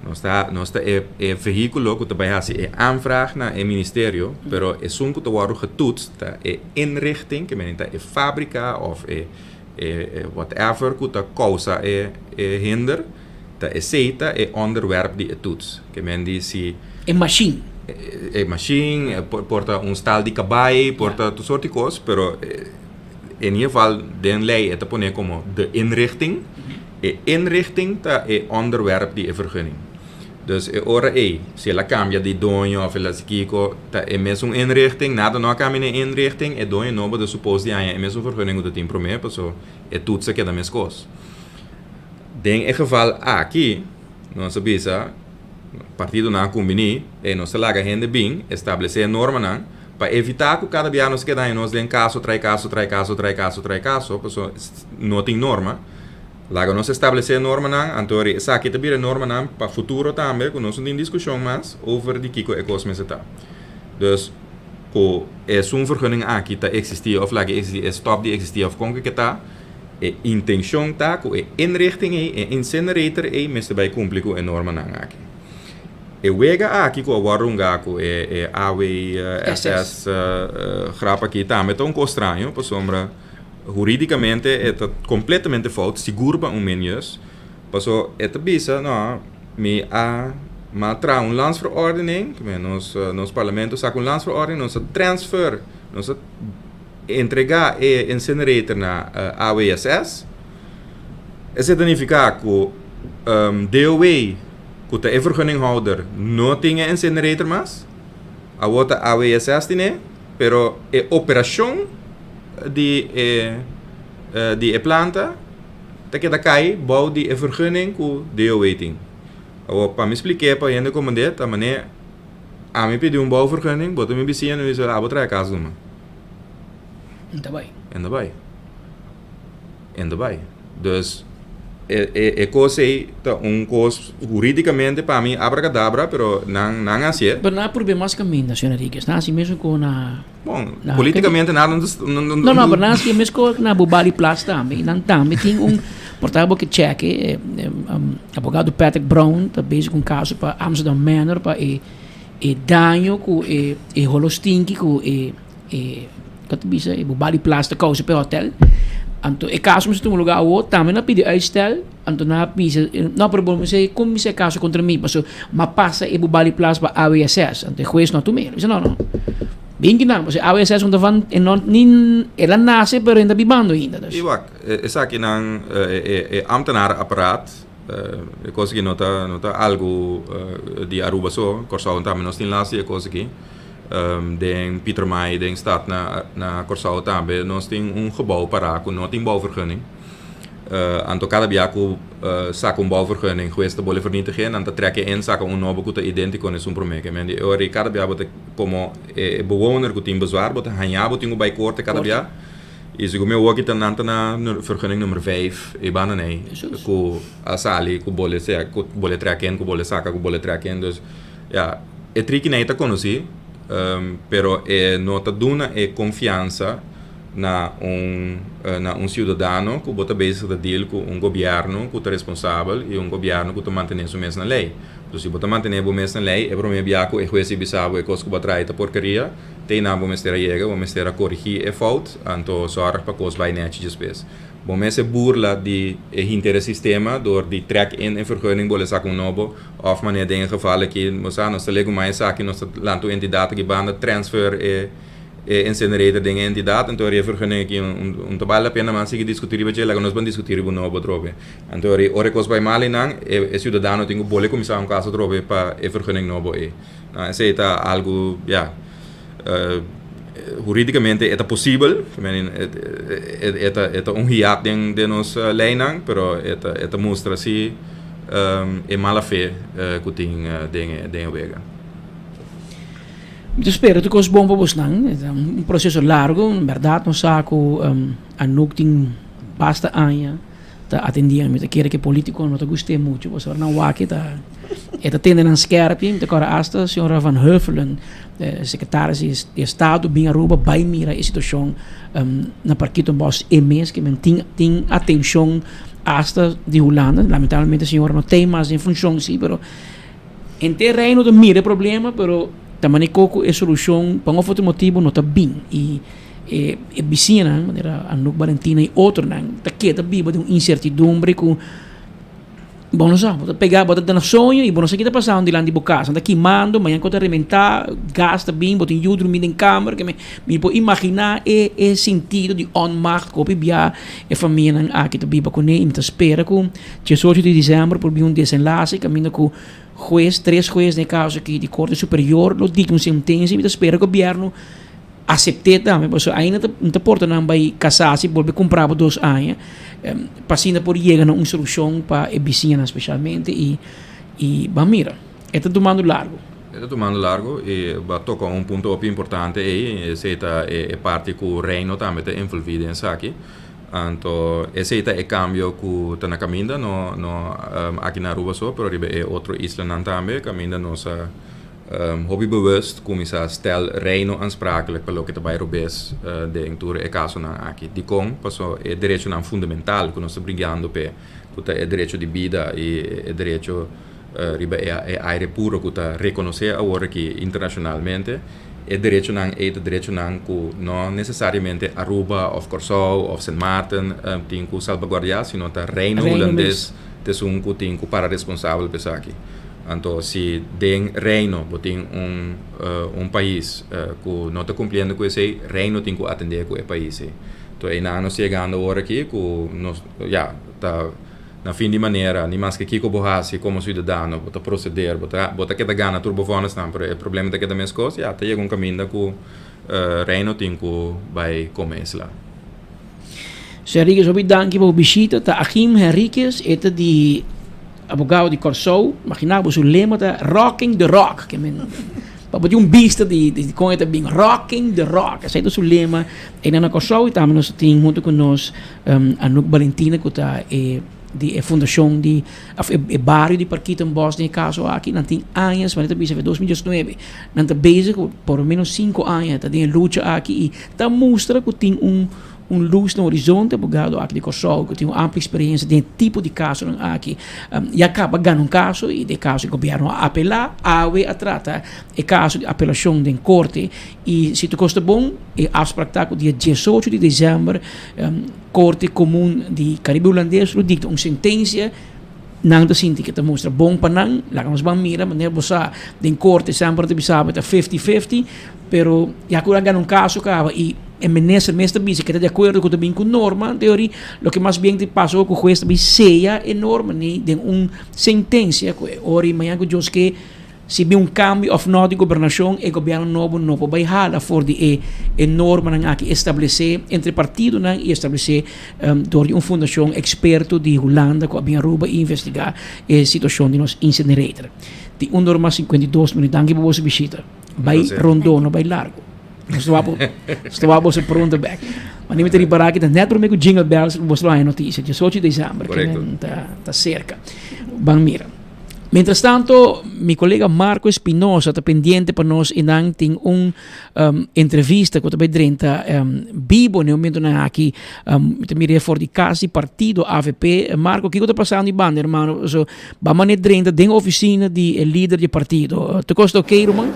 Nos ta nos ta e e vehíkulo ku ta bai hasi e aanvraag na e ministerio, pero esun ku ta wòrdu getoetst ta e inrichting, ke menen ta e fábrika òf e e whatever ku ta kousa e e hinder. Ta esei ta e onderwerp di e toets. Ke men di si. E mashin. E machine, por ta un stal di cabai, por ta tur soort di cos, pero in ieder geval den ley e ta pone como de inrichting. E inrichting ta e onderwerp di e vergunning. Dus e ora ey, si el a cambia di doño of el a haci kico, ta e mesun inrichting, nada no a cambia na e inrichting, e doño nobo ta supos di haña e mesun vergunning cu ta tin prome, paso e toets a keda mescos. Den e geval aki, nos a bisa, partidonan a cumbiní, ey nos ta laga hende bin, establece e normanan, pa evita cu cada bia nos keda haña nos den caso trai caso trai caso trai caso trai caso, paso no tin norma. Laga nos establesé normanan, anto ri esaki ta bira normanan pa futuro tambe ku nos no tin diskushon mas over di kiko e kos mester ta. Dus, ku esun vergunning aki ta eksistí òf laga eksistí, e stòp di eksistí òf kon ke ta, e intenshon ta ku e inrichting ei, e incinerator ei mester bai kumpli ku e normanan aki. E wega aki ku a wòrdu hungá ku e e AWSS grap aki tambe ta un kos straño pasobra, Huridicamente e ta completamente fout, sigur pa un minius, paso e ta bisa no, mi a mi a traha un landsverordening, nos nos parlamento saca un landsverordening, nos a transfer, nos a entrega e incinerator na AWSS, esei ta nifica cu DOW, cu ta e vergunninghouder, no tin e incinerator mas, awor ta AWSS tine. Pero e operacion di e di e planta ta keda cay bou di e vergunning cu DOW tin. Awor pa mi splik'é pa hende comprende ta manera ami pidi un bouwvergunning bo ta mi bisiña mi bisa abo traha cas numa. En ta bay. En ta bay. En ta bay. Dus e e e cos ey ta un cos huridicamente pa mi abracadabra pero nan nan a hacié. Pero nan a purbe mas caminda señor Henriquez. Nan a haci mesmo cu na Bon, na politicamente nada no no no No no pero nan a haci mesco na Bubali Plaza tambe y nan tambe tin un por ta bo ke cheke abogado Patrick Brown ta bezig cu un caso pa Amsterdam Manor pa e e daño cu e e holo stinky cu e E ka ta bisa e Bubali Plaza ta kousa pa e hotel. Anto e kaso mester tuma lugar awo, tambe nan a pidi uitstel, anto nan a bisa, no pero bo mester kon mester e kaso kontra mi pasobra m'a pasa e Bubali Plaza pa AWSS, anto e hues no a tum'é, a bisa no no, bin kinan pasobra AWSS no ta van, e no ni el a nase pero e no ta bibando ainda dus. I wak, esakinan e ambtenarenapparaat, e kos aki no ta no ta algu di Aruba so, Kòrsou tambe nos tin last di e kos aki. Den Pietermaai, den stad na na Kòrsou tambe nos tin un gebou pará ku no tin bouwvergunning. Anto kada bia ku saka un bouwvergunning hues ta bole vernietig'é, nan ta trèk e in saka un nobo ku ta idéntiko na esun promé. Ke men di e ora ei kada bia bo ta komo e bewoner ku tin bezwaar bo ta haña bo tin ku bai korte kada bia. I segun mi awor ta nan ta na vergunning number vijf e banda nei ku a sali ku bole ku bole trèk in ku bole saka ku bole trèk in. Dus ya. E trikinan ei ta konosí, pero e no ta duna e konfiansa na un na un siudadano ku bo ta bezig ta deal ku un gobièrnu ku ta responsabel i un gobièrnu ku ta mantené su mes na lei. Entonces si bo ta mantené bo mes na lei, e promé bia ku e hues a bisa bo e kos ku bo a traha ta porkeria, te einan bo mester a yega, bo mester a korigí e fout, anto sòrg pa kos bai nèchi despues. Bo mester burla di e hinter e sistema dor di trèk in e vergunning bo lo saka un nobo. Of manera den e geval aki, bo sa, nos ta legumai esaki, nos ta lanta un entidat aki banda, transfer e e incinerator den e entidat, anto e vergunning aki un ta bal la pena mas sigui diskuti riba dje, laga nos ban diskuti riba un nobo atrobe. Anto ora e kos bai mal einan, e e siudadano tin ku bole kuminsá un kaso atrobe pa e vergunning nobo ei. No, esei ta algu, ya. Huridicamente e ta posibel, e ta e ta un hiat den den nos leynan, pero e ta e ta mustra si e mala fe ku tin den e den e wega. Mi ta spera tur kos bon pa bosnan. E ta un proseso largo, en bèrdat nos sa ku Anouk tin basta aña. ta atendí mi ta kere ke politico no ta gust'é mucho pasobra nan wak e ta e ta tende nan skerpi mi ta kòrda asta señora Van Huffelen sekretaris di estado bin Aruba bai mira e situashon na Parkietenbos e mes ke men tin tin atenshon asta di Hulanda lamentablemente señora no ta mas den funshon si pero Henter Reino ta mira e problema pero ta manera ku e solushon pa un of otro motibu no ta bin i e e bisiñanan manera Anouk Balentina i otronan ta keda biba den un insertidumbre ku Bo no sa, bo ta pega, bo ta na soño y bo no sa ki ta pasando dilanti bo cas. Nan ta kimando, mañan cu ta rementa, gas ta bin, bo tin yu drumi den kamer. Ke mi por imagina e e sintido di onmacht cu hopi bia e famianan aki ta biba cune y mi ta spera cu diesocho di december por bin un desenlace caminda cu hues, tres hues den e caso aki di Corte Superior lo dicta un sentencia y mi ta spera gobierno Asept'é tambe, pasobra ainda ta no ta porta nan bai kasá si bolbe kumprá bo dos aña, pa asina por yega na un solushon pa e bisiñanan speshalmente i i ban mira. E ta tumando largu. E ta tumando largu i bo a toka un punto hopi importante ei, esei ta e parti ku Reino tambe ta envolví den esaki. Anto esei ta e kambio ku ta na kaminda, no no aki na Aruba so, pero riba e otro islanan tambe kaminda nos a Hopi bewust kuminsá stel Reino aansprakelijk pa loke ta bai robes den tur e kasonan aki. Dikon? Paso e derechonan fundamental ku nos ta brigando p'e, ku ta e derecho di bida i e derecho riba e aire puro ku ta rekonosé awor aki internashonalmente, e derechonan ei ta derechonan ku no nesesariamente Aruba òf Kòrsou òf Sint Maarten tin ku salbaguardiá, sino ta Reino Hulandes ta esun ku tin ku para responsabel pa esaki. Anto si den Reino bo tin un un pais ku no ta kumpliendo ku esei, Reino tin ku atendé ku e pais ei. Enton einan nos yegando awor aki ku nos ya ta na fin di manera ni maske kiko bo hasi komo siudadano bo ta proseder bo ta bo ta keda gana tur bo vònesnan pero e problema ta keda meskos ya ta yega un kaminda ku Reino tin ku bai kome esla. Señor Henriquez hopi danki pa bo bishita. Ta Achim Henriquez e ta di Abogado di Kòrsou, imagina bo su lema ta Rocking the Rock, ke men pa bo tin un bista di di kon e ta bin, Rocking the Rock, esei ta su lema einan na Kòrsou i tambe nos tin huntu ku nos Anouk Balentina ku ta e di e fundashon di òf e bario di Parkietenbos den e kaso aki, nan tin añas, manera ta bisa for 2019 nan ta bezig ku por lo menos sinku aña ta den e lucha aki i ta mustra ku tin un Un lus na horizonte, abogado aki di Kòrsou ku tin un amplia eksperensia den e tipo di kasonan aki, ya kaba gana un kaso i den e kaso e gobièrnu a apelá. Awe a trata e kaso di apelashon den korte i si tur kos ta bon e afsprak ta ku dia diesocho di desèmber Korte Komun di Karibe Hulandes lo dikta un sentensia. Nan ta sinti ke ta mustra bon pa nan, laga nos ban mira, manera bo sa den korte semper nan ta bisa bo ta fifty fifty, pero ya ku nan gana un kaso kaba i e minister mes ta bisa ke ta di akuerdo ku ta bin ku norma, anto yori loke mas bien ta pasa ku hues ta bin seya e norma ni den un sentensia ku e ora i mañana ku Dios ke. Si bin un kambio òf nò di gobernashon, e gobièrnu nobo no por bai hala for di e e normanan aki establesé entre partidonan i establesé dor di un fundashon eksperto di Hulanda ku a bin Aruba i investigá e situashon di nos incinerator. Tin un dor mas 52 minuut. Danki pa boso bishita. Bai rondó, no bai largu. Nos ta wak nos ta wak boso pronto bek. Ma mi ta ripará ki ta nèt promé ku Jingle Bells boso lo haña notisia, 18 di desèmber, ku ta serka. Ban mira. Mientras tanto, mi colega Marco Espinosa ta pendiente pa nos y nan tin un um, entrevista cu ta bay drenta um, bibo ne momento nan aki um, ta mire for di cas di partido AVP. Marco, kiko ta pasando di banda, hermano? So, ba mane drenta den oficina di e lider di partido. Te kosta ok, Roman?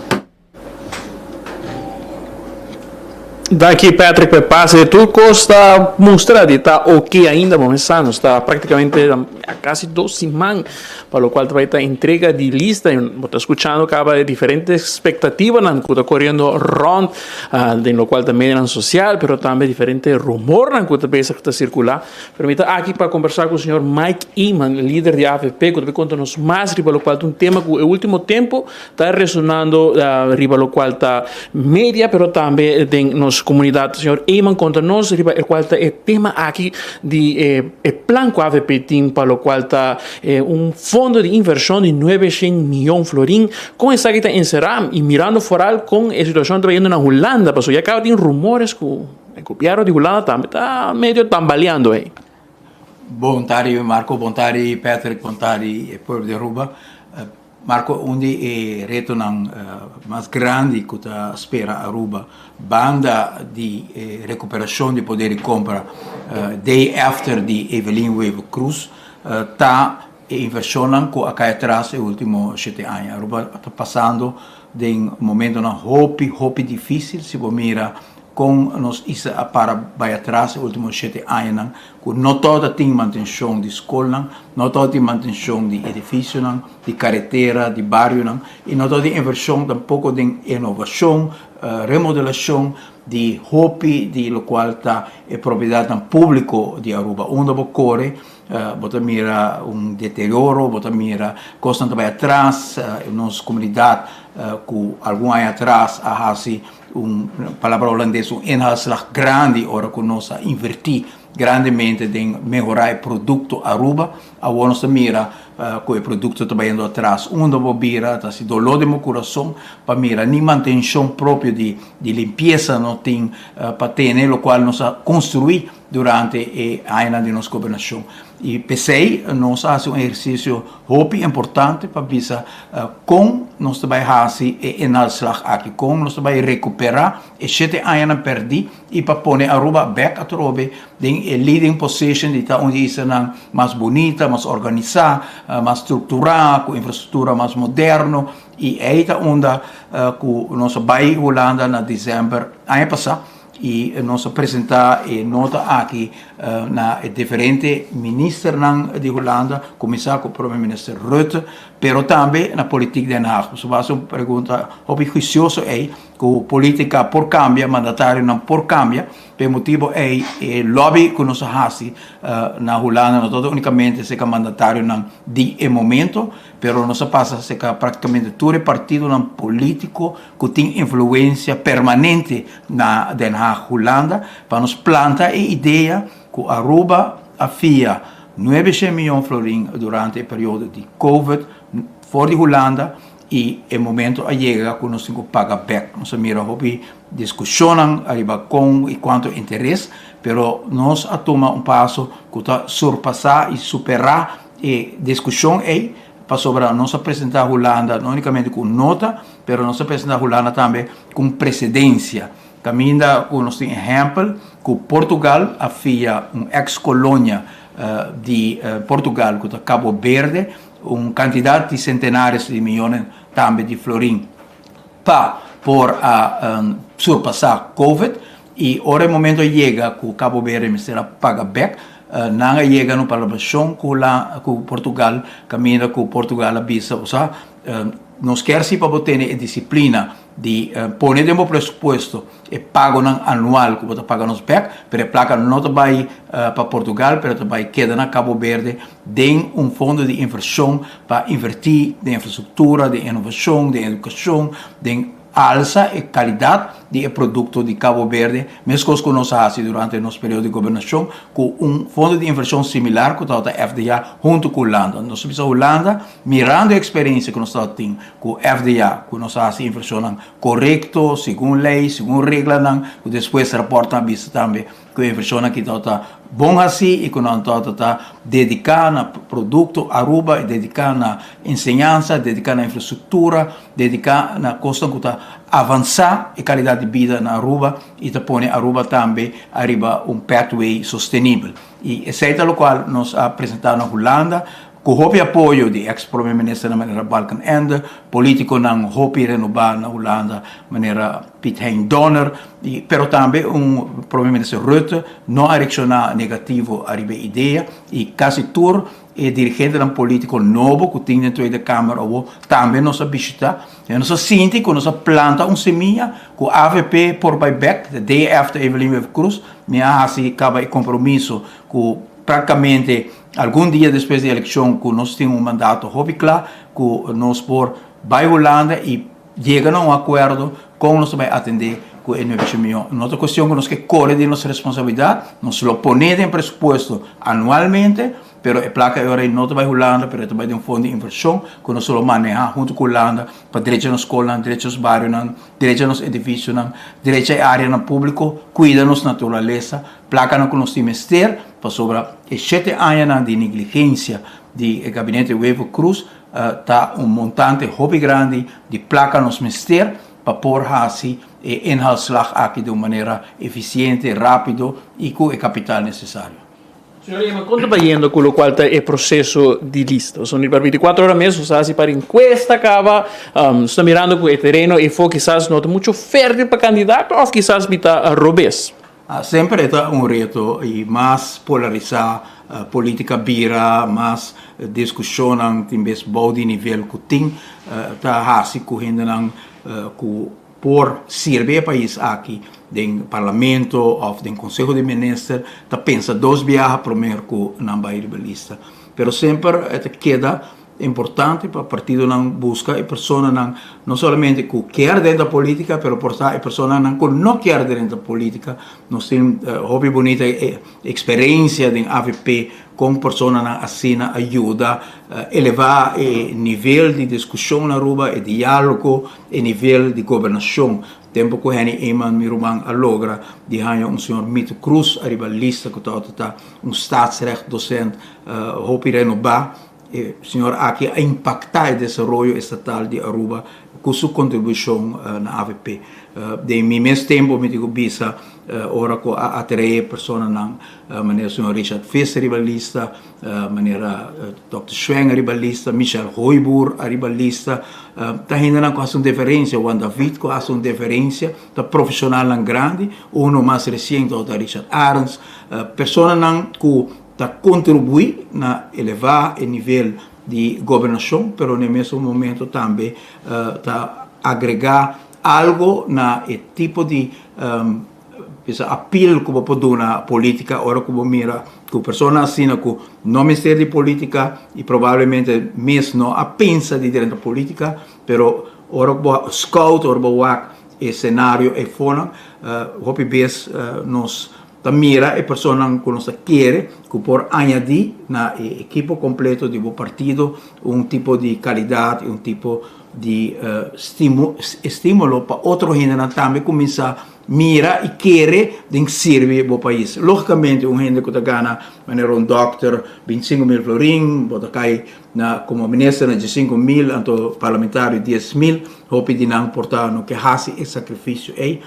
Danki Patrick pa e pase. Tur kos ta mustra di ta ok ainda bo mester sa nos ta praktikamente kasi dos siman pa lokual ta bai ta entrega di lista i bo ta skuchando kaba e diferente espektativanan ku ta koriendo rònt den lokual ta medionan sosial pero tambe diferente rumornan ku ta bezig ta sirkulá. Pero mi ta aki pa kombersá ku señor Mike Eman lider di avp ku ta bai konta nos mas riba lokual ta un tema ku e ultimo tempu Ta resonando riba locual ta media pero tambe den nos comunidad. Señor Eman conta nos riba e cual ta e tema aki di e plan cu avp tin pa locual ta un fondo di inversion di nueve shen miyon florin. Con esaki ta encera y mirando foral con e situacion ta bayendo na Hulanda pasobra ya caba tin rumores cu e gobierno di Hulanda tambe ta medio tambaleando ey. Bon tardi Marco, bon tardi Patrick, bon tardi e pueblo di Aruba. Marco, un di e retonan mas grandi cu ta spera Aruba banda di e recuperacion di poder di compra day after di Evelyn Wever Croes ta e inversionnan cu a cay atras e ultimo shete aña. Aruba ta pasando den momentonan hopi, hopi dificil si bo mira. kon nos isla a para bai atras e ultimo shete añanan ku no tabata tin mantenshon di skolnan, no tabata tin mantenshon di edifisionan, di karetera, di barionan i no tabata tin invershon tampoko den inovashon, remodelashon di hopi di lokual ta e propiedatnan públiko di Aruba. Unda bo kore bo ta mira un deterioro, bo ta mira kosnan ta bai atras, nos komunidat ku algun aña atras a hasi un palabra holandes un inhaalslag grandi ora ku nos a invertí grandemente den mehorá e produkto Aruba. Awor nos ta mira ku e produkto ta bayendo atras. Unda bo bira ta hasi doló den bo kurason pa mira ni mantenshon propio di limpiesa no tin pa tene lokual nos a konstruí durante e añanan di nos gobernashon. I p'esei nos a hasi un ehersisio hopi importante pa bisa kon nos ta bai hasi e inhaalslag aki, kon nos ta bai rekuperá e shete añanan pèrdí i pa pone Aruba bèk atrobe den e leading position di ta un di islanan mas bunita, mas organisá, mas strukturá, ku infrastruktura mas moderno. I ei ta unda ku nos a bai Hulanda na desèmber aña pasá. I nos a presentá e nota aki na e diferente ministernan di Hulanda, kuminsá ku Prome Minister Rutte, pero tambe na politiek Den Haag. Pasobra a hasi un pregunta hopi huisioso ei, ku polítika por kambia, mandatarionan por kambia. P'e motibu ei e lobby ku nos a hasi na Hulanda no tabata únikamente serka mandatarionan di e momento, pero nos a pasa serka práktikamente tur e partidonan polítiko ku tin influensia permanente na Den Haag, Hulanda, pa nos planta e idea ku Aruba a fia nuebe shen miyon florin durante e periodo di Covid for di Hulanda i e momento a yega ku nos tin ku paga bek. Nos a mira hopi diskushonnan ariba kon i kuantu interes, pero nos a tuma un paso ku ta surpasá i superá e diskushon ei Pasobra nos a presentá Hulanda no únikamente ku un nota, pero nos a presentá Hulanda tambe ku un presedensia. Kaminda ku nos tin ehèmpel ku Portugal a fia un eks kolonia di Portugal ku ta Cabo Berde un kantidat di sentenares di miyones tambe di florin pa por a surpasá Covid. I ora e momento a yega ku Cabo Berde mester a paga bèk, nan a yega na un palabrashon ku ku Portugal, kaminda ku Portugal a bisa, Bo sa, nos kier si pa bo tene e disiplina di pone den bo presupuesto e pagonan anual ku bo ta paga nos bèk, pero e plaka no ta bai pa Portugal, pero ta bai keda na Cabo Berde den un fondo di invershon pa invertí den infrastruktura, den inovashon, den edukashon, den. Alsa e kalidat di e produkto di Cabo Verde, meskos ku nos a hasi durante nos periodo di gobernashon ku un fondo di invershon similar ku tabata FDA huntu ku Hulanda. Nos a bisa Hulanda, mirando e eksperensia ku nos tabata tin ku FDA, ku nos a hasi invershonnan korekto, segun lei, segun reglanan, ku despues rapòrtnan a bisa tambe Ku e invershonnan aki tabata bon hasí i ku nan tabata ta dediká na produkto Aruba i dediká na enseñansa, dediká na infrastruktura, dediká na kosnan ku ta avansá e kalidat di bida na Aruba i ta pone Aruba tambe ariba un pathway sostenibel. I esei ta lokual nos a presentá na Hulanda Ku hopi apoyo di eks prome ministernan manera Balkenende, politikonan hopi renobá na Hulanda manera Piet Hein Donner, i pero tambe un prome minister Rutte no a reakshoná negativo ariba e idea i kasi tur e dirigentenan politiko nobo ku tin den Tweede Kamer awo tambe nos a bishitá. I nos a sinti ku nos a planta un semia ku avp por bai bèk, the day after Evelyn Wever-Croes mi a hasi kaba e kompromiso ku praktikamente Algun dia despues di elekshon ku nos tin un mandato hopi kla ku nos por bai Hulanda i yega na un akuerdo kon nos ta bai atendé ku e nuebe mion. No ta kuestion ku nos ke kore di nos responsabilidat, nos lo pone den presupuesto anualmente, pero e plaka e ora ei no ta bai Hulanda, pero e ta bai den un fondo di invershon ku nos lo manehá huntu ku Hulanda pa drecha nos skolnan, drecha nos barionan, drecha nos edifisionan, drecha e áreanan públiko, kuida nos naturalesa. Plakanan ku nos tin mester pasobra e shete añanan di negligensia di e gabinete Wever-Croes ta un montante hopi grandi di plaka nos mester pa por hasi e inhaalslag aki di un manera efisiente, rápido i ku e kapital nesesario. Señor Eman, kon ta bayendo ku lokual ta e proseso di lista? Pasobra riba bintikuater ora mes nos a hasi par enkuesta kaba, nos ta mirando ku e tereno efo kisas no ta mucho fértil pa kandidato òf kisas mi ta robes. Semper e ta un reto i mas polarisá polítika bira, mas diskushonnan tin bes bou di nivel ku tin ta hasi ku hendenan ku por sirbi e pais aki den parlamento of den conseho di minister ta pensa dos biaha promer cu nan bay riba lista. Pero semper e ta keda importante pa partidonan busca e personanan no solamente cu kier drenta politica pero por ta e personanan cu no kier drenta politica. Nos tin hopi bunita experiencia den avp con personanan asina a yuda eleva e nivel di discusion na Aruba, e dialogo, E nivel di gobernacion. Tempo cu Henny Eman, mi ruman, a logra di haña un señor Mito Cruz ariba lista cu tabata ta un staatsrecht docent hopi renoba, e señor aki a impacta e desaroyo estatal di Aruba cu su contribucion na avp. Den mi mes tempo mi tin cu bisa ora cu a atrae personanan manera señor Richard Visser riba lista, Manera Dòkter Schweng ariba lista, Michel Hooyboer ariba lista, ta hendenan ku hasi un diferensia, Juan David ku hasi un diferensia, ta profeshonalnan grandi, uno mas resien tabata Richard Arends, personanan ku ta kontribuí na elevá e nivel di gobernashon, pero na e mesun momento tambe ta agregá algo na e tipo di Bisa appeal ku bo por duna politica ora ku bo mira ku persona asina ku no mester di politica i probablemente mes no a pensa di drenta politica pero ora ku bo scout ora bo wak e scenario e fonan hopi bes nos ta mira e personanan ku nos ta kere ku por añadi na e ekipo completo di bo partido un tipo di calidad i un tipo di estímulo pa otro hendenan tambe kuminsá mira i kere den sirbi bo pais. Lógikamente un hende ku ta gana manera un dòkter 25 mil florin, bo ta kai na komo minister na 15 mil, anto parlamentario 10 mil, hopi di nan por ta no ke hasi e sakrifisio ei.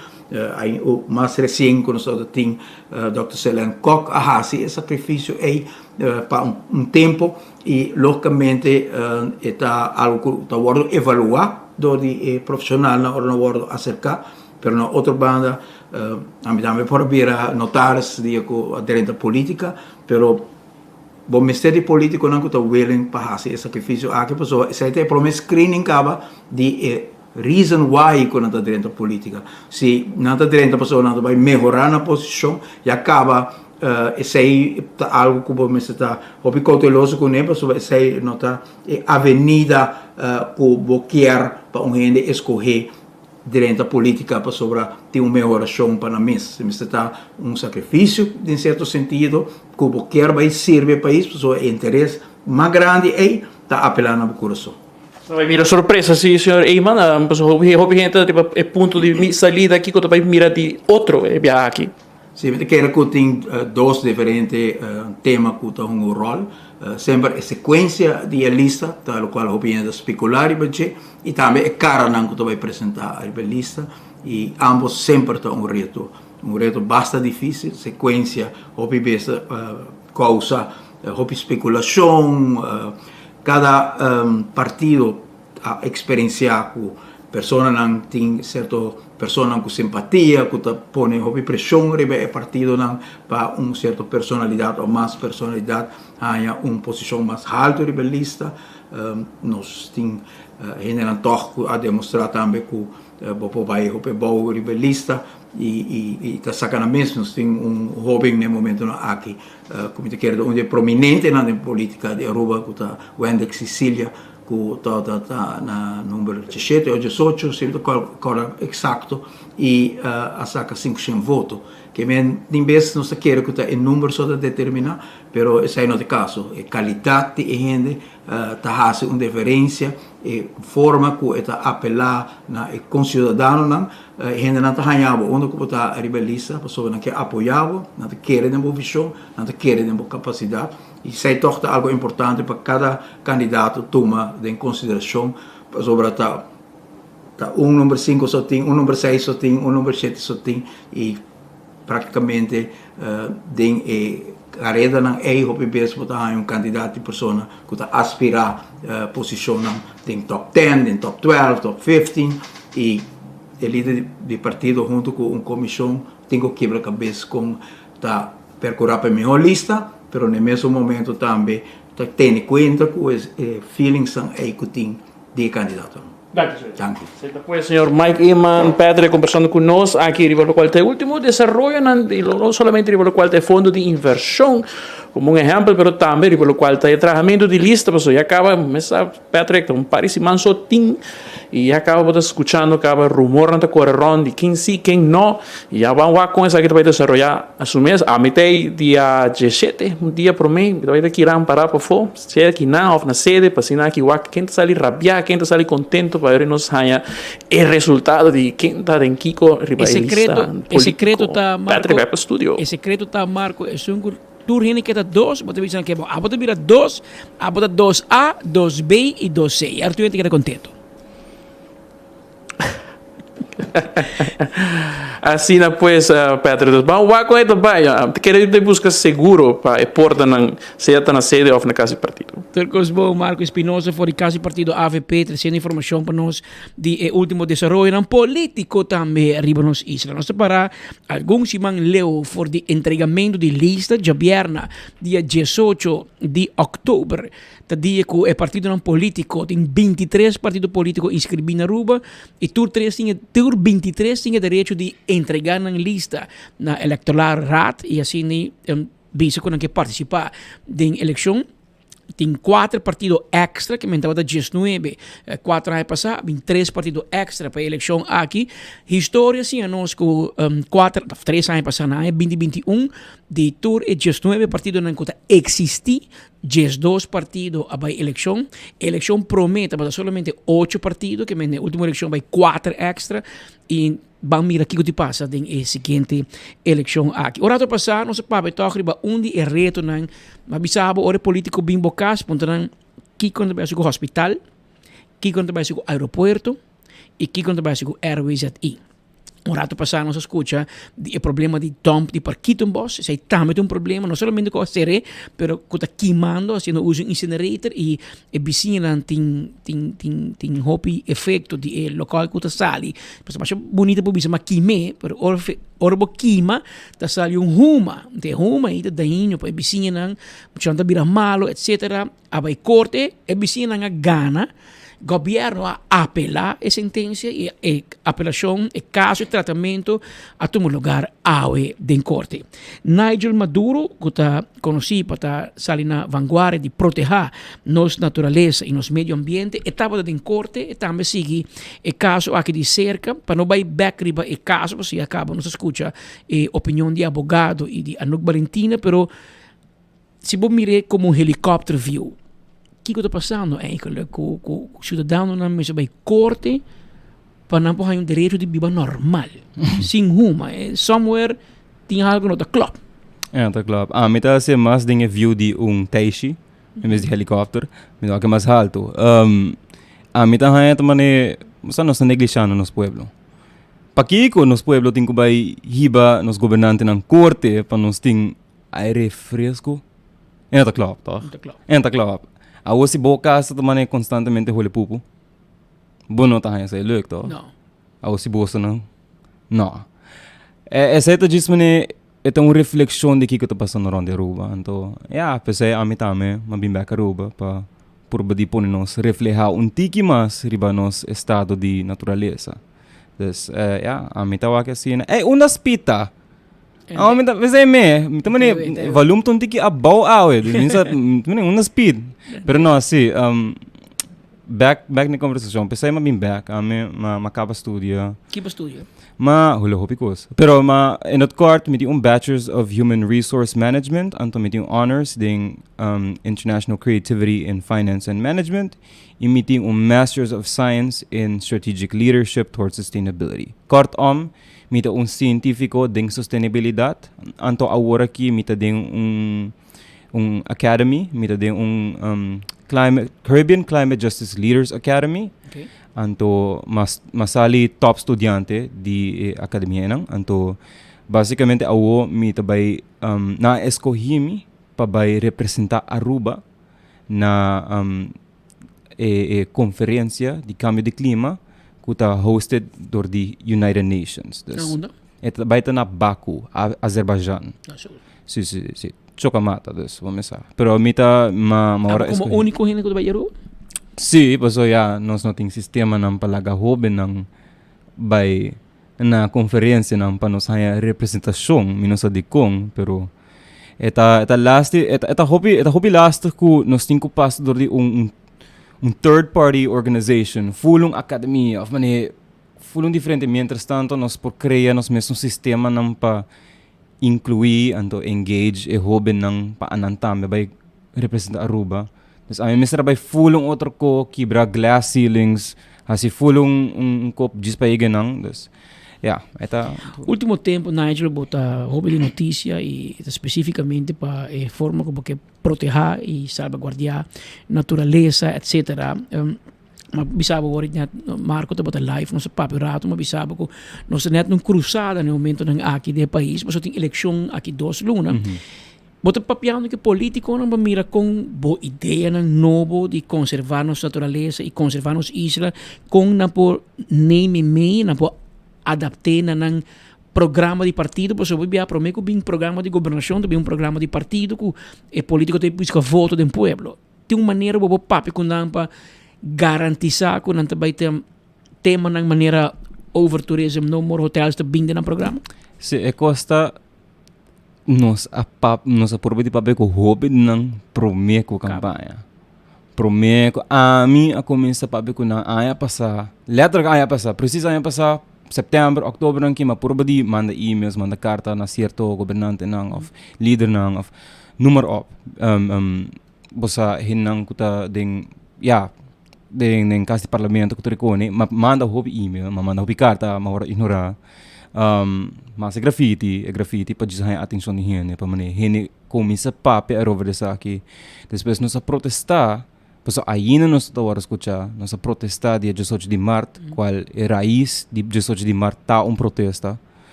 Mas resien ku nos tabata tin dòkter Selen Kok a hasi e sakrifisio ei pa un tempu. I lógikamente e ta algu ku ta wòrdu evaluá dor di e profeshonalnan ora nan wòrdu aserká, pero na otro banda ami tambe por a bira notaris dia ku a drenta polítika, pero bo mester di polítikonan ku ta willing pa hasi e sakrifisio aki pasobra esei ta e promé screening kaba di e reason why ku nan ta drenta polítika. Si nan ta drenta pasobra nan ta bai mehorá nan posishon ya kaba Esei ta algu ku bo mester ta hopi kouteloso kuné pasobra esei no ta e avenida ku bo kier pa un hende eskohé drenta polítika pasobra tin un mehorashon pa nan mes. Mester ta un sakrifisio den sierto sentido ku bo kier bai sirbi e pais pasobra e interes mas grandi ei ta apelá na bo kurason. Ta bai mira sorpresa si señor Eman, pasobra hopi hende ta riba e punto di salida kiko ta bai mira di otro e biaha aki. Si, mi ta kere ku tin dos diferente tema ku ta hunga un ròl. Semper e sekuensia di e lista ta lokual hopi hende ta spekulá riba dje i tambe e karanan ku ta bai presentá riba e lista i ámbos semper ta un reto, un reto basta difísil. Sekuensia hopi bes ta kousa hopi spekulashon. Kada partido a eksperensiá ku personanan tin sierto personanan ku simpatia ku ta pone hopi preshon riba e partidonan pa un sierto personalidat òf mas personalidat haña un posishon mas haltu riba e lista. Nos tin hendenan tòg ku a demostrá tambe ku bo por bai hopi abou riba e lista i ta saka nan mes. Nos tin un hóben na e momentonan aki ku mi ta kere ta un di e prominentenan den politika di Aruba ku ta Wendrick Cicilia. Ku tabata ta na number diesshete o diesocho, si mi ta kòrda eksakto, i a saka sinkushen voto. Ke men tin bes nos ta kere ku ta e number so ta determiná, pero esei no ta e kaso. E kalidat di e hende ta hasi un diferensia, e forma ku e ta apelá na e konsiudadanonan, e hendenan ta haña bo unda ku bo ta riba e lista pasobra nan ke apoyá bo, nan ta kere den bo vishon, nan ta kere den bo kapasidat. I esei tòg ta algu importante pa kada kandidato tuma den konsiderashon, pasobra ta ta un number sinku so tin, un number seis so tin, un number shete so tin i Práktikamente den e karedanan ei hopi bes bo ta haña un kantidat di persona ku ta aspirá posishonnan den top ten, den top twèlf, top fifteen i e lider di partido huntu ku un komishon tin ku kibra kabes kon ta perkurá pa e mihó lista, pero na e mesun momento tambe ta tene kuenta ku e feelingsnan ei ku tin di e kandidatonan. Danki, señor. Danki. Esei ta pues señor Mike Eman Patrick kombersando ku nos aki riba lokual ta e último desaroyonan di no solamente riba lokual ta e fondo di invershon komo un ehèmpel pero tambe riba lokual ta e trahamentu di lista pasobra ya kaba mester Patrick ta un par di siman so tin i ya kaba bo ta skuchando kaba rumornan ta kore rònt di ken si ken no i ya ban wak kon esaki ta bai desaroyá a su mes ami ta ei dia diesshete un dia promé mi ta bai ta kiran pará pafó. Sea aki nan òf na sede, pa asina aki wak ken ta sali rabiá, ken ta sali kontento pa ora nos haña e resultado di ken ta den kiko riba e lista E sekreto ta Marco, Patrick bai pa studio. E sekreto ta Marco, esun ku tur hende ke ta dos, bo ta bisa nan ke bo abo ta bira dos, abo ta dos A, dos B i dos C. I ora tur hende ta keda kontento. Asina pues, Patrick. Dus ban wak kon e ta bai. Ta kere ta buska seguro pa e portanan, sea ta na sede of na kas di partido. Tur kos bon, Marco Espinosa for di kas di partido avp tresiendo informashon pa nos di e ultimo desaroyonan politico tambe riba nos isla. Nos ta para algun siman leu for di entregamento di lista djabièrna dia diesocho di òktober. Ta dia ku e partidonan polítiko, tin bintitres partido polítiko inskribí na Aruba i tur tres tin e tur bintitres tin e derecho di entregá nan lista na Electoral Raad i asina bisa ku nan ke partisipá den elekshon. Tin kuater partido èkstra ke men tabata diesnuebe kuater aña pasá, bin tres partido èkstra pa e elekshon aki. Historia siña nos ku kuater òf tres aña pasá na aña binti binti un di tur e diesnuebe partidonan ku ta eksistí 12 partido a bai elekshon. Elekshon promé tabata solamente ocho partido, ke men den último elekshon bai kuater èkstra i ban mira kiko ti pasa den e siguiente elekshon aki. Un rato pasá nos a papia tòg riba un di e retonan. Mi a bisa bo ora e polítiko bin bo kas puntra nan kiko nan ta bai hasi ku hospital, kiko nan ta bai hasi ku aeropuerto i kiko nan ta bai hasi ku RWZI. Un rato pasá nos a skucha di e problema di dump di parkietenbos. Esei tambe ta un problema, no solamente ku a ser'é, pero ku ta kimando, hasiendo uso di un incinerator i e bisiñanan tin tin tin tin hopi efekto di e lokal ku ta sali. Pasobra masha bunita por bisa ma kim'é, pero ora ora bo kima ta sali un huma. Enton e huma ei ta dañino pa e bisiñanan, muchanan ta bira malo etcetera. A bai korte, e bisiñanan a gana, gobièrnu a apelá e sentensia i e apelashon, e kaso, e tratamentu a tuma lugar awe den korte. Nigel Maduro, ku ta konosí pa ta sali na vanguardia di protehá nos naturalesa i nos medio ambiente, e tabata den korte, e tambe sigui e kaso aki di serka, pa no bai bèk riba e kaso, pasobra ya kaba nos a skucha e opinion di abogado i di Anouk Balentina, pero Si bo mir'é komo un helikòpter view, kiko ta pasando eigenlijk ku ku siudadanonan mester bai korte pa nan por haña un derecho di biba normal, sin huma. Somewhere tin algu no ta klòp. E no ta klòp. Ami ta hasié mas den e view di un teishi en bes di helikòpter. Mi ta wak mas haltu. Ami ta haña ta manera, bo sa nos ta neglishando nos pueblo. Pakiko nos pueblo tin ku bai hiba nos gobernantenan korte pa nos tin Aire fresco e no ta klop toch? No ta klop. E no ta klop. Awor si bo casa ta mane constantemente hole pupu, bo no ta haña esei leuk toch? No. Awor si boso nan, no. E esei ta djis mane e ta un reflexion di kiko ta pasando rond di Aruba. Anto ya, p'esei ami tambe m'a bin bek Aruba pa purba di pone nos refleha un tiki mas riba nos estado di naturalesa. Dus ya, ami ta wak asina. Ey, unda spita? Oh, mi ta pensei me, mi ta mane volume ta un tiki abou awe, dus mi sa mane unda speed. Pero no, si, um, back back na conversacion, pensei m'a bin back, ami m'a m'a caba studia. Ki bo studia? Ma hula hopi cos. Pero ma in het kort mi tin un Bachelors of Human Resource Management, anto mi tin un honors den um, International Creativity in Finance and Management y mi tin un Masters of Science in Strategic Leadership towards Sustainability. Kortom, Mi ta un sientífiko den sostenibilidat, anto awor aki mi ta den un un academy, mi ta den un um, climate, Caribbean Climate Justice Leaders Academy. Okay. Anto mas mas sali top studiante di e akademianan, anto Basicamente awo mi ta bay um, nan a escogi mi pa bay representa Aruba na um, e, e conferencia di cambio di clima cu ta hosted door di United Nations. Dus, Na unda? E ta bay ta na Baku, Azerbaijan. Ah, sigur. Si, si, si. Choca mata, dus, bo mesa. Pero mi ta, ma, ma ora Abo como unico hende cu ta bay Aruba? Si, paso ya, nos no tin sistemanan pa laga hobennan bay na conferencianan pa nos haña representacion, mi no sa dicon, pero e ta e ta lasti e ta e ta hopi e ta hopi lastig cu nos tin cu pasa door di un un un third party organization, full un academia of mane full un diferente, mientras tanto nos por crea nos mesun sistemanan pa inclui anto engage e hobennan pa anan tambe bay representa Aruba. Dus ami mester a bay full un otro ko, kibra glass ceilings, haci full un un kop djis pa yega nan. Dus ya, e ta. Ultimo tempo Nigel bo ta hopi di noticia y ta specificamente pa e forma cu bo ke proteha y salvaguardia naturalesa etcetera. Ma bisa bo wor net Marco tabata live nos a papia un rato ma bisa bo cu nos ta net na un cruzada na e momentonan aki den e pais pasobra tin eleccion aki dos luna. Bo ta papiando ku e politikonan pa mira kon bo ideanan nobo di konservá nos naturalesa i konservá nos isla, kon nan por neem mee, nan por adapt'é na nan programa di partido, pasobra hopi bia promé ku bin programa di gobernashon ta bin un programa di partido ku e politiko ta buska voto den pueblo. Tin un manera bo por papia ku nan pa garantisá ku nan ta bai ten temanan manera overtourism, no more hotels ta bin den nan programa? Si, e kos ta Nos a pap nos a purba di papia ku hobennan promé ku kampaña. Promé ku ami a kuminsá papia ku nan aña pasá, letterlijk aña pasá, presis aña pasá, sèptèmber, òktober nan kima purba di manda emails, manda karta na sierto gobernantenan òf lidernan òf noem maar op. Bo sa hendenan ku ta den ya den den kas di parlamento ku tur e kone ma manda hopi email, ma manda hopi karta, ma wòrdu ignorá. Mas e grafiti, e grafiti pa djis haña atenshon di hende, pa manera hende kuminsá papia arover di esaki. Despues nos a protestá, pasobra ainda nos ta wòrdu skuchá, nos a protestá dia diesocho di mart, kual e rais di diesocho di mart ta un protesta.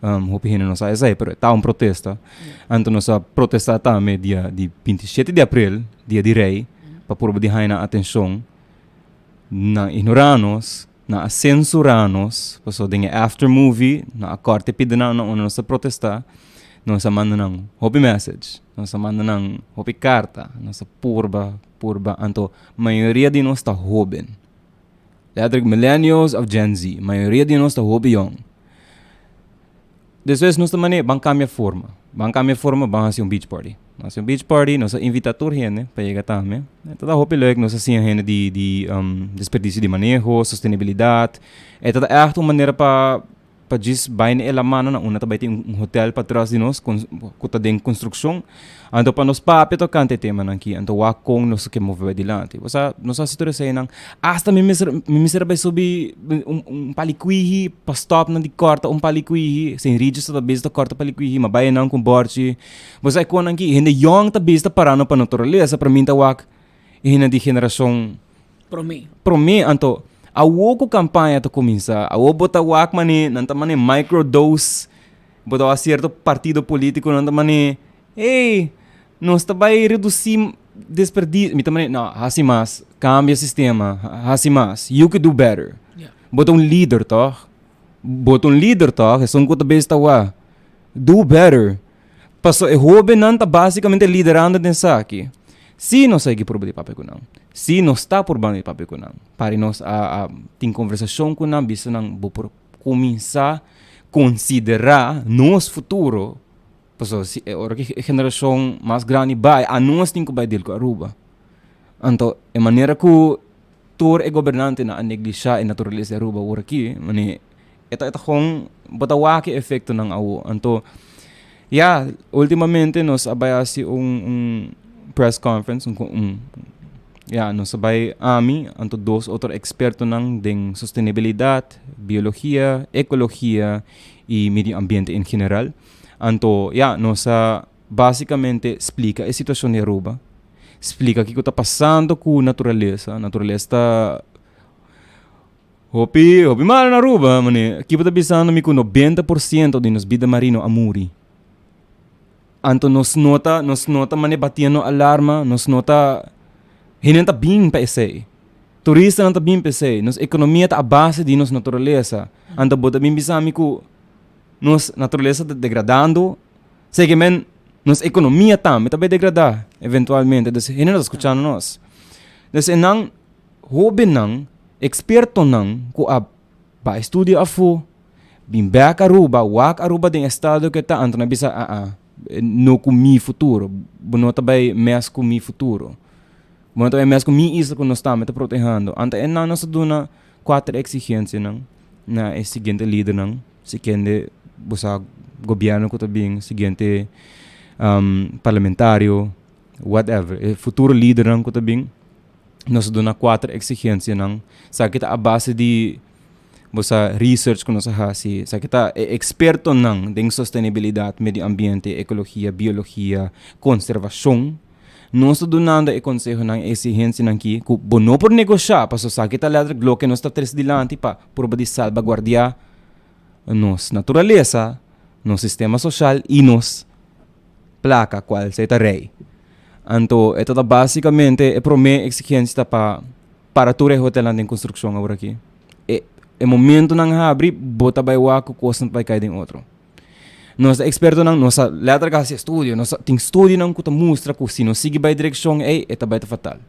Hopi hende no sa esei, pero e ta un protesta. Anto nos a protestá tambe dia di bintishete di aprel, dia di rei, pa purba di haña nan atenshon. Nan ignorá nos. Nan a censurá nos, pasobra den e after movie nan a kòrta e pida nan na unda nos ta protestá. Nos a manda nan hopi message, nos a manda nan hopi karta, nos a purba, purba. Anto mayoria di nos ta hóben. Letterlijk millennials òf Gen Z, mayoria di nos ta hopi yòn. Despues nos ta manera, ban kambia forma. Ban kambia forma, ban hasi un beach party. Ban hasi un beach party, nos a invita tur hende pa yega tambe. E ta ta hopi leuk, nos a siña hende di di desperdicio di maneho, sostenibilidad. E ta ta ègt un manera pa pa djis bai na e lamannan na unda ta bai tin un hotel patras di nos ku ta den konstrukshon. Anto pa nos papia tokante e temanan aki, anto wak kon nos ke move bai dilanti. Bo sa, nos a hasi tur eseinan. Asta mi mester, mi mester a bai subi un un palikwihi pa stòp nan di kòrta un palikwihi. Saint Regis ta bezig ta kòrta palikwihi, mi a bai einan ku un bòrchi. Bo sa e konan aki, hende yòn ta bezig ta parando pa naturalesa, pero mi ta wak e hende di generashon Promé. Promé, anto awor ku kampaña ta kuminsá, awor bo ta wak manera, nan ta manera microdose, bo ta wak sierto partido polítiko nan ta manera, Hey, nos ta bai redusí desperdisio. Mi ta manera, no, hasi mas, kambia sistema, hasi mas. You could do better. Bo ta un lider, tòg? Bo ta un lider, tòg? Esun ku ta bes ta wak. Do better. Paso e hóbennan ta básikamente liderando den esaki. Sí nos a yega purba di papia ku nan. Sí nos ta purbando di papia ku nan. Pari nos a a tin konversashon ku nan, bisa nan bo por kuminsá konsiderá nos futuro. Pasobra si e ora ku e generashon mas grandi bai, anos tin ku bai deal ku Aruba. Anto e manera ku tur e gobernantenan a neglishá e naturalesa di Aruba awor aki, mane e ta e ta gewoon bo ta wak e efektonan awo. Anto ya, ultimamente nos a bai hasi un un press conference, un un ya nos a bai ami anto dos otro ekspertonan den sostenibilidat, biologia, ekologia i medio ambiente en general. Anto, ya, nos a básicamente splica e situacion di Aruba, splica kico ta pasando cu naturalesa. Naturalesa ta. Hopi, hopi malo na Aruba, mane. Aki bo ta bisando mi ku 90% di nos bida marino a muri. Anto nos no ta, nos no ta mane batiendo alarma, nos no ta, hende ta bin pa esei. Turistanan ta bin pa esei. Nos ekonomia ta a base di nos naturalesa. Anto bo ta bin bisa mi ku nos naturalesa ta degradando, seki men nos ekonomia tambe ta bai degradá eventualmente. Dus hende no ta skuchando nos. Dus e nan hóbennan, ekspertonan ku a bai studia afó, bin bek Aruba, wak Aruba den estado ku e ta, anto nan bisa aa, no ku mi futuro, bo no ta bai mes ku mi futuro, bo no ta bai mes ku mi isla ku nos tambe ta protehando. Anto e nan nos ta duna kuater eksigensianan na e siguiente lidernan, siguiente bo sa gobièrnu ku ta bin, siguiente parlamentario, whatever, e futuro lidernan ku ta bin. Nos a duna kuater eksigensianan. Esaki ta a base di bo sa research ku nos a hasi. Esaki ta e ekspertonan den sostenibilidat, medio ambiente, ekologia, biologia, konservashon. Nos ta dunando e konsehonan, e eksigensianan aki ku bo no por negoshá pasobra esaki ta letterlijk loke nos ta trese dilanti pa purba di salbaguardiá nos naturalesa, nos sistema soshal i nos plaka kual sea ta rei. Anto e ta ta básicamente e promé exigencia ta pa para tur e hotelnan den construccion awor aki. E e momentonan habri bo ta bai wak ku kosnan ta bai kai den otro. Nos ta expertonan, nos a letterlijk hasi estudio, nos a tin studionan ku ta mustra ku si nos sigui bai direkshon ei e ta bai ta fatal.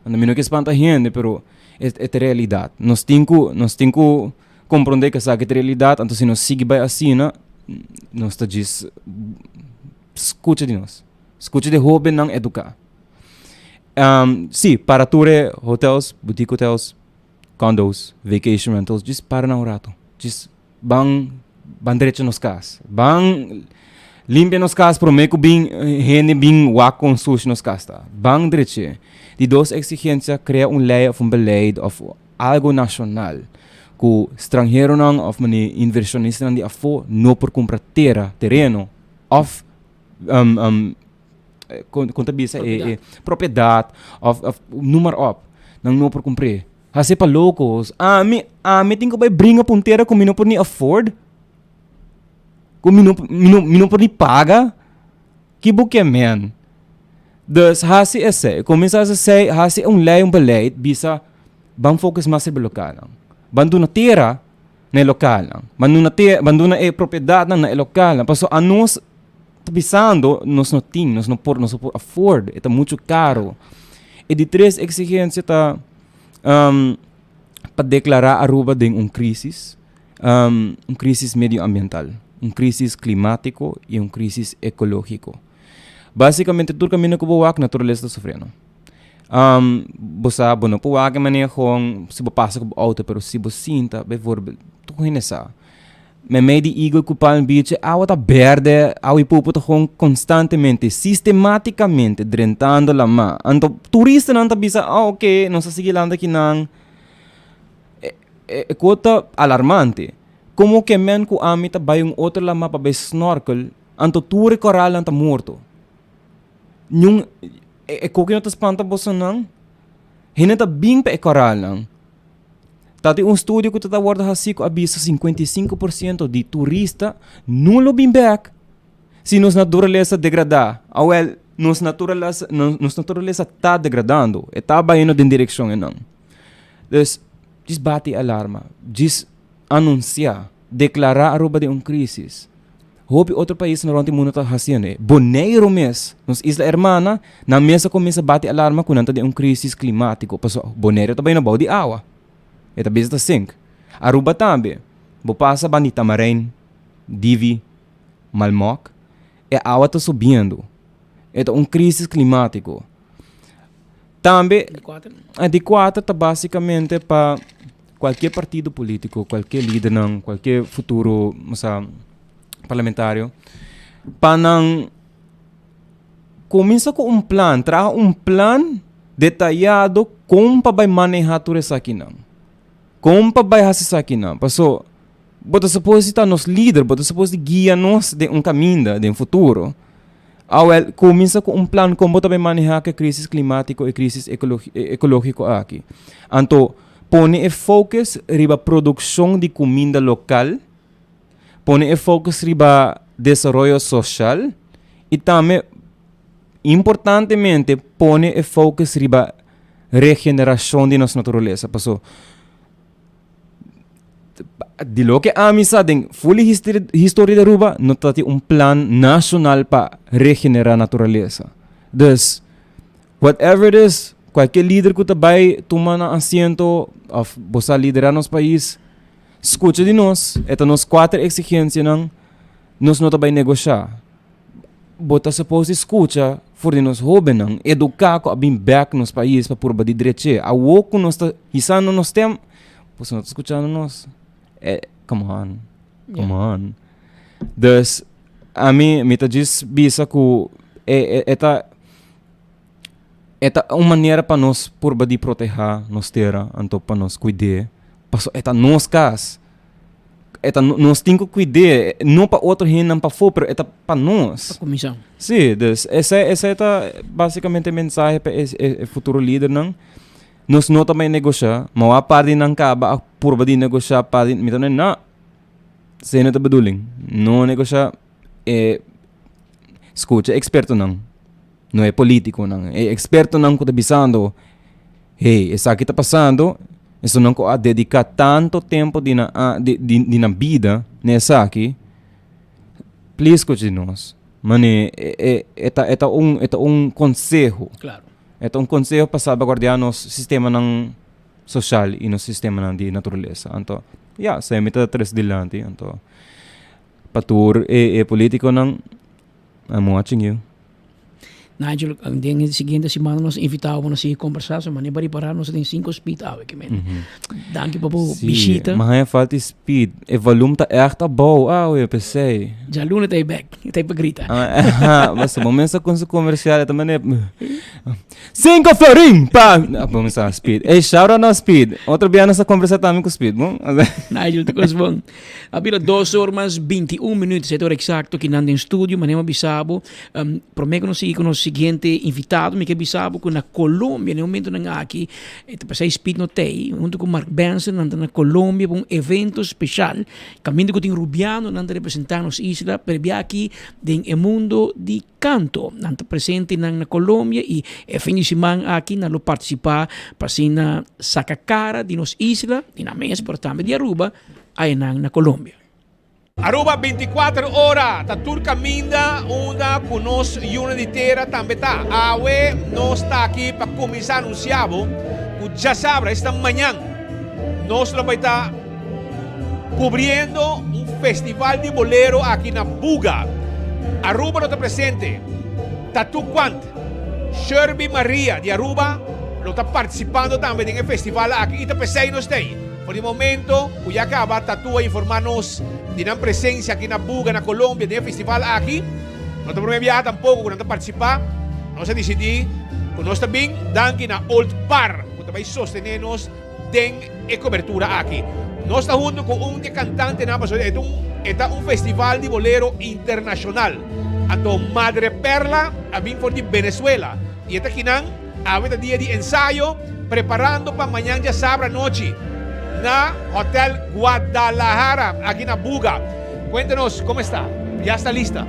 Anto mi no ke spanta hende pero e e ta realidat. Nos tin ku nos tin ku komprondé ku esaki ta realidat anto si nos sigui bai asina nos ta djis skucha di nos. Skucha di hóbennan eduká. Sí, para tur e hotels, boutique hotels, condos, vacation rentals, djis para nan un rato. Djis ban ban drecha nos kas. Ban limpia nos kas promé ku bin hende bin wak kon sushi nos kas ta. Ban drech'é. Di dos eksigensia, krea un lei òf un beleid òf algu nashonal ku stranheronan òf manera invershonistanan di afó no por kumpra tera, tereno òf kon ta bisa e propiedat òf òf noem maar op nan no por kumpr'é hasi pa lokos ami ami tin ku bai bringa pa un tera ku mi no por ni afford ku mi no mi no mi no por ni paga ki bo ke men dus hasi esei kuminsá hasi esei hasi un lei un beleid bisa ban focus mas riba lokalnan ban duna tera na e lokalnan. Ban duna te, ban duna e propiedatnan na e lokalnan. Pasobra anos ta bisando nos no tin, nos no por, nos no por afford, e ta muchu karo. E di tres eksigensia ta pa deklará Aruba den un krisis, un krisis medioambiental, un krisis klimátiko i un krisis ekológiko. Básikamente tur kaminda ku bo wak naturalesa ta sufriendo. Bo sa bo no por wak e manera gewoon si bo pasa ku bo outo pero si bo sinta bijvoorbeeld tur hende sa meimei di Eagle ku Palm Beach e awa ta berde awa i pupu ta gewoon konstantemente sistematikamente drentando lama anto turistanan ta bisa oh oke nos a sigui lanta kinan e kos ta alarmante komo ke men ku ami ta bai un otro lama pa bai snorkel anto tur e koralnan ta morto. Niun e koki no ta spanta bosonan. Hende ta bin pa e koralnan. Ta tin un studio ku ta ta wòrdu hasí ku a bisa 55% di turista no lo bin bèk si nos naturalesa degradá. Awèl, nos naturalesa nos naturalesa ta degradando, e ta bayendo den direkshon einan. Dus, djis bati alarma, djis anunsiá, deklará Aruba den un krísis. Hopi otro paisnan rond di mundo ta haciendo e. Boneiru mes, nos isla hermana, nan mes a cuminsa bati alarma cu nan ta den un crisis climatico, pasobra Boneiru ta bayendo bou di awa. E ta bisa ta sink. Aruba tambe. Bo pasa banda di Tamarijn, Divi, Malmok, e awa ta subiendo. E ta un crisis climatico. Tambe, e di cuater ta basicamente pa cualkier partido politico, cualkier lidernan, cualkier futuro, osea, parlamentario, pa nan cuminsa cu un plan, traha un plan detayado con pa bay maneha tur esakinan. Con pa bay haci esakinan. Paso, bo ta supos di ta nos lider, bo ta supos di guia nos den un caminda, den futuro. Awel, kuminsá ku un plan kon bo ta bai manehá ku e krísis klimátiko i krísis ekológiko aki. Anto, Pone e focus riba produkshon di kuminda lokal, pone e focus riba desaroyo soshal i tambe importantemente pone e focus riba regenerashon di nos naturalesa. Paso di loke ami sa den ful e historia di Aruba no ta tin un plan nashonal pa regenerá naturalesa. Dus Whatever it is, cualkier lider cu ta bay tuma nan asiento of bo sa lidera nos pais, scucha di nos, e ta nos cuater exigencianan, nos no ta bay negosha. Bo ta suppose di scucha for di nos hobennan, educa cu a bin bek nos pais pa purba di dreche. Awo cu nos ta hisando nos stem, boso no ta scuchando nos. Eh, come on, come on. Dus, ami, mi ta djis bisa cu e, e, e ta. E ta un manera pa nos purba di protehá nos tera, anto pa nos kuid'é, pasobra e ta nos kas. E ta nos tin ku kuid'é, no pa otro hendenan pafó, pero e ta pa nos. Pa kuminsá. Sí, dus esei esei ta básikamente e mensahe pa e e futuro lidernan. Nos no ta bai negoshá, ma wak par di nan kaba a purba di negoshá par di, mi ta manda no, esei no ta bedoeling, no negoshá e skucha ekspertonan. No e politiconan, e expertonan cu ta bisando, hey, esaki ta pasando, esunnan cu a dedica tanto tempo di nan a di di di nan bida na esaki, please scucha di nos. Mane e e e ta e ta un e ta un conseho. Claro. E ta un conseho pa salvaguardia nos sistemanan social y nos sistemanan di naturalesa. Anto, ya, esei mi ta trece dilanti. Anto, pa tur e e politiconan, I'm watching you. Nigel, den e siguiente simana nos invitado pa nos sigui kombersá, so mane bari pará nos tin sinku speed awe ke men. Danki pa bo Sí, bishita. mi haña falta di speed. E volume ta ègt abou awe, p'esei. Djaluna ta e bèk, e ta e pa grita. Ah, basta bo mester kon su komersial, e ta mane Sinku florin pa Ah, bo mester speed. Ey, shout out na speed. Otro bia nos a kombersá tambe ku speed, bon? Nigel, ta kos bon. A bira dos or mas 21 minuut, esei ta ora eksakto ki nan den studio, manera mi a bisa bo, um, promé ku nos sigui ku nos siguiente invitado, mi ke bisa bo ku na Colombia, na e momentonan aki, e ta pasá Speed no t'ei, huntu ku Mark Benson, nan ta na Colombia pa un evento speshal, kaminda ku tin rubiano nan ta representá nos isla, pero e bia aki den e mundo di kanto. Nan ta presente nan na Colombia i e fin di siman aki nan lo partisipá pa asina saka kara di nos isla, di nan mes, pero tambe di Aruba, Ayanan na Colombia. Aruba binticuater ora ta tur caminda unda cu nos yunan di tera tambe ta. Awe nos ta aki pa cuminsa anuncia bo cu djasabra, esta mañan, nos lo bay ta cubriendo un festival di bolero aki na Buga. Aruba lo ta presente. Tattoo Quant, Sherby Maria di Aruba lo ta participando tambe den e festival aki y ta pesey nos ta ey. For di momento cu ya caba Tattoo a informa nos di nan presencia aki na Buga na Colombia den e festival aki. No ta prome biaha tampoco cu nan ta participa. Nos a dicidi cu nos ta bin danki na Old Par cu ta bay sostene nos den e cobertura aki. Nos ta hunto cu un di e cantantenan pasobra e ta un e ta un festival di bolero internacional. Anto Madre Perla a bin for di Venezuela y e ta kinan awe ta dia di ensayo preparando pa mañan djasabra anochi na Hotel Guadalajara aki na Buga. Cuéntenos, ¿cómo está? ¿Ya está lista?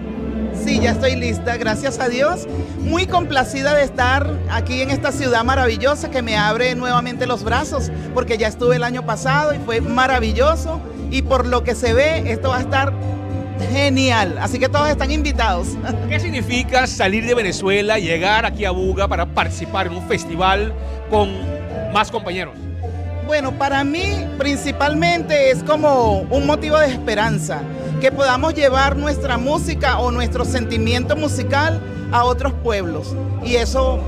Sí, ya estoy lista, gracias a Dios. Muy complacida de estar aquí en esta ciudad maravillosa que me abre nuevamente los brazos, porque ya estuve el año pasado y fue maravilloso. Y por lo que se ve, esto va a estar genial. Así que todos están invitados. ¿Qué significa salir de Venezuela, llegar aquí a Buga para participar en un festival con más compañeros? Bueno, para mí principalmente es como un motivo de esperanza, que podamos llevar nuestra música o nuestro sentimiento musical a otros pueblos. Y eso,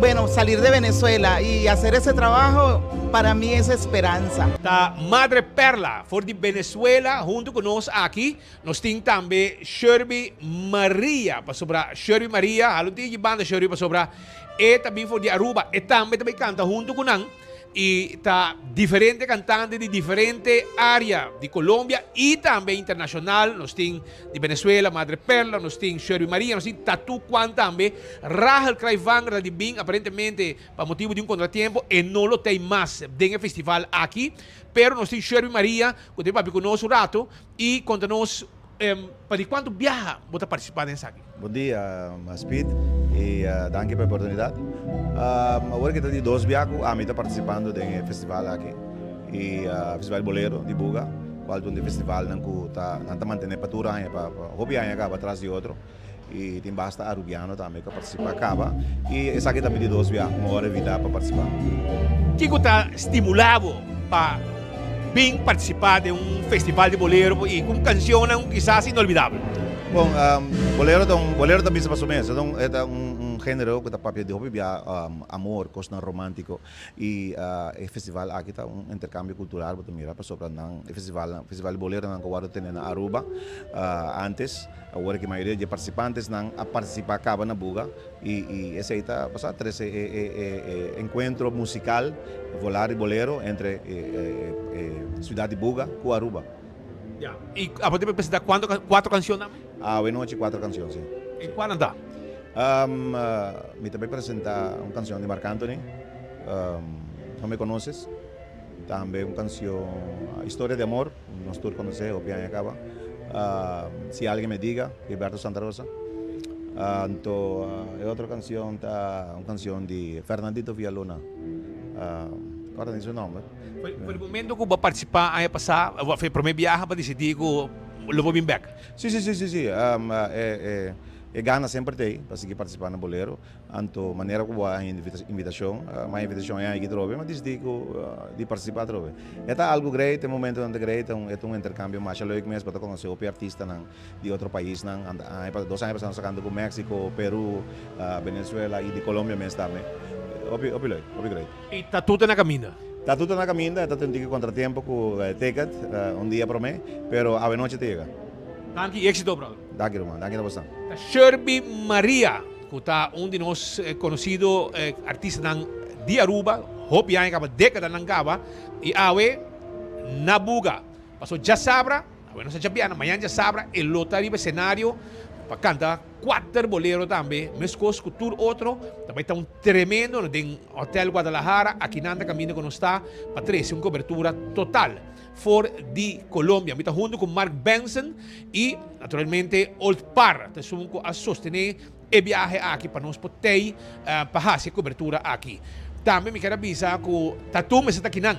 bueno, salir de Venezuela y hacer ese trabajo, para mí es esperanza. Ta Madre Perla for di Venezuela hunto cu nos aki. Nos tin tambe Sherby Maria pasobra Sherby Maria, halo un tiki banda Sherby pasobra e ta bin for di Aruba, e tambe ta bay canta hunto cu nan. Y ta diferente cantante di diferente area di Colombia y tambe internacional. Nos tin di Venezuela, Madre Perla, nos tin Sherby Maria, nos tin Tatu Kwan tambe. Rahel Kraivanger ta di bin, aparentemente pa motibo di un contratiempo e no lo tei mas den e festival aki. Pero nos tin Sherby Maria cu ta bin papia cu nos un rato y conta nos pa di cuanto biaha bo ta participa den esaki. Bon dia Speed y danki pa e oportunidad. Awor ki ta di dos bia cu ami ta participando den e festival aki y festival bolero di Buga cual ta un di e festivalnan cu ta nan ta mantene pa tur aña pa hopi aña caba tras di otro y tin basta Arubiano tambe cu a participa caba y esaki ta mi di dos bia cu mi a invita pa participa. Kico ta stimula bo pa bin partisipá den un festival di bolero i ku kanshonnan kisas inolvidabel. Bon, bolero ta un, bolero ta bisa pa su mes, e ta un, e ta un género ku ta papia di hopi bia amor, kosnan romántiko i e festival aki ta un interkambio kultural bo ta mira pasobra nan e festivalnan, festival di boleronan ku a wòrdu tene na Aruba ántes, awor ki mayoria di e partisipantesnan a partisipá kaba na Buga. I esei ta pasá trese e enkuentro musikal Volar y Bolero entre e siudat di Buga ku Aruba. Ya, i abo ta presentá kuantu kuatro kanshon tambe? Awe nochi kuatro kanshon, si. I kua nan ta? Mi ta bai presentá un kanshon di Marc Anthony, No Me Conoces, tambe un kanshon Historia de Amor, nos tur konosé, hopi aña kaba. Si alguien me diga, Gilberto Santa Rosa. Anto e otro cancion ta un cancion di Fernandito Villalona. Corda ni su nomber. For di momento cu bo a participa aña pasa, of e prome biaha bo a dicidi cu lo bo bin bek? Si, si, si, si, si. E gana semper ta ey pa sigui participa na Bolero. Anto manera ku bo a haña invitashon, mi haña invitashon e aña aki atrobe, mi a disidí ku di partisipá atrobe. E ta algu greit, e momentunan ta greit, e ta un interkambio masha leuk mes, bo ta konosé hopi artistanan di otro paisnan. Aña pasá, dos aña pasá nos a kanta ku Mexico, Peru, Venezuela i di Colombia mes tambe. Hopi, hopi leuk, hopi greit. I Tatu ta na kaminda? Tatu ta na kaminda, e ta tin un tiki kontratiempo ku e ticket un dia promé, pero awenochi ta yega. Danki i éksito, brother. Danki ruman, danki na bosan. Ta Sherby Maria cu ta un di nos conocido artistanan di Aruba, hopi aña caba, decadanan caba, y awe na Buga. Paso djasabra, awe nos ta djabiana, mañana djasabra e lo ta riba escenario pa canta cuater bolero tambe, mescos cu tur otro, ta bay ta un tremendo den Hotel Guadalajara, akinan ta caminda cu nos ta pa trece un cobertura total. For di Colombia. Mi ta hunto cu Mark Benson y naturalmente Old Par ta esun cu a sostene e biahe aki pa nos por tey pa haci e cobertura aki. Tambe mi kier a bisa cu Tattoo mester ta kinan,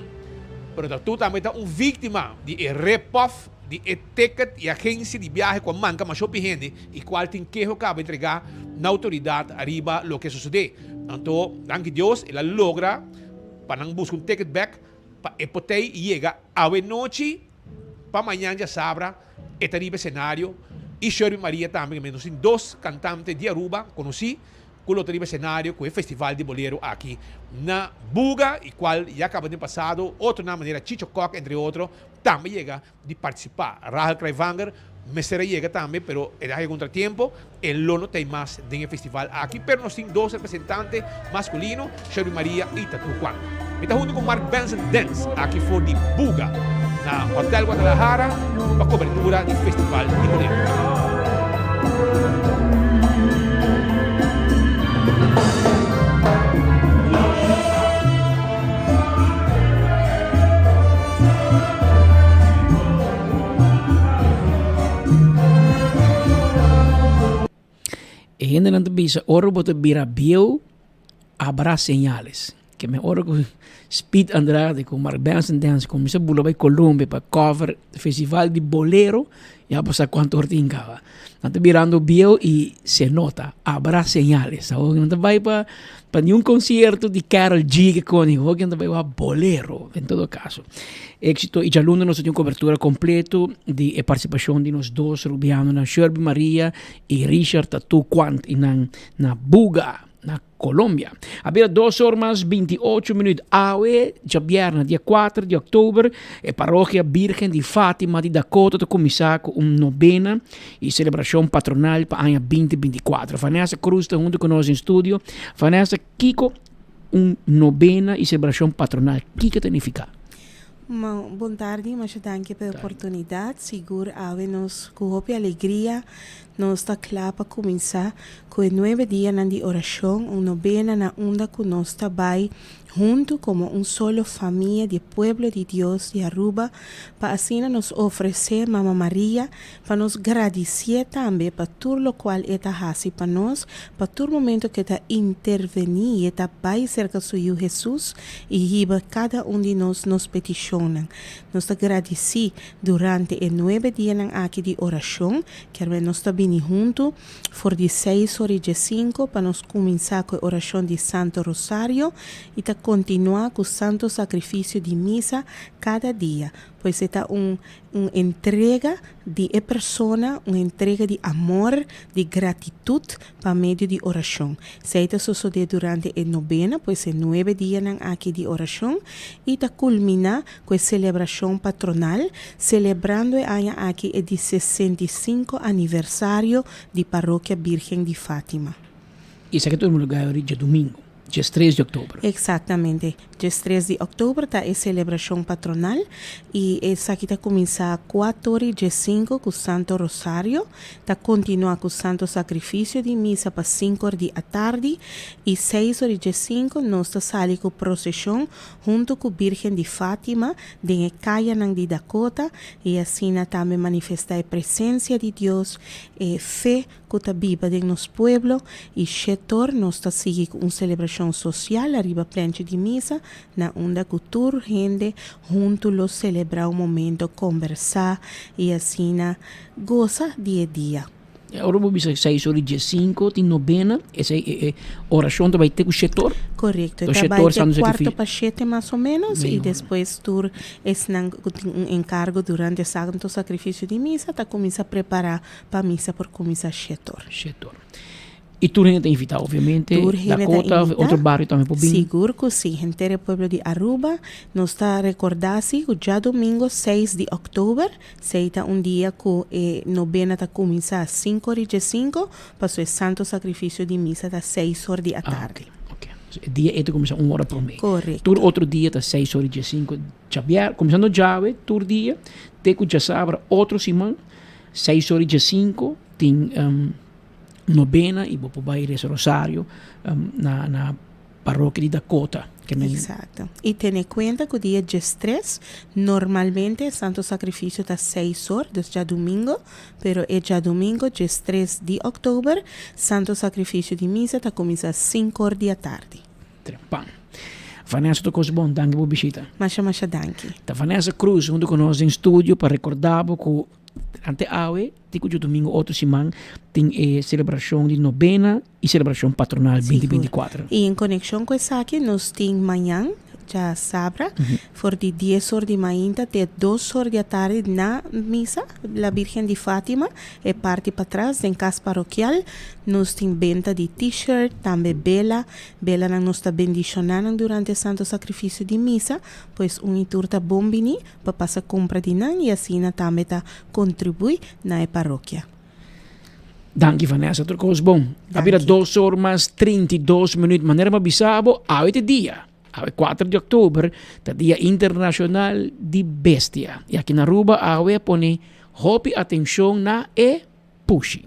pero Tattoo tambe ta un victima di e rip-off di e ticket y agencia di biahe cu a manca masha hopi hende y cual tin keho caba entrega na autoridad ariba loke a sucede. Anto, danki Dios, el a logra pa nan busca un ticket bek. Pa e potei yega awe nochi pa mañan djasabra e ta riba esenario y Sherby Maria tambe nos tin dos cantante di Aruba conoci cu lo ta riba esenario cu e festival di bolero aki na Buga y cual ya caba den pasado otronan manera Chicho Kok entre otro tambe yega di partisipá. Rahel Kraivanger mester a yega tambe, pero el a haña kontratiempo. E lo no ta ei mas den e festival aki, pero nos tin dos representante maskulino, Sherby Maria i Tatu Juan. Mi ta huntu ku Mark Benson Dance aki for di Buga na Hotel Guadalajara pa kobertura di Festival di Bolero. E hendenan ta bisa ora bo ta bira bieu habrá señales. Ke men ora ku Speed Andrade ku Mark Benson Dance kuminsá bula bai Colombia pa cover festival di bolero ya bo sa kuantu ora tin kaba. Nan ta birando bieu y se nota, habrá señales. Awor nan ta bai pa pa ni un concierto di Karol G ke koni, awor nan ta bai wak bolero en todo caso. Éxito y djaluna nos ta tin un cobertura completo di e participacion di nos dos rubianonan Sherby Maria y Richard Tatu Quant y nan na Buga. na Colombia. A bira dos or mas 28 minuut awe djabièrnè dia 4 di òktober e parokia Birgen di Fatima di Dakota ta kuminsá ku un nobena i selebrashon patronal pa aña 2024. Vanessa Cruz ta huntu ku nos den studio. Vanessa, kiko un nobena i selebrashon patronal, kiko ta nifiká? Bon tardi, masha danki pa e oportunidat. Sigur awe nos ku hopi alegria nos ta kla pa kuminsá ku e nuebe dianan di orashon, un nobena na unda ku nos ta bai huntu komo un solo famia di e pueblo di Dios di Aruba pa asina nos ofresé Mama Maria pa nos gradisié tambe pa tur lokual e ta hasi pa nos, pa tur momento ku e ta intervení i e ta bai serka su Yu Hesus i hiba kada un di nos nos petishonnan. Nos ta gradisí durante e nuebe dianan aki di orashon, kier nos ta bini huntu for di seis ora i diesinku pa nos kuminsá ku e orashon di Santo Rosario i ta kontinuá ku Santo Sakrifisio di Misa kada dia. Pues e ta un un entrega di e persona, un entrega di amor, di gratitut pa medio di orashon. Esei ta sosodé durante e nobena, pues e nuebe dianan aki di orashon, i ta kulminá ku e selebrashon patronal, selebrando e aña aki e di 65 aniversario di Parokia Birgen di Fátima. Esaki ta tuma lugá djadumingu. Djes tres di òktober. Eksaktamente. Djes tres di òktober ta e selebrashon patronal i esaki ta kuminsá kuator i djes sinku ku Santo Rosario, ta kontinuá ku Santo Sakrifisio di Misa pa sinku or di atardi i seis or i djes sinku nos ta sali ku proseshon huntu ku Birgen di Fátima den e kayanan di Dakota i asina tambe manifestá e presensia di Dios, e fe ku ta biba den nos pueblo i shetor nos ta sigui ku un selebrashon sosial ariba plenchi di misa na unda ku tur hende huntu lo selebrá un momento kombersá i asina gosa di e dia. Ora bo bisa seis ora i diesinko tin nobena, esei e orashon ta bai te ku shetor? Korekto, e ta bai te kuarto pa shete mas o menos i despues tur esnan ku tin un enkargo durante Santo Sakrifisio di Misa ta kuminsá prepará Pa misa por kuminsá shetor. Shetor. I tur hende ta invitá, obviamente. Tur hende ta Dakota of invitá. otro bario tambe por bin. Sigur ku sí. Henter e pueblo di Aruba. Nos ta rekordá sí ku djadumingo seis di òktober, sei ta un dia ku e nobena ta kuminsá sinku or i diesinku, paso e santo sakrifisio di misa ta seis or di atardi. Ah, oke. So e dia ei ta kuminsá un ora promé. Korekto. Tur otro dia ta seis or i diesinku. Djabièrnè, kuminsando djawe tur dia te ku djasabra otro siman. Seis ora i diesinko tin nobena i bo por bai resa rosario na na parokia di Dakota. Exacto. I tene kuenta ku dia diestres normalmente e Santo Sakrifisio ta seis or, dus djadumingo, pero e djadumingo diestres di òktober Santo Sakrifisio di misa ta kuminsá sinku or di atardi. Trempan. Vanessa tur kos bon, danki pa bo bishita. Masha masha danki. Ta Vanessa Cruz huntu ku nos den studio pa rekorda bo ku ante awe te ku djodomingo otro siman tin e selebrashon di nobena i selebrashon patronal binti binti kuater. I en konekshon ku esaki nos tin mañan djasabra for di dies or di mainta te dos or di atardi na misa La Virgen di Fatima e parti patras den kas parokial nos tin benta di t-shirt tambe bela Belanan nos ta bendishoná nan durante e Santo Sakrifisio di Misa, pues un i tur ta bon bini pa pasa kumpra di nan i asina tambe ta kontribuí na e parokia. Danki Vanessa, tur kos bon. A bira dos or mas 32 minuut. Manera mi a bisa bo, awe ta e dia. Awe 4 di oktober ta dia internashonal di bestia. I aki na Aruba awe a pone hopi atenshon na e pushi.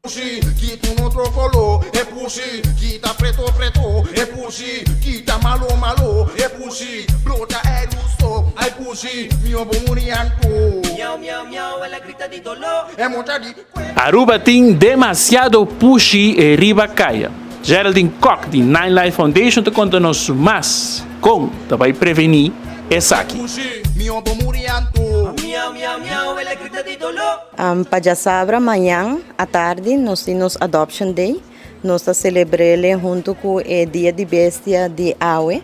Pushi ki ta un otro kolo, e pushi ki ta preto preto, e pushi ki ta malo malo, e pushi brota e luso, ai pushi mio bo muri anto. Miau miau miau el a grita di doló. E mucha di. Aruba tin demasiado pushi riba kaya. Geraldine Kock di Nine Life Foundation ta konta nos mas kon ta bai prevení esaki. Pushi mio bo muri anto. Miau miau miau el a grita di doló. Pa djasabra mañan atardi nos tin nos Adoption Day. Nos ta selebr'ele huntu ku e Dia di Bestia di awe.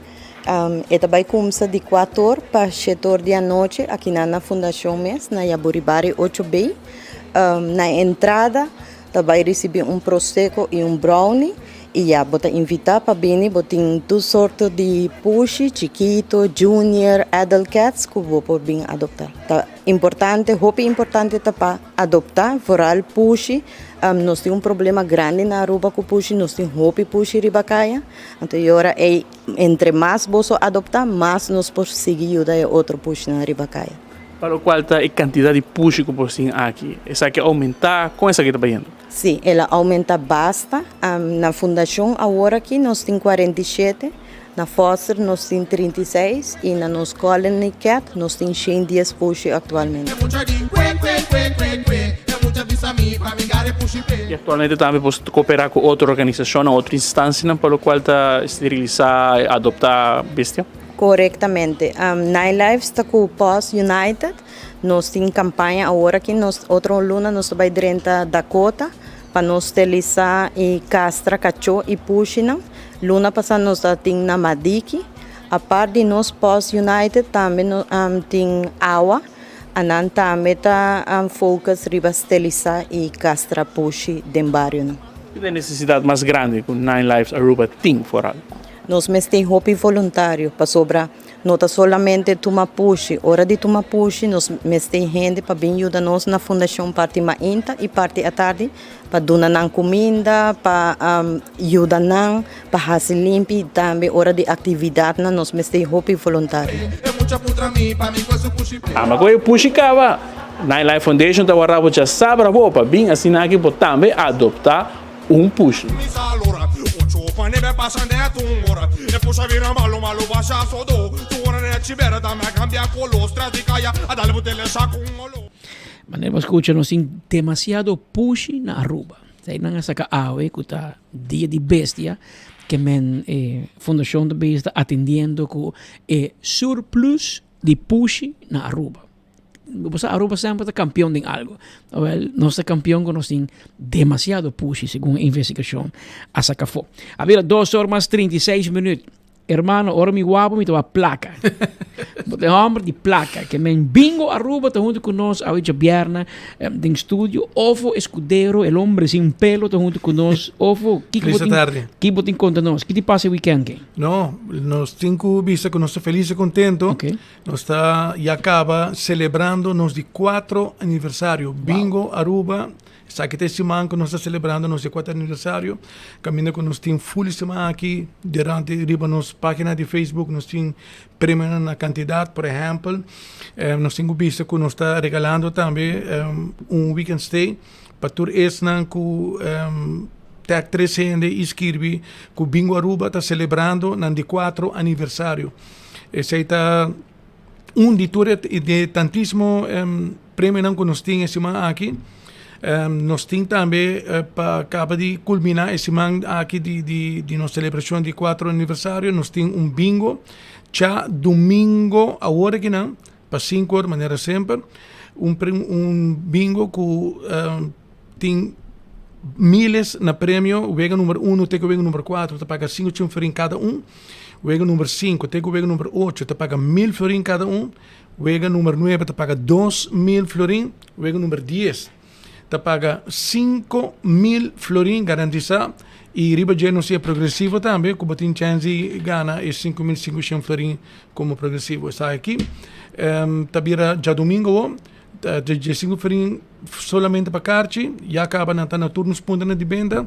E ta bai kumsa di kuator pa shetor di anochi akinan na fundashon mes na Yaburibari 8B. Na e entrada ta bai risibí un prosecco i un brownie. Y ya, bo ta invita pa bini, bo tin tur sorto di pushi, chikito, junior, adult cats cu bo por bin adopta. Ta importante, hopi importante ta pa adopta, vooral pushi. Nos tin un problema grandi na Aruba cu pushi, nos tin hopi pushi riba caya. Anto e ora ey, entre mas boso adopta, mas nos por sigui yuda e otro pushinan riba caya. Pa locual ta e cantidad di pushi cu por tin aki, esaki a aumenta? Con esaki ta bayendo? Sí, el a aumenta basta. Na fundacion awor aki nos tin 47, na foster nos tin 36 y na nos colony cat nos tin 110 pushi actualmente. Y actualmente tambe boso ta coopera cu otro organisacionnan, otro instancianan pa locual ta steriliza, adopta bestia? Corectamente. Nine Lives ta cu Paws United. Nos tin campaña awor aki, nos otro luna nos ta bay drenta Dakota pa nos steriliza y castra cacho y pushinan. Luna pasa nos ta tin na Madiki. Apart di nos Paws United tambe no tin awa, anan tambe ta focus riba steriliza y castra pushi den barionan. Ki ta e necesidad mas grandi cu Nine Lives Aruba tin foral? Nos mester hopi voluntario pasobra no ta solamente tuma pushi. Ora di tuma pushi nos mester hende pa bin yuda nos na fundashon parti mainta i parti atardi pa duna nan kuminda, pa yuda nan pa hasi limpi i tambe ora di aktividatnan nos mester hopi voluntario. Ama ku e pushi kaba, Nine Life Foundation ta wara bo djasabra bo pa bin asina aki bo tambe adopta Un pushi. Manera bo scucha nos tin demasiado pushi na Aruba. Esei nan a saca awe cu ta dia di bestia ke men e fundacion ta bezig ta atendiendo cu e surplus di pushi na Aruba. Bo sa Aruba semper ta campeon den algo. Awel, nos ta campeon cu nos tin demasiado pushi, segun e investigacion a saca afo. A bira dos or mas 36 minuut. Hermano, ora mi wak bo mi ta wak placa. Bo ta e homber di placa. Ke men Bingo Aruba ta hunto cu nos awe djabièrnè den studio. Ofo Escudero, el hombre sin pelo ta hunto cu nos. Ofo, kiko bo tin, ki bo tin conta nos? Ki ti pasa e weekend ke? No, nos tin cu bisa cu nos ta feliz y contento. Okay. Nos ta ya caba celebrando nos di cuatro aniversario. Bingo Aruba, esaki ta e siman cu nos ta celebrando nos di cuatro aniversario. Caminda cu nos tin full e siman aki durante riba nos pagina di Facebook nos tin premionan na cantidad. Por ehempel, nos tin cu bisa cu nos ta regalando tambe un weekend stay pa tur esnan cu tag tres hende y skirbi cu Bingo Aruba ta celebrando nan di cuatro aniversario. Esei ta un di tur e di tantismo premionan ku nos tin e siman aki. Nos tin tambe pa kaba di kulminá e siman aki di di di nos selebrashon di kuatro aniversario nos tin un bingo djadumingo awor akinan pa sinku or manera semper un un bingo ku tin miles na premio wega number uno te ku wega number kuatro ta paga sinku chin florin kada un. Wega number sinku te ku wega number ocho ta paga mil florin kada un. Wega number nuebe ta paga 2000 florin. Wega number dies ta paga 5000 florin garantisa. I riba dje nos tin e progresivo tambe ku bo tin chèns di gana e 5500 florin komo progresivo. Esaki ta bira djadumingu awor. Ta dje sinku florin solamente pa karchi. Ya kaba nan ta na tur nos puntonan di benta.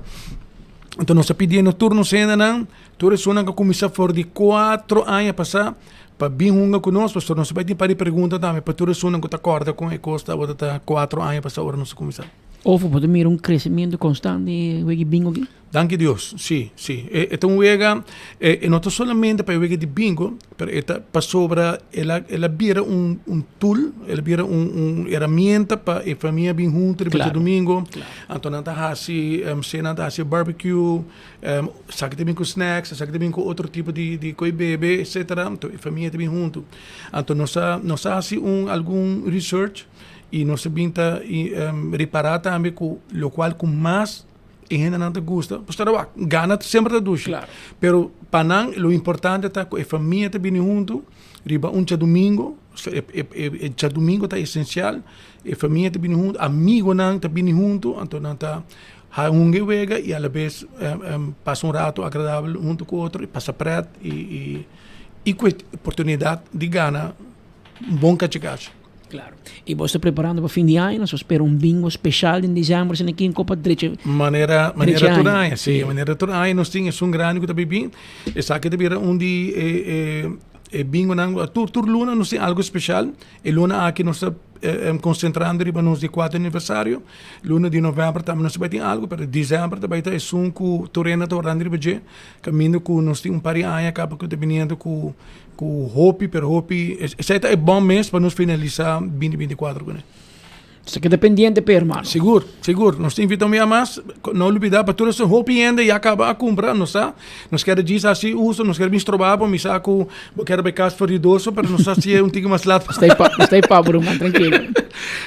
Anto nos ta pidiendo tur nos hendenan. Tur esunnan ku a kuminsá for di kuatro aña pasá pa bin hunga ku nos, pasobra nos bai tin par di pregunta tambe pa tur esunnan ku ta kòrda kon e kos tabata ta kuatro aña pasá ora nos a kuminsá. Of bo ta mira un kresementu konstant di e wega di bingo aki? Danki Dios, si, si. E ta un wega, e no ta solamente pa e wega di bingo, pero e ta pasobra el a el a bira un un tool, el a bira un un herramienta pa e famia bin huntu riba djadumingu. Anto nan ta hasi, sea nan ta hasi barbecue, Esaki ta bin ku snacks, esaki ta bin ku otro tipo di di koi bebe, etcetera. Anto e famia ta bin huntu. Anto nos a nos a hasi un algun research i nos a bin ta ripará tambe ku lokual ku mas e hendenan ta gusta, pasobra wak, gana semper ta dushi. Pero pa nan lo importante ta ku e famia ta bini huntu riba un djadumingu, e e djadumingu ta esensial, e famia ta bini huntu, amigonan ta bini huntu, anto nan ta. Ha un e wega y alabes pasa un rato agradabel hunto cu otro y pasa pret y y y cu e oportunidad di gana un bon cachicachi. Claro. Y bo sta preparando pa fin di aña? Nos ta spera un bingo special den december asina aki en Copa Drecha. Manera manera tur aña, si, manera tur aña nos tin esun grandi cu ta bibi. Esaki ta bira un di e e e bingonan tur tur luna nos tin algo special. E luna aki nos ta konsentrando riba nos di kuater aniversario. Luna di novèmber tambe nos ta bai tin algu, pero desèmber ta bai ta esun ku tur hende ta wardando riba dje. Kaminda ku nos tin un par di aña kaba ku ta biniendo ku ku hopi pero hopi, esei ta e bon mes pa nos finalisá binti 24 kuné. Nos ta keda pendiente p'e hermano. Sigur, sigur. Nos ta invita un bia mas. No lubida pa tur esun hopi hende ya kaba a kumpra, nos sa. Nos kier djis hasi uso, nos kier bin stroba bo. Mi sa ku bo kier bai kas for di doso, pero nos ta hasié un tiki mas lat. Nos ta ei pa, nos ta ei pa bo ruman, trankilo.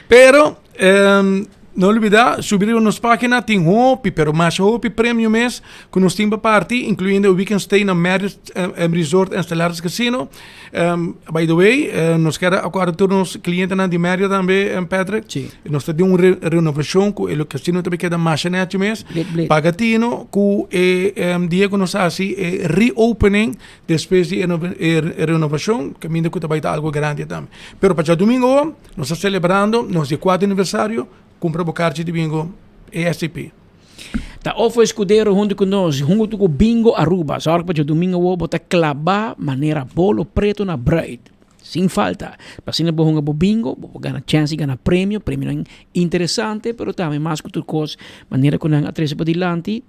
Pero, no lubida, subi riba nos pagina, tin hopi, pero masha hopi premio mes ku nos tin pa parti, inkluyendo e weekend stay na Marriott Resort and Stellaris Casino. By the way, nos kier acorda tur nos clientenan di Marriott tambe, Patrick. Sí. Nos ta den un re renovacion cu e casino ta keda masha nechi mes. Blit, blit. Paga tino cu e dia cu nos haci e reopening despues di e renovacion, caminda cu ta bay ta algo grandi tambe. Pero pa djadomingo nos ta celebrando nos di cuatro aniversario, cumpra bo carchi di bingo ASAP. Ta Ofo Escudero hunto cu nos, hunto cu Bingo Aruba. Zorg pa djadomingo awo bo ta claba manera bolo preto na bruid. Sin falta. Pa asina bo hunga bo bingo, bo por gana chance di gana premio, premionan interesante, pero tambe mas cu tur cos, manera cu nan a trece padilanti,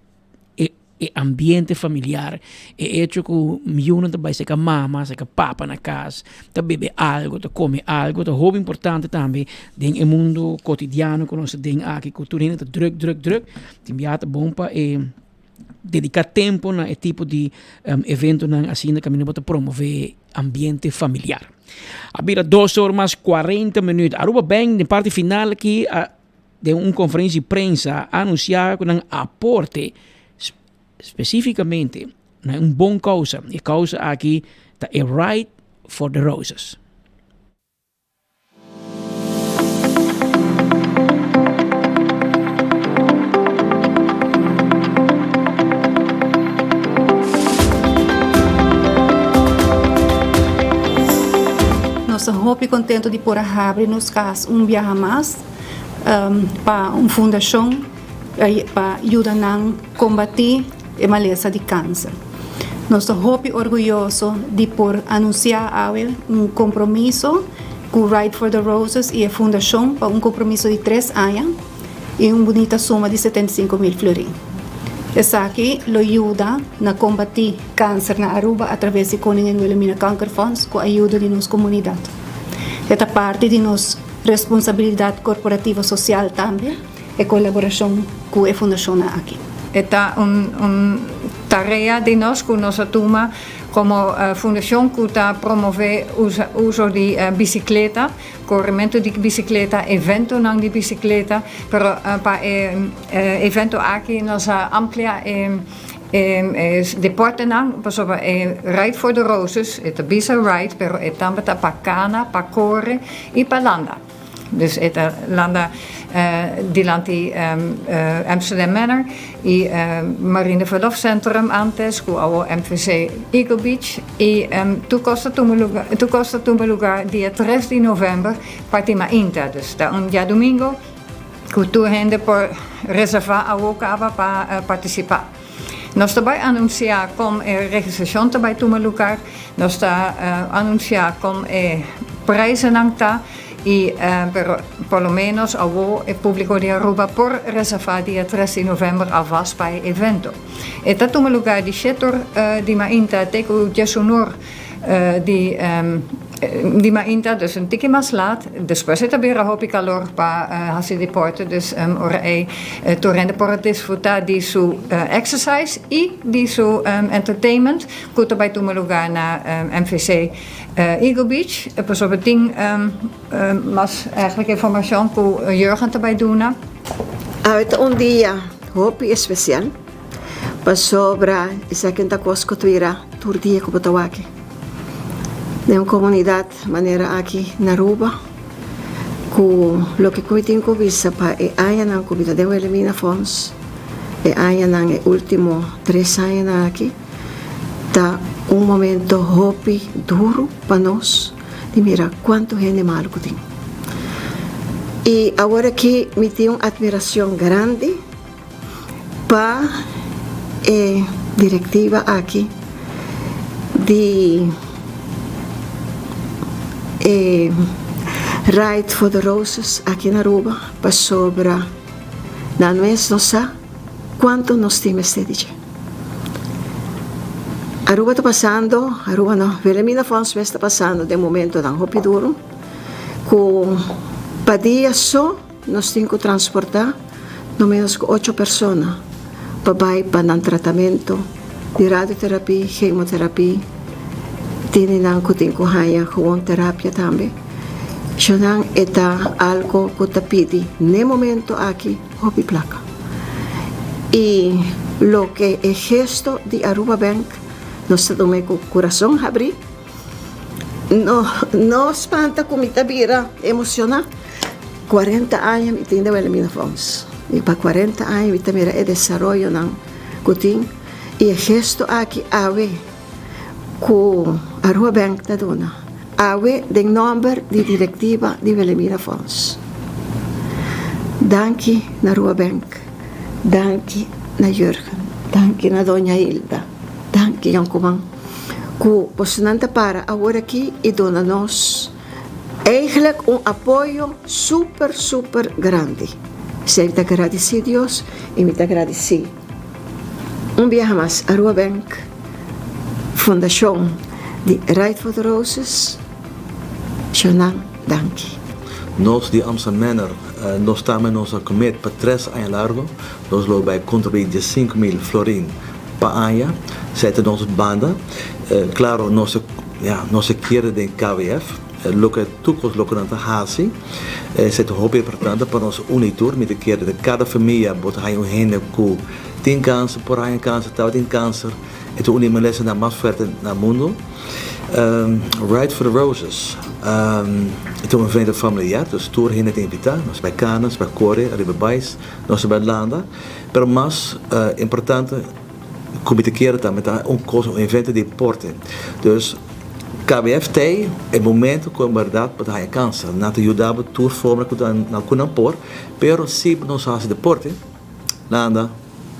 e e ambiente familiar, e hecho cu miunan ta bay seca mama, seca papa na cas, ta bebe algo, ta come algo, ta hopi importante tambe den e mundo cotidiano cu nos ta den aki, cu tur hende ta druk, druk, druk, tin bia ta bon pa e dedica tempo na e tipo di eventonan asina caminda bo ta promove ambiente familiar. A bira dos or mas cuarenta minuut. Aruba Bank den parti final aki a den un conferencia di prensa a anuncia cu nan aporte specificamente na un bon causa. E causa aki ta e Ride for the Roses. Nos ta hopi contento di por a habri nos cas un biaha mas. pa un fundashon pa yuda nan kombatí e malesa di kanser. Nos ta hopi orguyoso di por anunsiá awe un kompromiso ku Ride for the Roses i e fundashon pa un kompromiso di tres aña i un bunita suma di 75,000 florin. Esaki lo yuda na kombatí kanser na Aruba atraves di Koningin Wilhelmina Kankerfonds ku ayudo di nos komunidat. E ta parti di nos. Responsabilidat korporativo sosial tambe, e kolaborashon ku e fundashonnan aki. E ta un un tarea di nos ku nos a tuma komo fundashon ku ta promové uso di bisikleta, korementu di bisikleta, eventonan di bisikleta, pero pa e evento aki nos a amplia e e deportenan pasobra e Ride for the Roses e ta bisa ride pero e tambe ta pa kana, pa kore i pa landa. Dus e ta landa dilanti Amsterdam Manor i Marine Verlofcentrum antes ku awor MVC Eagle Beach i tur kos ta tuma lugar tur kos ta tuma lugar dia tres di november parti mainta dus ta un diadomingo. Ku tur hende por reservá awor kaba pa partisipá. Nos ta bai anunsiá kon e registrashon ta bai tuma lugá, nos ta anunsiá kon e prijzennan ta i pero por lo menos awor e públiko di Aruba por reservá dia tres di novèmber alvast pa e evento. E ta tuma lugá di shete or di mainta te ku diesunor di di mainta, dus un tiki mas laat. Despues e ta bira hopi kalor pa hasi deporte, dus ora ei tur hende por a disfruta di su exercise i di su entertainment ku ta bai tuma lugar na MVC Eagle Beach. Pasobra tin mas eigenlijk informashon ku Jurgen ta bai duna. Awe ta un dia hopi especial pasobra esaki no ta kos ku tuira tur dia ku bo ta wak den un komunidat manera aki na Aruba ku loke ku mi tin ku bisa pa e añanan ku mi ta den Wilhelmina Fonds. E añanan, e último tres añanan aki ta un momento hopi duru pa nos di mira kuantu hende malu ku tin. I awor aki mi tin un atmiracion grandi pa e directiva aki di e Ride for the Roses aki na Aruba pasobra nan mes no sa cuanto nos tin mester di dje. Aruba ta pasando, Aruba no, Wilhelmina Fonds mes ta pasando den momentonan hopi duro cu pa dia so Nos tin ku transportá no ménos ku ocho persona pa bai pa nan tratamentu di radioterapia, chemoterapia, tene nan ku tin ku haña gewoon terapia tambe. Shonan e ta algo ku ta pidi n'e momento aki hopi plaka. I loke e gesto di Aruba Bank nos ta tuma e ku kurason habrí. No, no spanta ku mi ta bira emoshoná. Kuarenta aña mi tin den Wilhelmina Fonds. I pa kuarenta aña mi ta mira e desaroyonan ku tin i e gesto aki awe ku Aruba Bank ta duna awe den nòmber di direktiva di Wilhelmina Fonds. Danki na Aruba Bank, danki na Jurgen, danki na Doña Hilda, danki Yonkuman ku bosonan ta para awor aki i duna nos. Eigenlijk un apoyo super super grandi. Esei mi ta gradisí Dios i mi ta gradisí un biaha mas Aruba Bank, Fundashon di Ride for the Roses, Shonan danki. Nos di Amsterdam Manor nos tambe nos a commit pa tres aña largo nos lo bay contribui 15,000 florin pa aña, esey ta nos banda, claro nos Ya, nos a kere den KWF, loke tur kos loke nan ta hasi, esei ta hopi importante pa nos uni tur. Mi ta kere den kada famia bo ta haña un hende ku tin kanser, por haña kanser, tabatin kanser. E ta un di e malesanan mas fuerte na mundu. Ride for the Roses, e ta un evento familiar, dus tur hende ta invitá. Nos bai kana, nos bai kore ariba bais, nos bai landa. Pero mas importante. Ku mi ta kere tambe ta un kos, un evento di deporte. Dus KBF t'ei e momento ku en bèrdat bo ta haña kansa. Nan ta yuda bo tur forma ku nan ku nan por, pero si bo no sa hasi deporte, landa,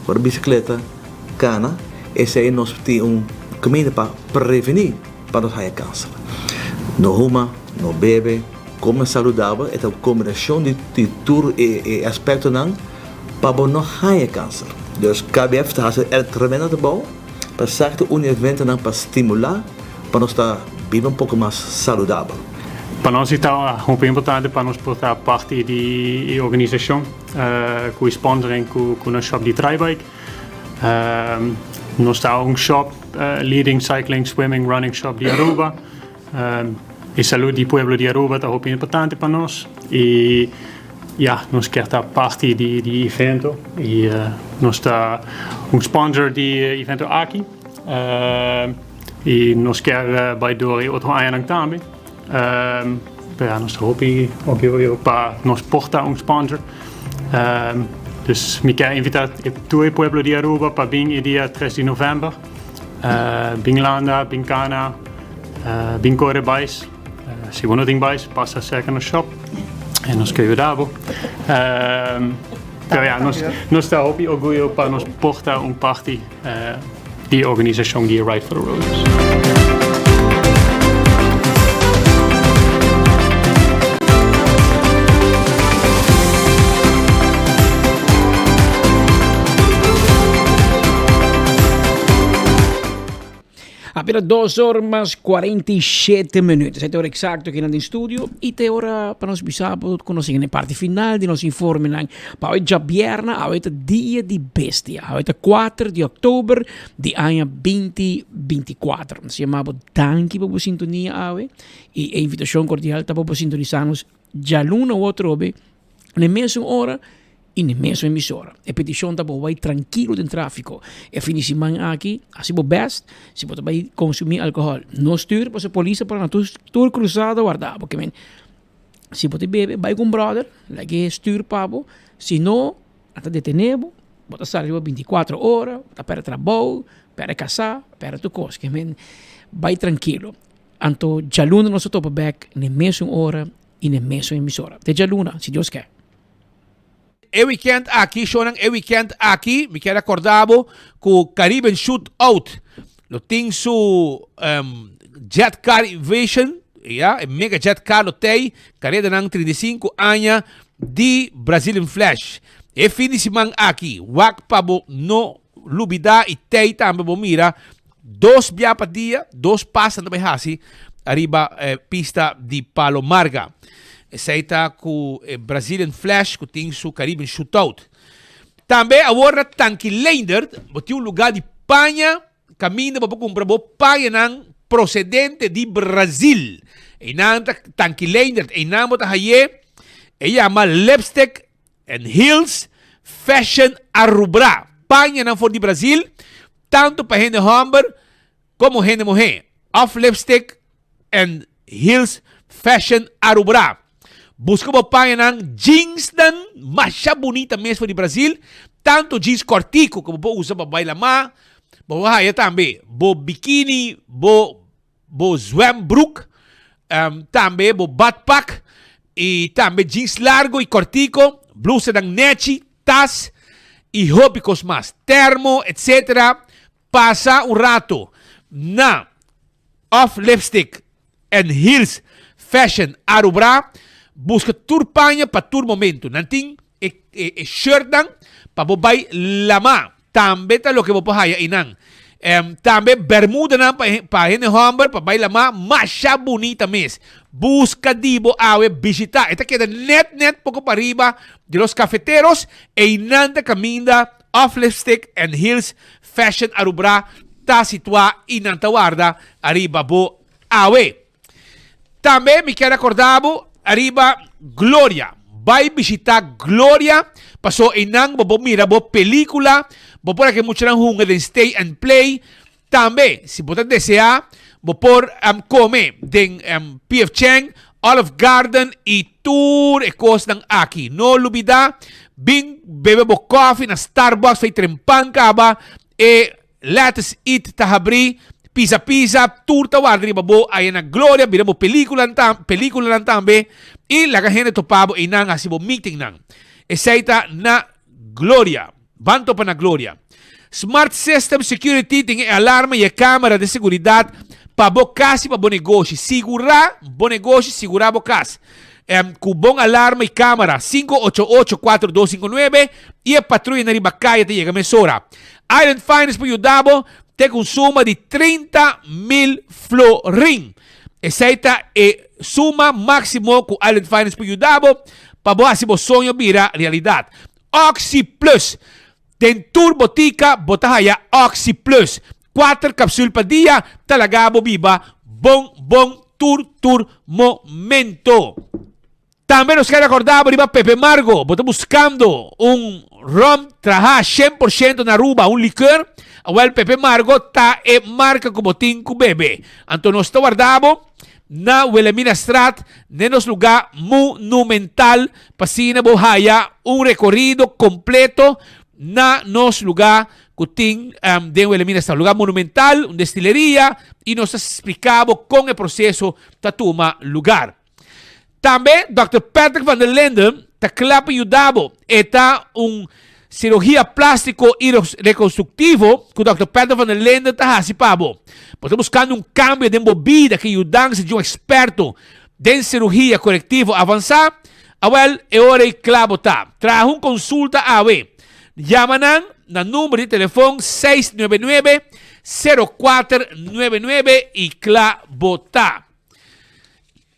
kore bisikleta, kana, esei nos tin un kaminda pa prevení pa nos haña kansa. No huma, no bebe, kome saludabel, e ta un kombinashon di tur e aspektonan. Pa bo no haña kanser. Dus KBF ta hasi el tremendo trabou pa esaki ta un di eventonan pa stimulá pa nos ta biba un poko mas saludabel. Pa nos e ta hopi importante pa nos por ta parti di e organisashon ku e sponsoring ku nos shop di Tribike. Nos ta un shop leading cycling, swimming, running shop di Aruba. E salud di pueblo di Aruba ta hopi importante pa nos y ya nos kier ta parti di di evento y nos ta un sponsor di e evento aki y nos kier bay door e otro añanan tambe pero ya nos ta hopi orguyoso pa nos por ta un sponsor dus mi kier invita tur e pueblo di Aruba pa bin e dia tres di november. Bin landa, bin cana, bin core bais. Si bo no tin bais, pasa cerca nos shop en nos ke yuda bo. Pero ja, nos, nos ta hopi orguyo pa nos por ta un parti di e organisacion di Ride for the Roses. Apera dos or mas 47 minuut. Esei ta ora exacto aki nan den studio y ta e ora pa nos bisa bo cu nos yega na e parti final di nos informenan. Pa awe djabièrnè, awe ta dia di bestia. Awe ta kuater di oktober di aña binti 24. Nos yama bo danki pa bo sintonia awe y e invitacion cordial ta pa bo sintonisa nos djaluna u atrobe na e mesun ora y na e mesun emisora. E peticion ta bo bai trankilo den trafico. E fin di siman aki, haci bo best si bo ta bai consumi alcohol. No stuur pasobra polis ta para na tur cruzada warda bo. Kimen si bo ta bebe bai cu un brother, laga e stuur pa bo. Si no, nan ta detene bo. Bo ta sali riba binticuatro ora, bo ta perde trabou, perde casá, perde tur cos. Ke men bai trankilo. Anto djaluna nos ta topa bek n'e mesun ora i n'e mesun emisora. Te djaluna, si Dios ke. E weekend aki, shownan e weekend aki, mi kier acorda bo cu Caribbean Shoot Out lo tin su Jet Car Invasion, ya, e mega jet car lo tey, caredanan 35 aña di Brazilian Flash. E fin di siman aki, wak pa bo no lubida y tey tambe bo mira dos bia pa dia, dos pas nan ta bay haci ariba pista di Palo Marga. Esey ta cu e Brazilian Flash cu tin su Caribbean Shootout. Tambe awor na Tanki Leendert bo tin un lugar di paña caminda bo por cumpra bo pañanan procedente di Brazil. Eynan ta Tanki Leendert, eynan bo ta haye e yama Lipstick and Heels Fashion Arubra. Pañanan for di Brazil, tanto pa hende homber como hende muhe. Of Lipstick and Heels Fashion Arubra. Busca bo pañanan jeansnan masha bunita mes for di Brazil, tanto jeans cortico cu bo por usa pa bai lama, bo por haya tambe bo bikini, bo bo zwembroek, tambe bo badpak y tambe jeans largo y cortico, blusanan nechi, tas y hopi cos mas, termo etc. Pasa un rato na Off Lipstick and Heels Fashion Arubra, busca tur paña pa tur momento. Nan tin e e shirtnan pa bo bai lama. Tambe ta loke bo por haya einan. Tambe bermudanan pa pa hende homber pa bai lama masha bunita mes. Busca di bo awe bishita. E ta keda net net poko pariba di Los Cafeteros. Einan ta caminda Off Lipstick and Heels Fashion Arubra ta situa y nan ta warda ariba bo awe. Tambe mi kier acorda bo ariba Gloria. Bay bishita Gloria paso eynan bo por mira bo pelicula, bo por a ke muchanan hunga den Stay and Play. Tambe si bo ta desea bo por come den PF Chang, Olive Garden y tur e cosnan aki. No lubida bin bebe bo coffee na Starbucks fey trempan caba e Let's Eat ta habri, Pizza Pizza tur ta warda riba bo aya na Gloria bira bo peliculanan tambe y laga hende topa bo eynan haci bo meetingnan. Esey ta na Gloria. Ban topa na Gloria. Smart System Security tin e alarma y e camera di seguridad pa bo cas y pa bo negoshi. Sigura bo negoshi, sigura bo cas. Em, cu bon alarma y camera, 588-4259 y e patruya na riba caya ta yega mesora. Island Finance por yuda bo te cu un suma di 30 mil florin. Esey ta e suma maximo cu Island Finance por yuda bo pa bo haci bo soño bira realidad. Oxi Plus. Den tur botica bo ta haya Oxi Plus. Cuater capsul pa dia ta laga bo biba bon bon tur tur momento. Tambe nos ker acorda bo riba Pepe Margo. Bo ta buscando un rum traha 100% na Aruba, un liqueur? Awel Pepe Margo ta e marca cu bo tin cu bebe. Anto nos ta warda bo na Wilhelminastraat den nos lugar monumental pa asina bo haya un recorido completo na nos lugar cu tin den Wilhelminastraat. Lugar monumental, un destileria y nos ta splica bo con e proceso ta tuma lugar. Tambe Dòkter Patrick van der Linden ta kla pa yuda bo. E ta un sirugia plástiko i rekonstruktivo ku Dòkter Patrick van der Linden ta hasi pa bo. Bo ta buskando un kambio den bo bida ku yudansa di un eksperto den sirugia korektivo avansá? Awèl, e ora ei kla bo ta. Traha un konsulta awe. Yama nan na number di telefon 699 0499 i kla bo ta.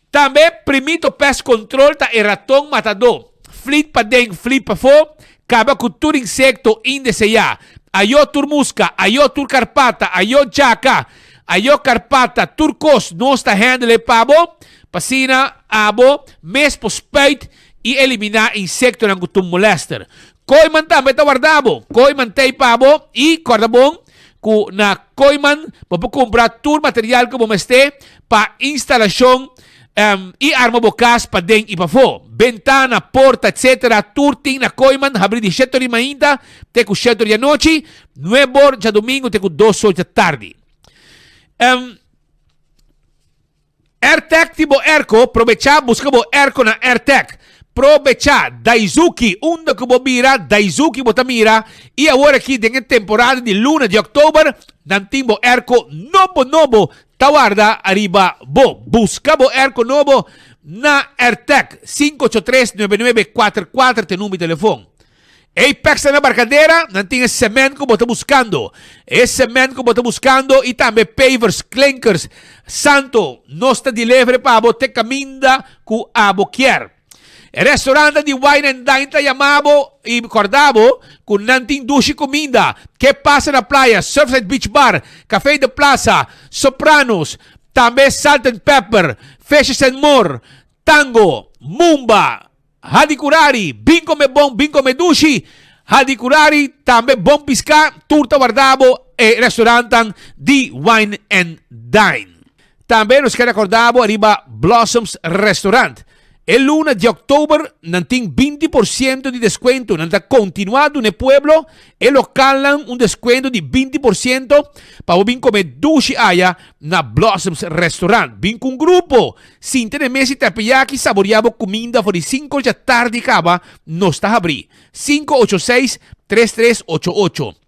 Tambe Primito Pest Control ta e raton matadó. Flit paden, flit pafó, kaba ku tur insekto indeseá. Ayó tur muska, ayó tur karpata, ayó djaka, ayó karpata, tur kos nos ta handle e pa bo, pa asina abo mes por spuit i eliminá insektonan ku tur molèster. Kooiman tambe ta warda bo. Kooiman t'ei pa bo i kòrda bon ku na Kooiman bo por kumpra tur material ku bo mester pa instalashon. Um, i arma bo kas paden i pafó. Bentana, porta, etc. Tur tin na Kooyman, habrí di shete or di mainta te ku shete or di anochi, nuebe or djadumingu te ku dos or djatardi. Um, Airtec tin bo airco, probechá buska bo airco na Airtec. Probechá, Daizuki, unda ku bo bira, Daizuki bo ta mira, i awor aki den e temporada di luna di òktober, nan tin bo airco nobo nobo ta warda ariba bo. Buska bo airco nobo na Airtec, 583 9944 ta e number di telefon. Apex ta na Barcadera, nan tin e cement ku bo ta buskando. E cement ku bo ta buskando i tambe pavers, klinkers, santo, nos ta deliver pa bo te kaminda ku abo kier. E restaurantnan di Wine and Dine ta yama bo i kòrda bo ku nan tin dushi kuminda. Ke pasa na playa, Surfside Beach Bar, Café de Plaza, Sopranos, tambe Salt and Pepper, Fishes and More, Tango, Mumba, Hadicurari, bin come bon, bin come dushi. Hadicurari, tambe bon pisca, tur ta warda bo e restaurantan di Wine and Dine. Tambe nos kier recorda bo ariba Blossoms Restaurant. E luna di october nan tin 20% di descuento. Nan ta continua duna e pueblo e localnan un descuento di 20% pa bo bin come dushi aya na Blossoms Restaurant. Bin cu un grupo, Sinta den mes di terpeyaki saboreá bo kuminda for di sinku dja tardi kaba nos ta habrí. 586 3388.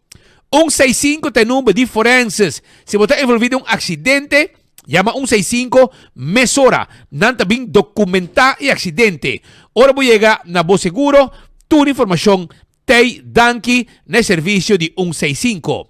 165 ta e number di forenses. Si bo ta envolví den un aksidente, yama 165 mesora. Nan ta bin dokumentá e aksidente. Ora bo yega na bo seguro, tur informashon Tei danki na e servisio di un 65.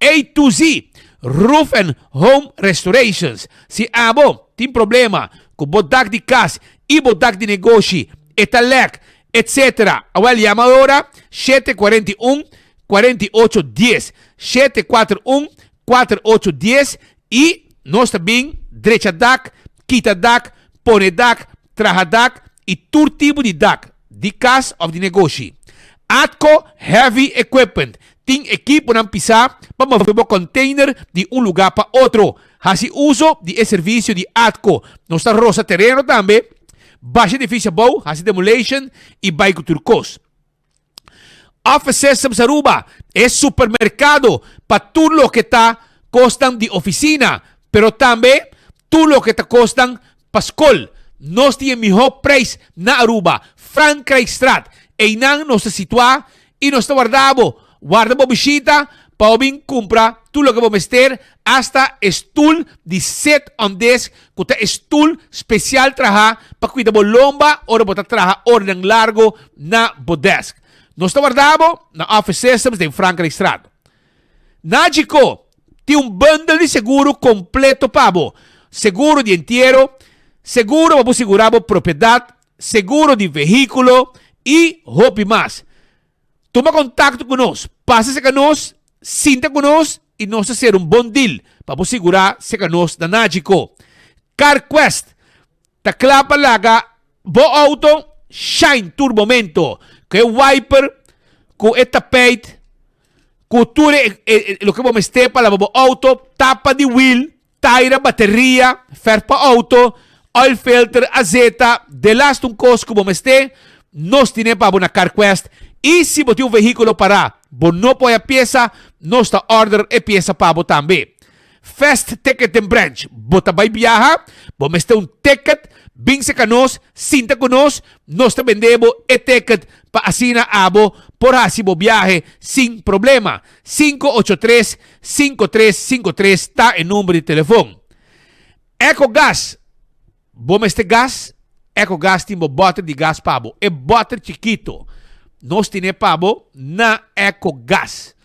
A to Z Roof and Home Restorations Si abo tin problema ku bo dak di kas i bo dak di negoshi e ta lèk etc. Awel yama ora 741 48 dies 741 48 dies i nos ta bin drecha dak, kita dak, pone dak, traha dak i tur tipo di dak. di kas òf di negoshi. Atco Heavy Equipment tin ekiponan pisá pa move bo kònteiner di un lugá pa otro. Hasi uso di e servisio di Atco. Nos ta rosa tereno tambe, basha edifisio abou, hasi demolition i bai ku tur kos. Office Systems Aruba, e supermerkado pa tur loke ta kosnan di ofisina, pero tambe tur loke ta kosnan pa skol. Nos tin e mihó preis na Aruba, Frankrijkstraat. Einan nos ta situá i nos ta warda bo. Warda bo bishita pa bo bin kumpra tur loke bo mester, asta e stul di sit on desk ku ta e stul spesial trahá pa kuida bo lomba ora bo ta traha oranan largo na bo desk. Nos ta warda bo na Office Systems den Frankrijkstraat. Nagico tin un bundle di seguro completo pa bo, seguro di entiero, seguro pa bo sigura bo propiedad, seguro di vehiculo y hopi mas. Tuma contacto cu nos, pasa cerca nos, sinta cu nos y nos ta hacer un bon deal pa bo sigura cerca nos na Nagico. CarQuest ta cla pa laga Bo auto shine tur momento. Ku e wiper, ku e tapijt, ku tur e, e, e loke bo mester pa laba bo auto, tapa di wiel, taira, bateria, verf pa auto, oil filter, azeta, delaste un kos ku bo mester, nos tine pa bo na CarQuest. I si bo tin un vehíkulo pará, bo no por haya piesa, nos ta order e piesa pa bo tambe. Fast Ticketing Branch, Bo ta bai biaha? Bo mester un ticket? Bin serka nos, sinta ku nos, nos ta bende bo e ticket pa asina abo por hasi bo biahe sin problema. 583 5353 ta e number di telefon. Ecogas, Bo mester gas? Ecogas tin bo bòter di gas pa bo. E bòter chikito nos tine pa bo na Ecogas.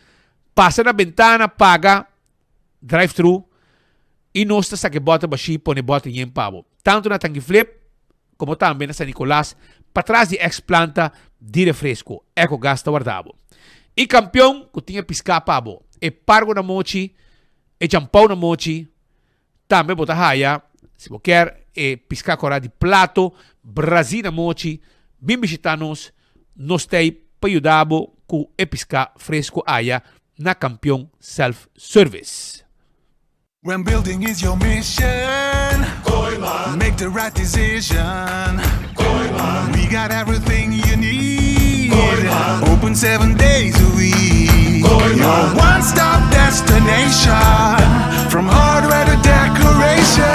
Pasa na bentana, paga drive thru y nos ta saca e boter bashi pone boter yen pa bo. Tanto na Tanguiflip como tambe na San Nicolas patras di ex planta di refresco Ecogas ta warda bo. Y campeon cu tin e pisca pa bo, e pargo na mochi, e champou na mochi, Tambe bo ta haya, si bo kier, e piská kòrá di plato, brazí na mochi. Bin bishitá nos, nos t'ei pa yuda bo ku e piská fresku aya na Kampion Self Service. When building is your mission. Make the right decision. We got everything you need. Open 7 days a week. Your one stop destination. From hardware to decoration.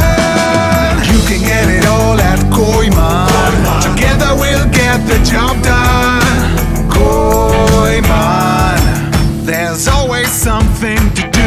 You can get it all at Kooyman. Together we'll get the job done. Kooyman. There's always something to do.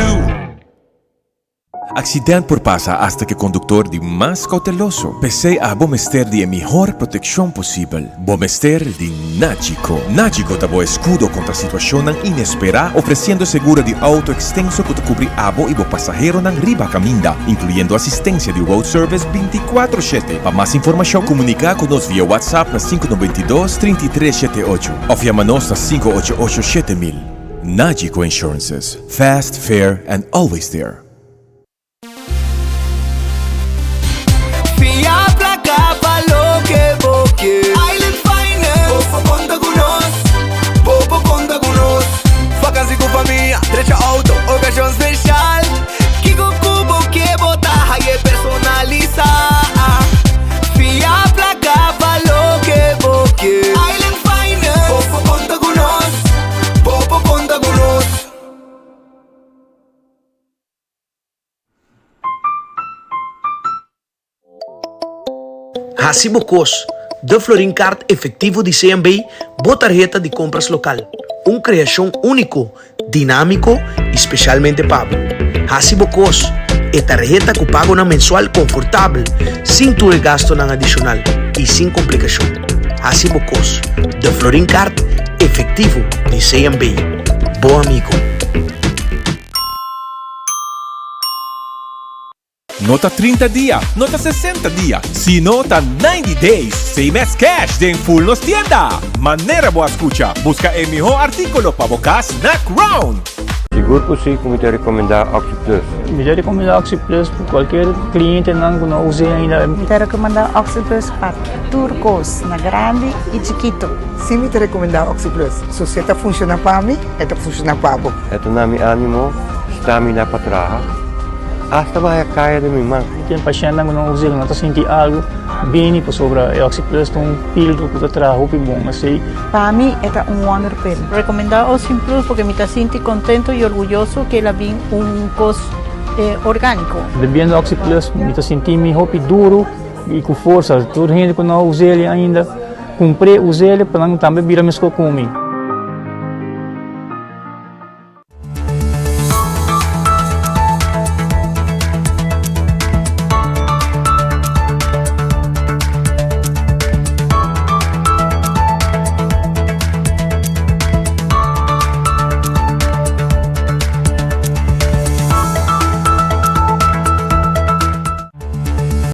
Accident por pasa hasta cu e conductor di mas cauteloso. P'esey abo mester di e mihor proteccion posibel. Bo mester di Nagico. Nagico ta bo escudo contra situacionnan inespera, ofreciendo seguro di auto extenso cu ta cubri abo y bo pasaheronan riba caminda, incluyendo asistencia di road service binticuatro shete. Pa mas informacion, comunica cu nos via WhatsApp na 592 33 shete ocho of yama nos na 588 7000. Nagico Insurances. Fast, fair and always there. Fia placa pa loke bo ke. Island Finance. Bo por conta cu nos. Bo por conta cu nos. Vakantie cu famia, drecha auto, ocasion special. Kico cu bo ke bo ta haye personalisa. Fia placa pa loke bo ke. Island Finance. Bo por conta cu nos. Bo por conta cu nos. Hasi bo kos, De Florin Card Efectivo di CMB, bo tarheta di compras local. Un creacion unico, dinamico y specialmente pa bo. Hasi bo kos, e tarheta cu pagonan mensual confortabel, sin tur e gastonan adicional y sin complicacion. Hasi bo kos, De Florin Card Efectivo di CMB, bo amigo. No ta 30 dia, no ta 60 dia, sino ta 90 days, same as cash den full nos tienda! Manera bo a scucha, busca e miho articulo pa bo cas na Crown! Sigur cu si cu mi ta recomenda OxyPlus. Mi ta recomenda OxyPlus pa cualkier clientenan cu no a us'e ainda. Mi ta recomenda OxyPlus pa tur cos, na grandi y chikito. Si mi ta recomenda OxyPlus. So si e ta funciona pa mi, e ta funciona pa bo. E ta na mi animo, stamina pa traha, hasta baha kaya den mi man. Mi tin pashentnan ku no usa ku no ta sinti algu bini pasobra e Oxyplus ta un pildo ku ta traha hopi bon asei. Pa mi e ta un wonder pill. Recomenda Oxyplus porque mi ta sinti contento y orguyoso ke el a bin un cos organico. Bebiendo Oxyplus mi ta sinti mi hopi duro y ku forsa. Tur hende ku no a usa el ainda. Kumpr'é, us'é pa nan tambe bira meskos ku mi.